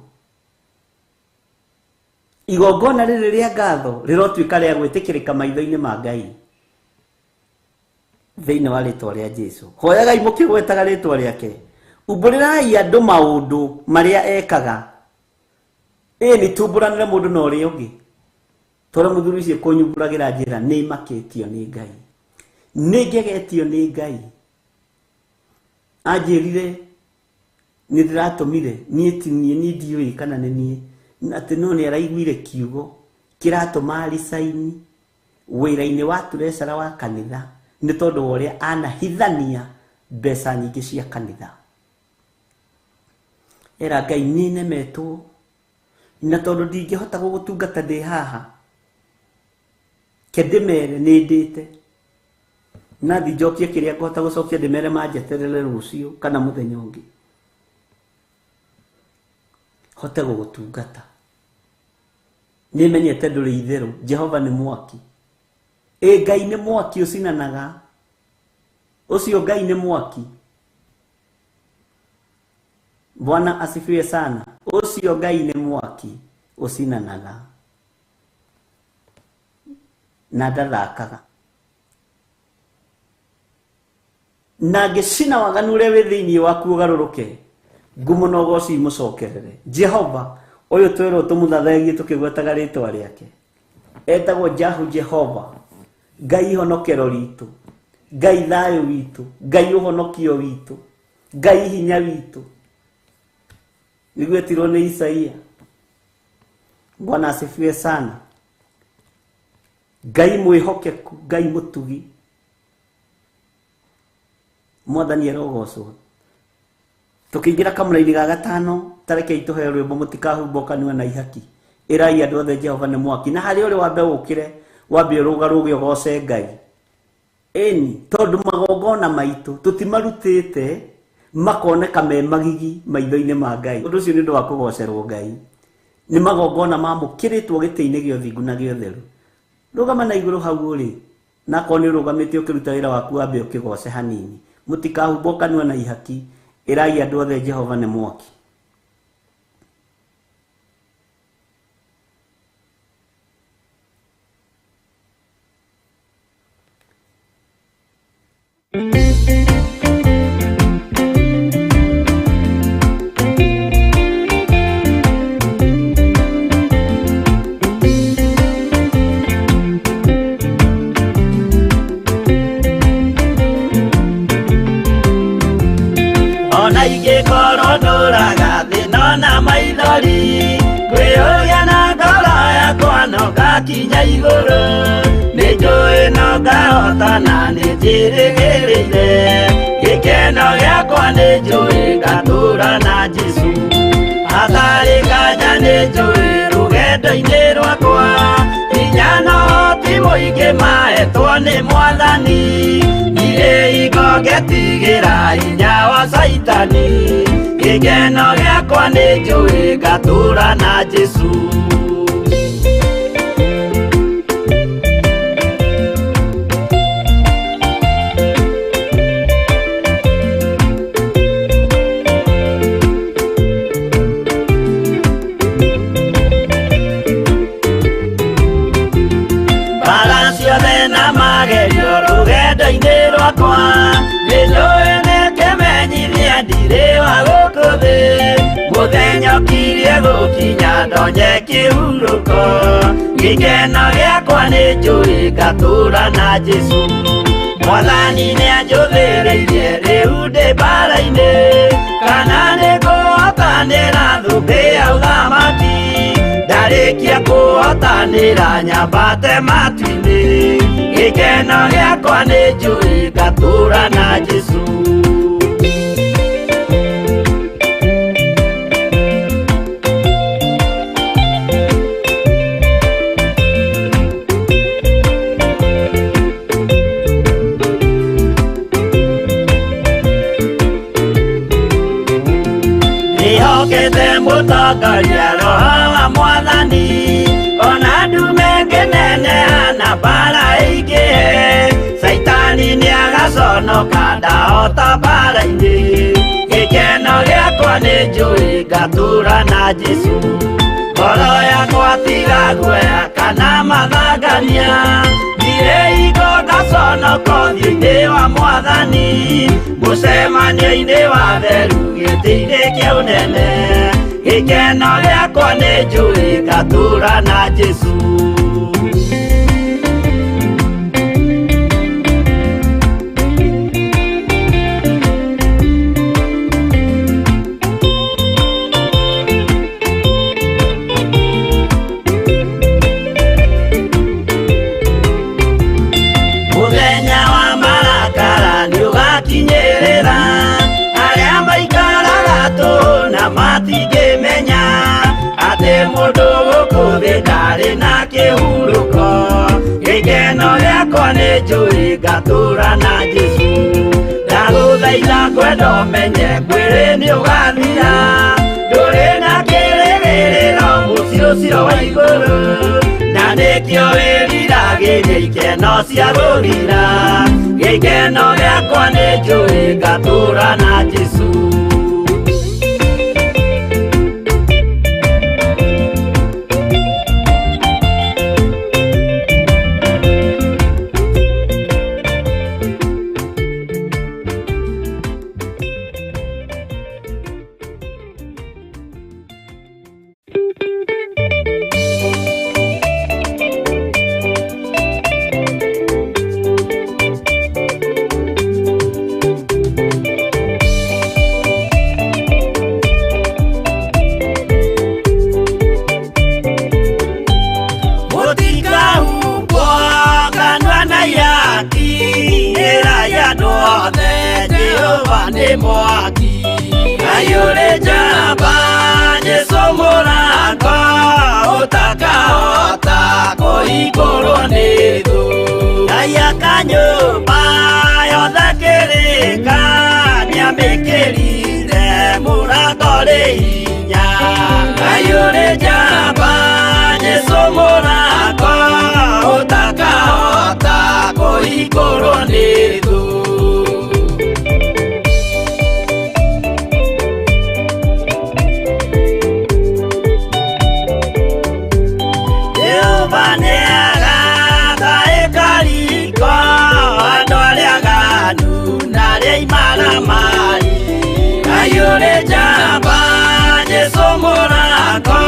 Igongona rĩrĩ rĩa ngatho rĩrotuĩka rĩa gwĩtĩkĩrĩka maitho-inĩ ma Ngai thĩinĩ wa rĩtwa rĩa Jesu. Hoyagai mũkĩgwetaga rĩtwa rĩake, umbũrĩrai andũ maũndũ marĩa ekaga. Ĩĩ nĩ tumbũranĩre mũndũ na ũrĩa ũngĩ, tondũ mũthuri ũcio kũnyumbũragĩra njĩra nĩ makĩtio nĩ Ngai, nĩ ngegetio nĩ Ngai. Anjĩrire nĩ ndĩratũmire, niĩ ti niĩ, niĩ ndiũĩ kana nĩ niĩ, atĩ no nĩ araiguire kiugo kĩratũma aricaini wĩra-inĩ wa treasurer wa kanitha nĩ tondũ wa ũrĩa anahithania mbeca nyingĩ cia kanitha. Era Ngai nĩ nemetwo, na tondũ ndingĩhota gũgũtungata ndĩ haha, ke ndĩmere nĩ ndĩte, na thi njokie kĩrĩa ngũhota gũcokia ndĩmere manjeterere rũciũ kana mũthenya ũngĩ hote gũgũtungata. Nĩ menyete ndũrĩ itherũ, Jehova nĩ mwaki. Ĩ Ngai nĩ mwaki ũcinanaga, ũcio Ngai nĩ mwaki. Bwana asifiwe sana. Ũcio Ngai nĩ mwaki ũcinanaga na ndathakaga, na ngĩcina waganu ũrĩa wĩ thĩinĩ waku ũgarũrũke, ngumo na ũgoci imũcokerere. Jehova ũyũ twerwo tũmũthathayagie tũkĩgwetaga rĩtwa rĩake, etagwo Jahu Jehova, Ngai ihonokero ritũ, Ngai thayũ witũ, Ngai ũhonokio witũ, Ngai hinya witũ. Nĩguo etirwo nĩ Isaia. Bwana asifiwe sana. Ngai mwĩhokeku, Ngai mũtugi. Mwathani arogocwo. Tũkĩingĩra kamũra-inĩ ga gatano, tarekei tũheo rwĩmbo mũtikahumbwo kanua na ihaki. Ĩrai andũ othe Jehova nĩ mwaki, na harĩa ũrĩ wambe ũkĩre, wambe ũrũgarũge ũgoce Ngai. Ĩni, tondũ magongona maitũ tũtimarutĩte makoneka me magigi maitho-inĩ ma Ngai. Ũndũ ũcio nĩ ũndũ wa kũgocerwo Ngai. Nĩ magongona mamũkĩrĩtwo gĩtĩ-inĩ gĩa ũthingu na gĩa ũtheru. Rũgama na igũrũ hau ũrĩ, na akorwo nĩ ũrũgamĩte ũkĩruta wĩra waku wambe ũkĩgoce hanini. Mũtikahumbwo kanua na ihaki, ĩrai andũ othe Jehova nĩ mwaki. Ona ingĩkorwo ndũraga thĩna na maithori, ngwĩyũria na ngoro yakwa no ngakinya igũrũ. Nĩ njũĩ no ngahota na nĩ njĩrĩgĩrĩire, gĩkeno gĩakwa nĩ njũĩ ngatũũra na Jesũ. Hatarĩ nganja nĩ njũĩ rũgendo-inĩ rwakwa, hinya na ũhoti mũingĩ mahetwo nĩ Mwathani. Ndirĩ hingo ngetigĩra hinya wa Caitani, gĩkeno gĩakwa nĩ njũĩ ngatũũra na Jesũ. Ndokirie gũkinya ndonye kĩhurũko Gĩkeno gĩakwa nĩ njũĩ ngatũũra na Jesũ Mwathani nĩanjũthĩrĩirie rĩu ndĩ mbara-inĩ Kana nĩngũhotanĩra thũmbĩ ya ũthamaki Ndarĩkia kũhotanĩra nyambate matu-inĩ Gĩkeno gĩakwa nĩ njũĩ ngatũũra na Jesũ Nĩhokete mũtongoria roho wa mwathani Ona ndume ngĩneneha na mbara ĩingĩhe Caitani nĩagaconoka ndahota mbara-inĩ Gĩkeno gĩakwa nĩ njũĩ ngatũũra na Jesũ Ngoro yakwa tiga guoya kana mathangania Ndirĩ hingo ngaconoka ũthiũ-inĩ wa mwathani Mũcemanio-inĩ wa theru gĩtĩ-inĩ kĩa ũnene Gĩkeno gĩakwa nĩ njũĩ ngatũũra na Jesũ Mũthenya wa marakara nĩũgakinyĩrĩra Arĩa maikaraga tũhũ na matingĩmenya Atĩ mũndũ gũkũ thĩ ndarĩ na kĩhurũko Gĩkeno gĩakwa nĩ njũĩ ngatũũra na Jesũ Ndagũthaitha ngwenda ũmenye mwĩrĩ nĩũgathira Ndũrĩ na kĩrĩgĩrĩro mũciĩ ũcio wa igũrũ Na nĩkĩo wĩriragĩria ikeno cia gũthira Gĩkeno gĩakwa nĩ njũĩ ngatũũra na Jesũ Mũtikahumbwo kanua na ihaki Ĩrai andũ othe Jehova nĩ mwaki Ngai ũrĩ njamba Jesũ mũrango Ũtakahota kũhingũrwo nĩ thũ Ngai aka nyũmba yothe kĩrĩka Nĩamĩkĩrire mũrango rĩ hinya Ngai ũrĩ njamba Jesũ mũrango Ũtakahota kũhingũrwo nĩ thũ Jehova nĩagaka ĩkariko andũ arĩa aganu na arĩa imaramari Ngai ũrĩ njamba Jesũ mũrango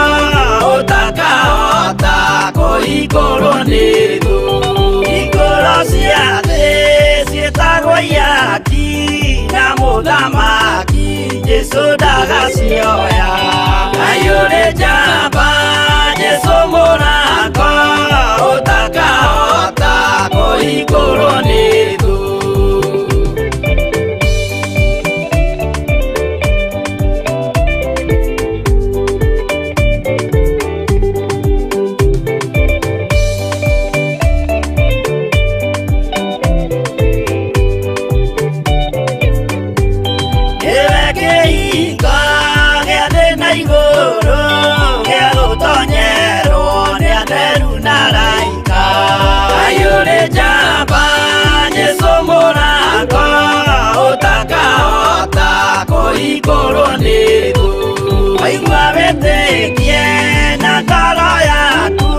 ũtakahota kũhingũrwo nĩ thũ Hingũro cia thĩ ciĩtagwo ihaki na mũthamaki Jesũ ndagacioya Ngai ũrĩ njamba Jesũ mũrango ũtakahota kũhingũrwo nĩ thũ Nĩwe kĩhingo gĩa thĩ na igũrũ gĩa gũtonyerwo nĩ atheru na araika Ngai ũrĩ njamba Jesũ mũrango ũtakahota kũhingũrwo nĩ thũ Waigua wĩtĩkie na ngoro yaku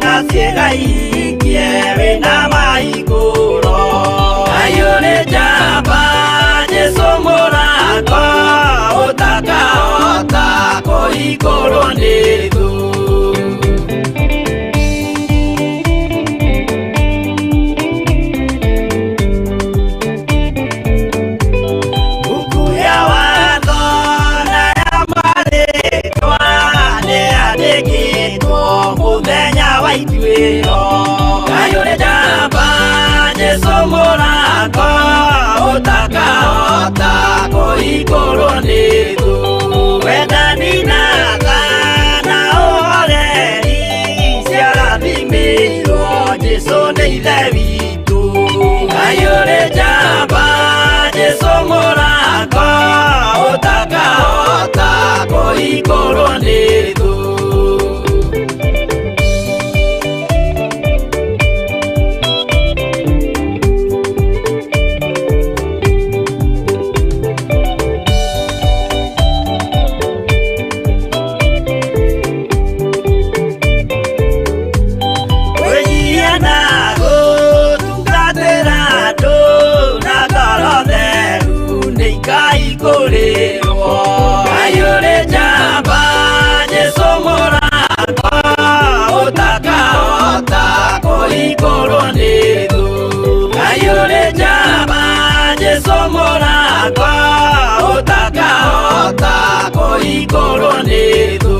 na ciĩga ihingie wĩna mahingũro Ngai ũrĩ njamba Jesũ mũrango ũtakahota kũhingũrwo kũhingũrwo nĩ thũ. Buku ya watho na ya marĩtwa nĩyandĩkĩtwo mũthenya wa ituĩro. Ngai ũrĩ njamba, Jesũ mũrako, ũtakahota kũhingũrwo nĩ thũ. Wendani na tha na ũhoreri ciarathimĩirwo Jesũ nĩ Ithe witũ. Ngai ũrĩ njamba, Jesũ mũrako, ũtakahota kũhingũrwo nĩ thũ. Kwĩnyihia na gũtungatĩra andũ na ngoro theru nĩ ikaihingũrĩrwo. Ngai ũrĩ njamba, Jesũ mũrako, ũtakahota kũhingũrwo nĩ thũ. Ngai ũrĩ njamba, Jesũ mũrako, ũtakahota kũhingũrwo nĩ thũ.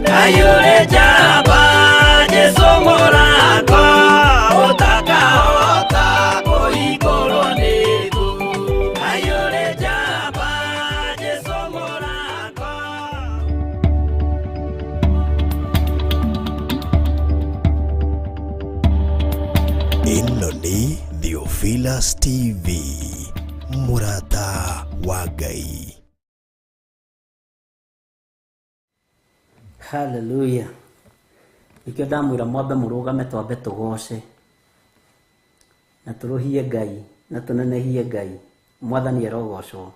Ngai ũrĩ njamba, Jesũ mũrako, ũtakahota kũhingũrwo nĩ thũ. Ngai ũrĩ njamba, Jesũ mũrako. Ĩno nĩ Theophilus TV, mũrata wa Ngai. Hallelujah. Nikio ndamwĩra mwambe mũrũgame twambe tũgoce na tũrũhie Ngai na tũnenehie Ngai. Mwathani arogocwo.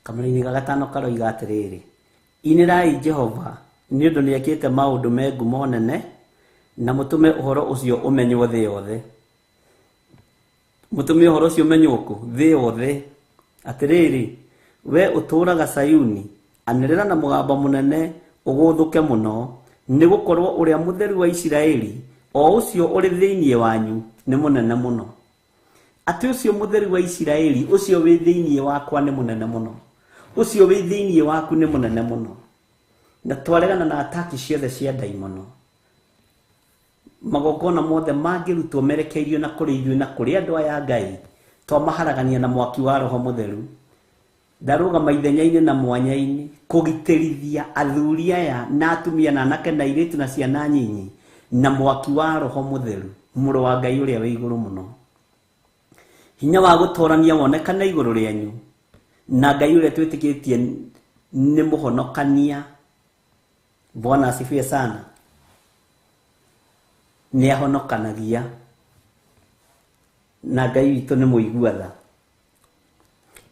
Kamũra-inĩ ga gatano karoiga atĩrĩrĩ, inĩrai Jehova nĩ ũndũ nĩekĩte maũndũ me ngumo nene, na mũtũme ũhoro ũcio ũmenywo thĩ yothe. Mũtũme ũhoro ũcio ũmenywo kũ? Thĩ yothe. Atĩrĩrĩ, we ũtũũraga Sayuni, anĩrĩra na mũgambo mũnene ũgũthũke mũno, nĩ gũkorwo ũrĩa mũtheru wa Isiraeli, o ũcio ũrĩ thĩinĩ wanyu, nĩ mũnene mũno. Atĩ ũcio mũtheru wa Isiraeli, ũcio wĩ thĩinĩ wakwa nĩ mũnene mũno. Ũcio wĩ thĩinĩ waku nĩ mũnene mũno. Na twaregana na ataki ciothe cia ndaimono. Magongona mothe mangĩrutwo merekeirio na kũrĩ ithuĩ na kũrĩ andũ aya a Ngai, twamaharagania na mwaki wa Roho Mũtheru. Ndarũgama ithenya-inĩ na mwanya-inĩ kũgitĩrithia athuri aya na atumia na anake na airĩtu na ciana nyinyi na mwaki wa Roho Mũtheru, mũrũ wa Ngai ũrĩa wĩ igũrũ mũno. Hinya wa gũtorania wonekane igũrũ rĩanyu, na Ngai ũrĩa twĩtĩkĩtie nĩ mũhonokania. Bwana asifiwe sana. Nĩ ahonokanagia, na Ngai witũ nĩ mũigua tha.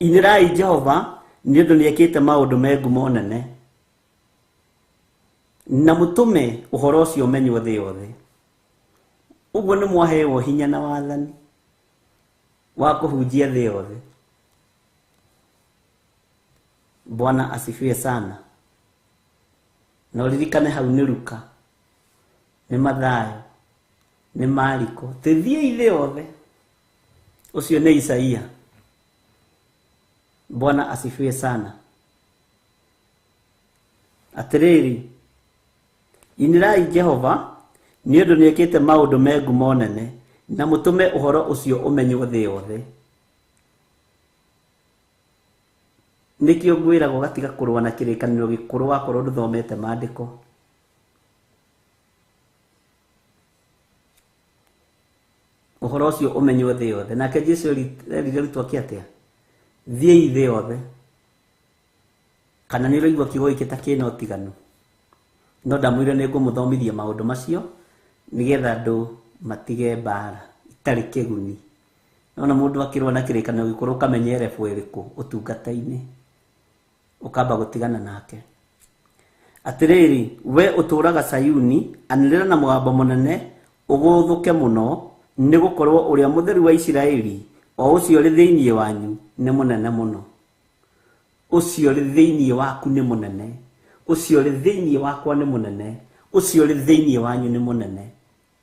Inĩrai Jehova nĩ ũndũ nĩekĩte maũndũ me ngumo nene, na mũtũme ũhoro ũcio ũmenywo thĩ yothe. Ũguo nĩ mwaheirwo hinya na wathani wa kũhunjia thĩ yothe. Bwana asifiwe sana. Na ũririkane hau nĩ Luka, nĩ Mathayo, nĩ Mariko, tũthiĩi thĩ yothe. Ũcio nĩ Isaia. Bwana asifiwe sana. Atĩrĩrĩ, inĩrai Jehova nĩ ũndũ nĩekĩte maũndũ me ngumo nene, na mũtũme ũhoro ũcio ũmenywo thĩ yothe. Nĩkĩo ngwĩragwo gatiga kũrũa na kĩrĩkanĩro gĩkũrũ wakorwo ndũthomete maandĩko. Ũhoro ũcio ũmenywo thĩ yothe. Nake Jesũ erire arutwo ake atĩa? Thiĩi thĩ yothe. Kana nĩ ũraigua kiugo gĩkĩ ta kĩna ũtiganu? No ndamwĩrire nĩ ngũmũthomithia maũndũ macio nĩgetha andũ matige mbara itarĩ kĩguni. Nona mũndũ akĩrũa na kĩrĩkanĩro gĩkũrũ ũkamenya erebu ĩrĩkũ ũtungata-inĩ. Ũkamba gũtigana nake. Atĩrĩrĩ, we ũtũũraga Sayuni, anĩrĩra na mũgambo mũnene, ũgũũthũke mũno, nĩ gũkorwo ũrĩa Mũtheru wa Isiraeli, o ũcio ũrĩ thĩinĩ wanyu, nĩ mũnene mũno. Ũcio ũrĩ thĩinĩ waku nĩ mũnene, ũcio ũrĩ thĩinĩ wakwa nĩ mũnene, ũcio ũrĩ thĩinĩ wanyu nĩ mũnene.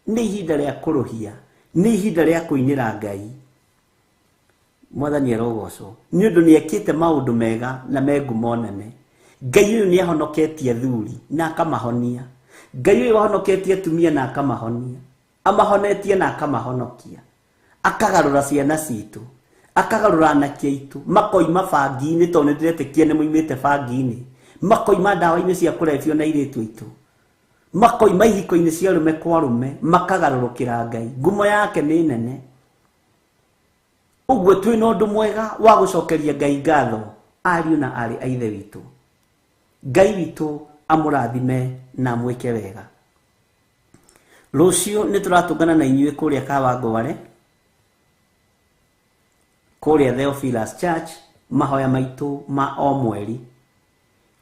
Nĩ ihinda rĩa kũrũhia, nĩ ihinda rĩa kũinĩra Ngai. Mwathani arogocwo nĩ ũndũ nĩ ekĩte maũndũ mega na me ngumo nene. Ngai ũyũ nĩ ahonoketie athuri na akamahonia. Ngai ũyũ ahonoketie atumia na akamahonia, amahonetie na akamahonokia, akagarũra ciana citũ, akagarũra anake aitũ, makoima bangi-inĩ, tondũ nĩ ndĩretĩkia nĩ moimĩte bangi-inĩ, makoima ndawa-inĩ cia kũrebio na airĩtu aitũ, makoima ihiko-inĩ cia arũme kwa arũme, makagarũrũkĩra Ngai. Ngumo yake nĩ nene. Ũguo twĩna ũndũ mwega wa gũcokeria Ngai ngatho, ariũ na aarĩ a Ithe witũ. Ngai witũ amũrathime na amwĩke wega. Rũciũ nĩ tũratũngana na inyuĩ kũrĩa Kawangware, kũrĩa Theophilus Church, mahoya maitũ ma o mweri.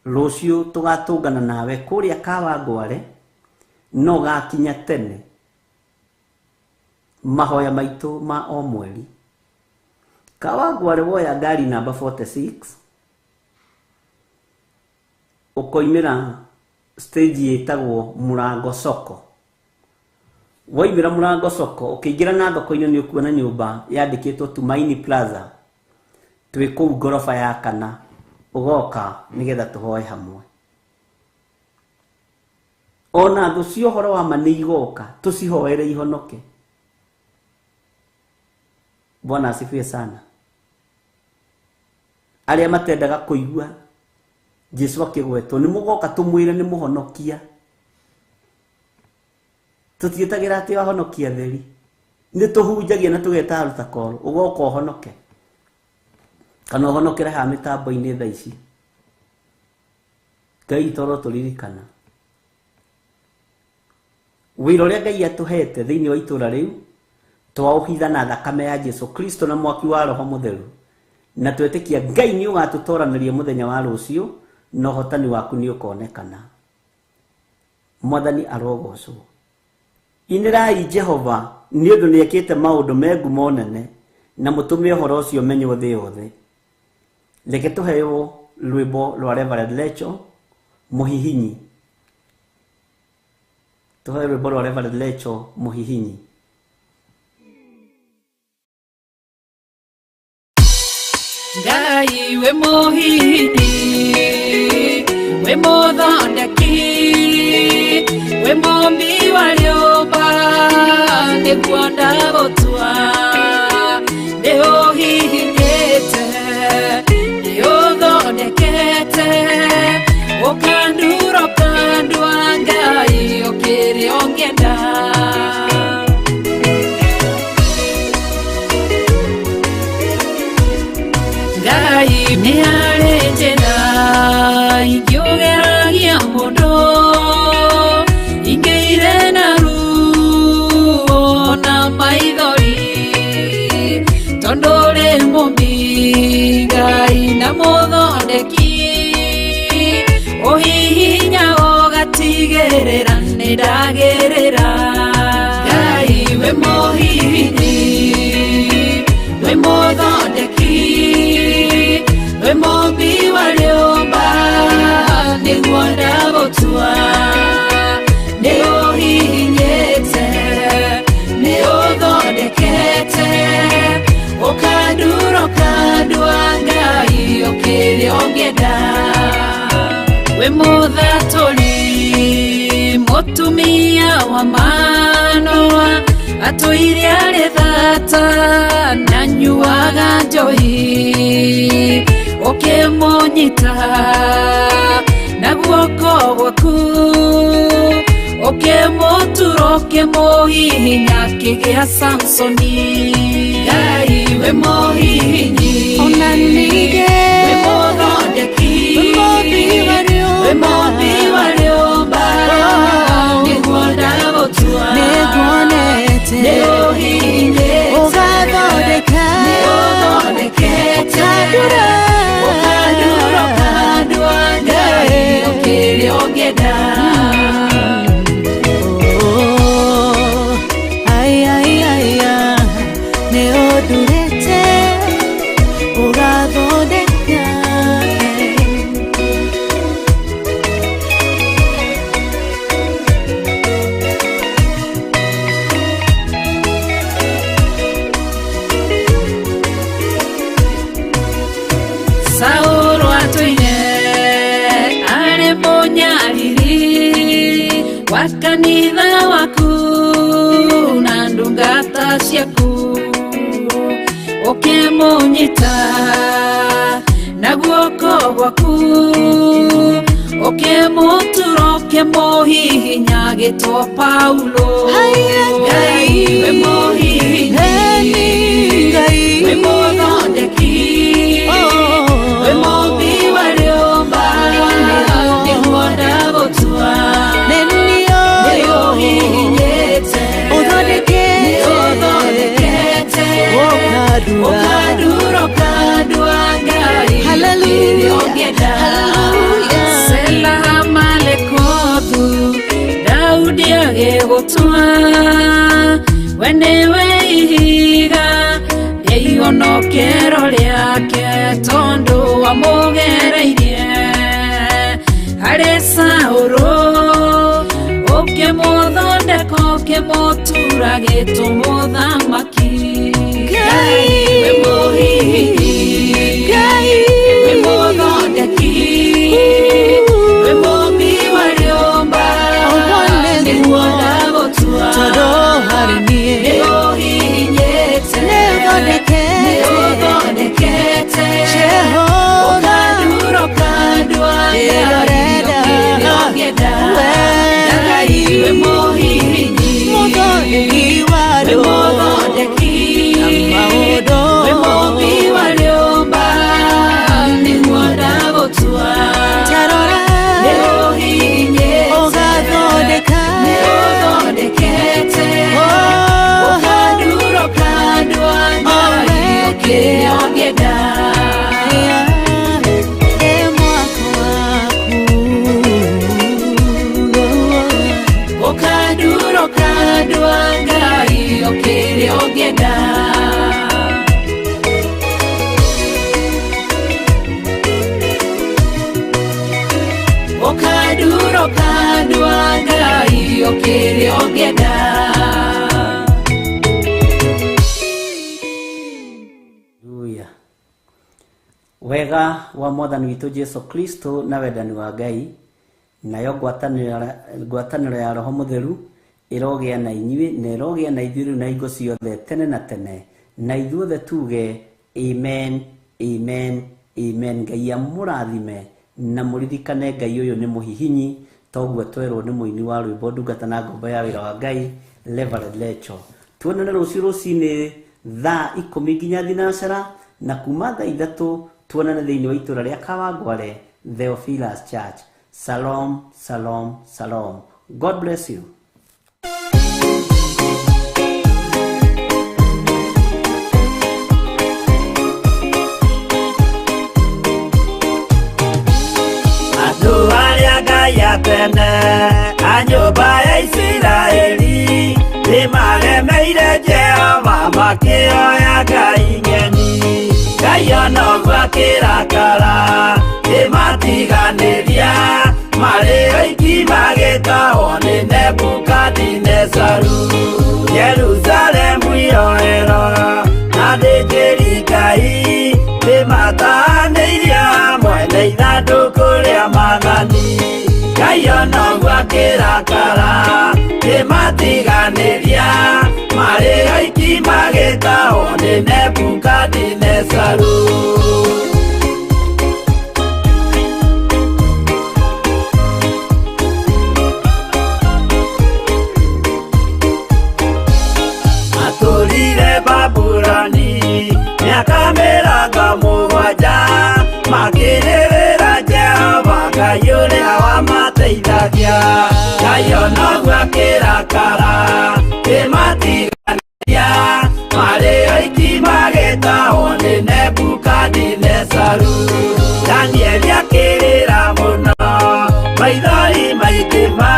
Rũciũ tũgatũngana nawe kũrĩa Kawangware, no gakinya tene. Mahoya maitũ ma o mweri. Kawangware woya ngari namba 46, ũkoimĩra stage ĩtagwo Mũrango Soko. Woimĩra Mũrango Soko, ũkĩingĩra na thoko-inĩ nĩ ũkuona nyũmba yandĩkĩtwo Tumaini Plaza. Twĩ kũu ngoroba ya kana, ũgoka nĩgetha tũhoe hamwe. Ona thũ cia ũhoro wa ma nĩ igoka, tũcihoere ihonoke. Bwana asifiwe sana. Arĩa matendaga kũigua Jesu akĩgwetwo, nĩ mũgoka tũmwĩre nĩ mũhonokia. Tũtiĩtagĩra atĩ ahonokia atheri, nĩ tũhunjagia na tũgeta arutakoro, ũgoka ũhonoke kana ũhonokere haha mĩtambo-inĩ thaa ici. Ngai toro tũririkana wĩra ũrĩa Ngai atũhete thĩinĩ wa itũũra rĩu, twaũhitha na thakame ya Jesu Kristo na mwaki wa Roho Mũtheru, na twetĩkia Ngai nĩ ũgatũtoranĩria mũthenya wa rũciũ, na ũhotani waku nĩ ũkonekana. Mwathani arogocwo. Inĩrai Jehova nĩ ũndũ nĩ ekĩte maũndũ me ngumo nene, na mũtũme ũhoro ũcio ũmenywo thĩ yothe. Reke tũheo rwĩmbo rwa Reverend Lecho Mũhihinyi. Tũheo rwĩmbo rwa Reverend Lecho Mũhihinyi. Ngai we mũhihinyi, we mũthondeki, we mũmbi wa rĩũmba, nĩguo ndagũtua. Nĩ ũhihinyĩte, nĩ ũthondekete, ũkandura ũkandua, Ngai ũkĩrĩ ũngĩenda. Ngai nĩ harĩ njĩra ingĩũgeragia mũndũ, ingĩire na ruo na maithori, tondũ ũrĩ mũmbi Ngai na mũthondeki, ũhihinya ũgatigĩrĩra nĩ ndagĩrĩra. Ngai we mũhihinyi, we mũthondeki, we mũmbi wa rĩũmba, nĩguo ndagũtua. Nĩ ũhihinyĩte, nĩ ũthondekete, ũkandura ũkandua, Ngai ũkĩrĩ ũngĩenda. We mũthatũri, mũtumia wa Manoa, atũire arĩ thata na nyuaga njohi, ũkĩmũnyita na guoko gwaku, ũkĩmũtura ũkĩmũhihinya akĩgĩa Samsoni. Ngai we mũhihinyi, Ona ningĩ we mũthondeki, we mũmbi wa rĩũmba, we mũmbi wa rĩũmba, nĩguo ndagũtua. Nĩnguonete Nĩ ũhihinyĩte, ũgathondeka, nĩ ũthondekete, ũkandura, ũkandura ũkandua, Kanitha waku na ndungata ciaku ũkĩmũnyita na guoko gwaku ũkĩmũtura ũkĩmũhihinya gĩtwo Paulo. Ngai wĩ mũhihinyi, wĩ mũthondeki, wĩ mũmbi wa rĩũmba, nĩguo ndagũtua. Nĩũhihinyĩte, nĩũthondekete, ũkandura ũkandua Ngai kĩrĩa ũngĩenda. Sela Hamalekothu Daudi agĩgũtua, we nĩwe ihiga rĩa ihonokero rĩake, tondũ wamũgereirie harĩ Saũlũ, ũkĩmũthondeka ũkĩmũtura gĩtũ mũthamaki. Ngai wĩ mũhihinyi, wĩ mũthondeki, wĩ mũmbi wa rĩũmba, nĩguo ndagũtua. Nĩũhihinyĩte, nĩũthondekete, ũkandura ũkandua Ngai kĩrĩa ũngĩenda. Ngai wĩ mũhihinyi, wĩ mũthondeki, wĩ mũmbi wa rĩũmba, nĩguo ndagũtua. Nĩũhihinyĩte, nĩũthondekete, ũkandura ũkandua Ngai kĩrĩa ũngĩenda. Ũkandura ũkandua Ngai kĩrĩa ũngĩenda. Ũkandura ũkandua Ngai kĩrĩa ũngĩenda. Haleluya. Wega wa mwathani witũ Jesu Kristo na wendani wa Ngai nayo ngwatanĩro ya Roho Mũtheru ĩrogĩa na inyuĩ na ĩrogĩa na ithuĩ rĩu na hingo ciothe tene na tene, na ithuothe tuge amen, amen, amen. Ngai amũrathime na mũririkane Ngai ũyũ nĩ mũhihinyi, toguo twerwo nĩ mũini wa rwĩmbo ndungata na ngombo ya wĩra wa Ngai Reverend Lecho. Tuonane rũciũ rũcinĩ thaa 10 nginya thinacara, na kuma thaa 3 tuonane thĩinĩ wa itũra rĩa Kawangware Theophilus Church. Shalom, shalom, shalom. God bless you. Andũ arĩa Ngai a tene a nyũmba ya Isiraeli nĩmaremeire Jehova makĩoya ngai ng'eni. Ngai ona ũguo akĩrakara kĩmatiganĩria marĩ oiki magĩtahwo nĩ Nebukadinezaru. Jerusalemu iroero na athĩnjĩri Ngai nĩmatahanĩirio hamwe na ithandũkũ rĩa maathani. Ngai ona ũguo akĩrakara kĩmatiganĩria marĩ oiki magĩtahwo nĩ Nebukadinezaru. Matũrire Babuloni mĩaka 70 makĩrĩrĩra Jehova Ngai ũrĩa wamateithagia. Ngai ona ũguo akĩrakara kĩmatiganĩria marĩ oiki magĩtahwo nĩ Nebukadinezaru. Danieli akĩrĩra mũno maithori maingĩ ma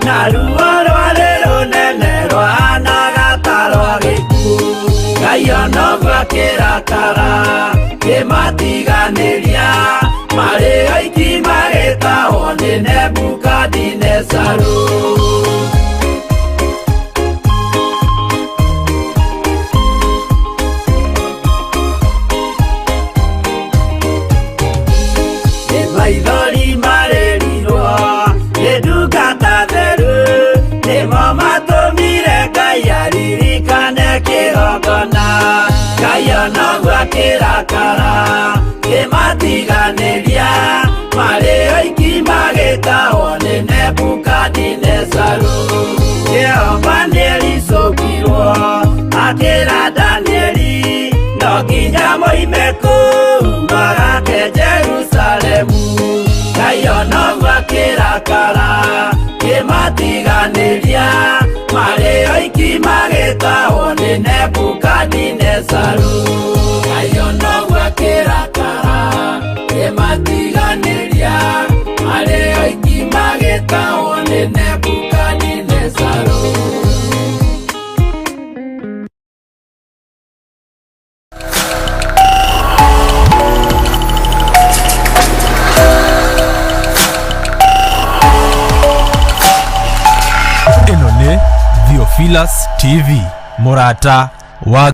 na ruo rwarĩ rũnene rwahanaga ta rwa gĩkuũ. Ngai ona ũguo akĩrakara kĩmatiganĩria marĩ oiki magĩtahwo nĩ Nebukadinezaru. Maithori marĩrirwo nĩ ndungata theru igongona Ngai onoguo akĩrakara kĩmatiganĩria marĩ oiki magĩtahwo nĩ Nebukadinezaru. Jehova nĩericũkirwo akĩra Danieli no nginya moime kũu magake Jerusalemu. Ngai onoguo akĩrakara kĩmatiganĩria marĩ oiki magĩtahwo nĩ Nebukadinezaru. Ngai onoguo akĩrakara kĩmatiganĩria marĩ oiki magĩtahwo nĩ Nebukadinezaru. Ĩno nĩ Theophilus TV, mũrata wa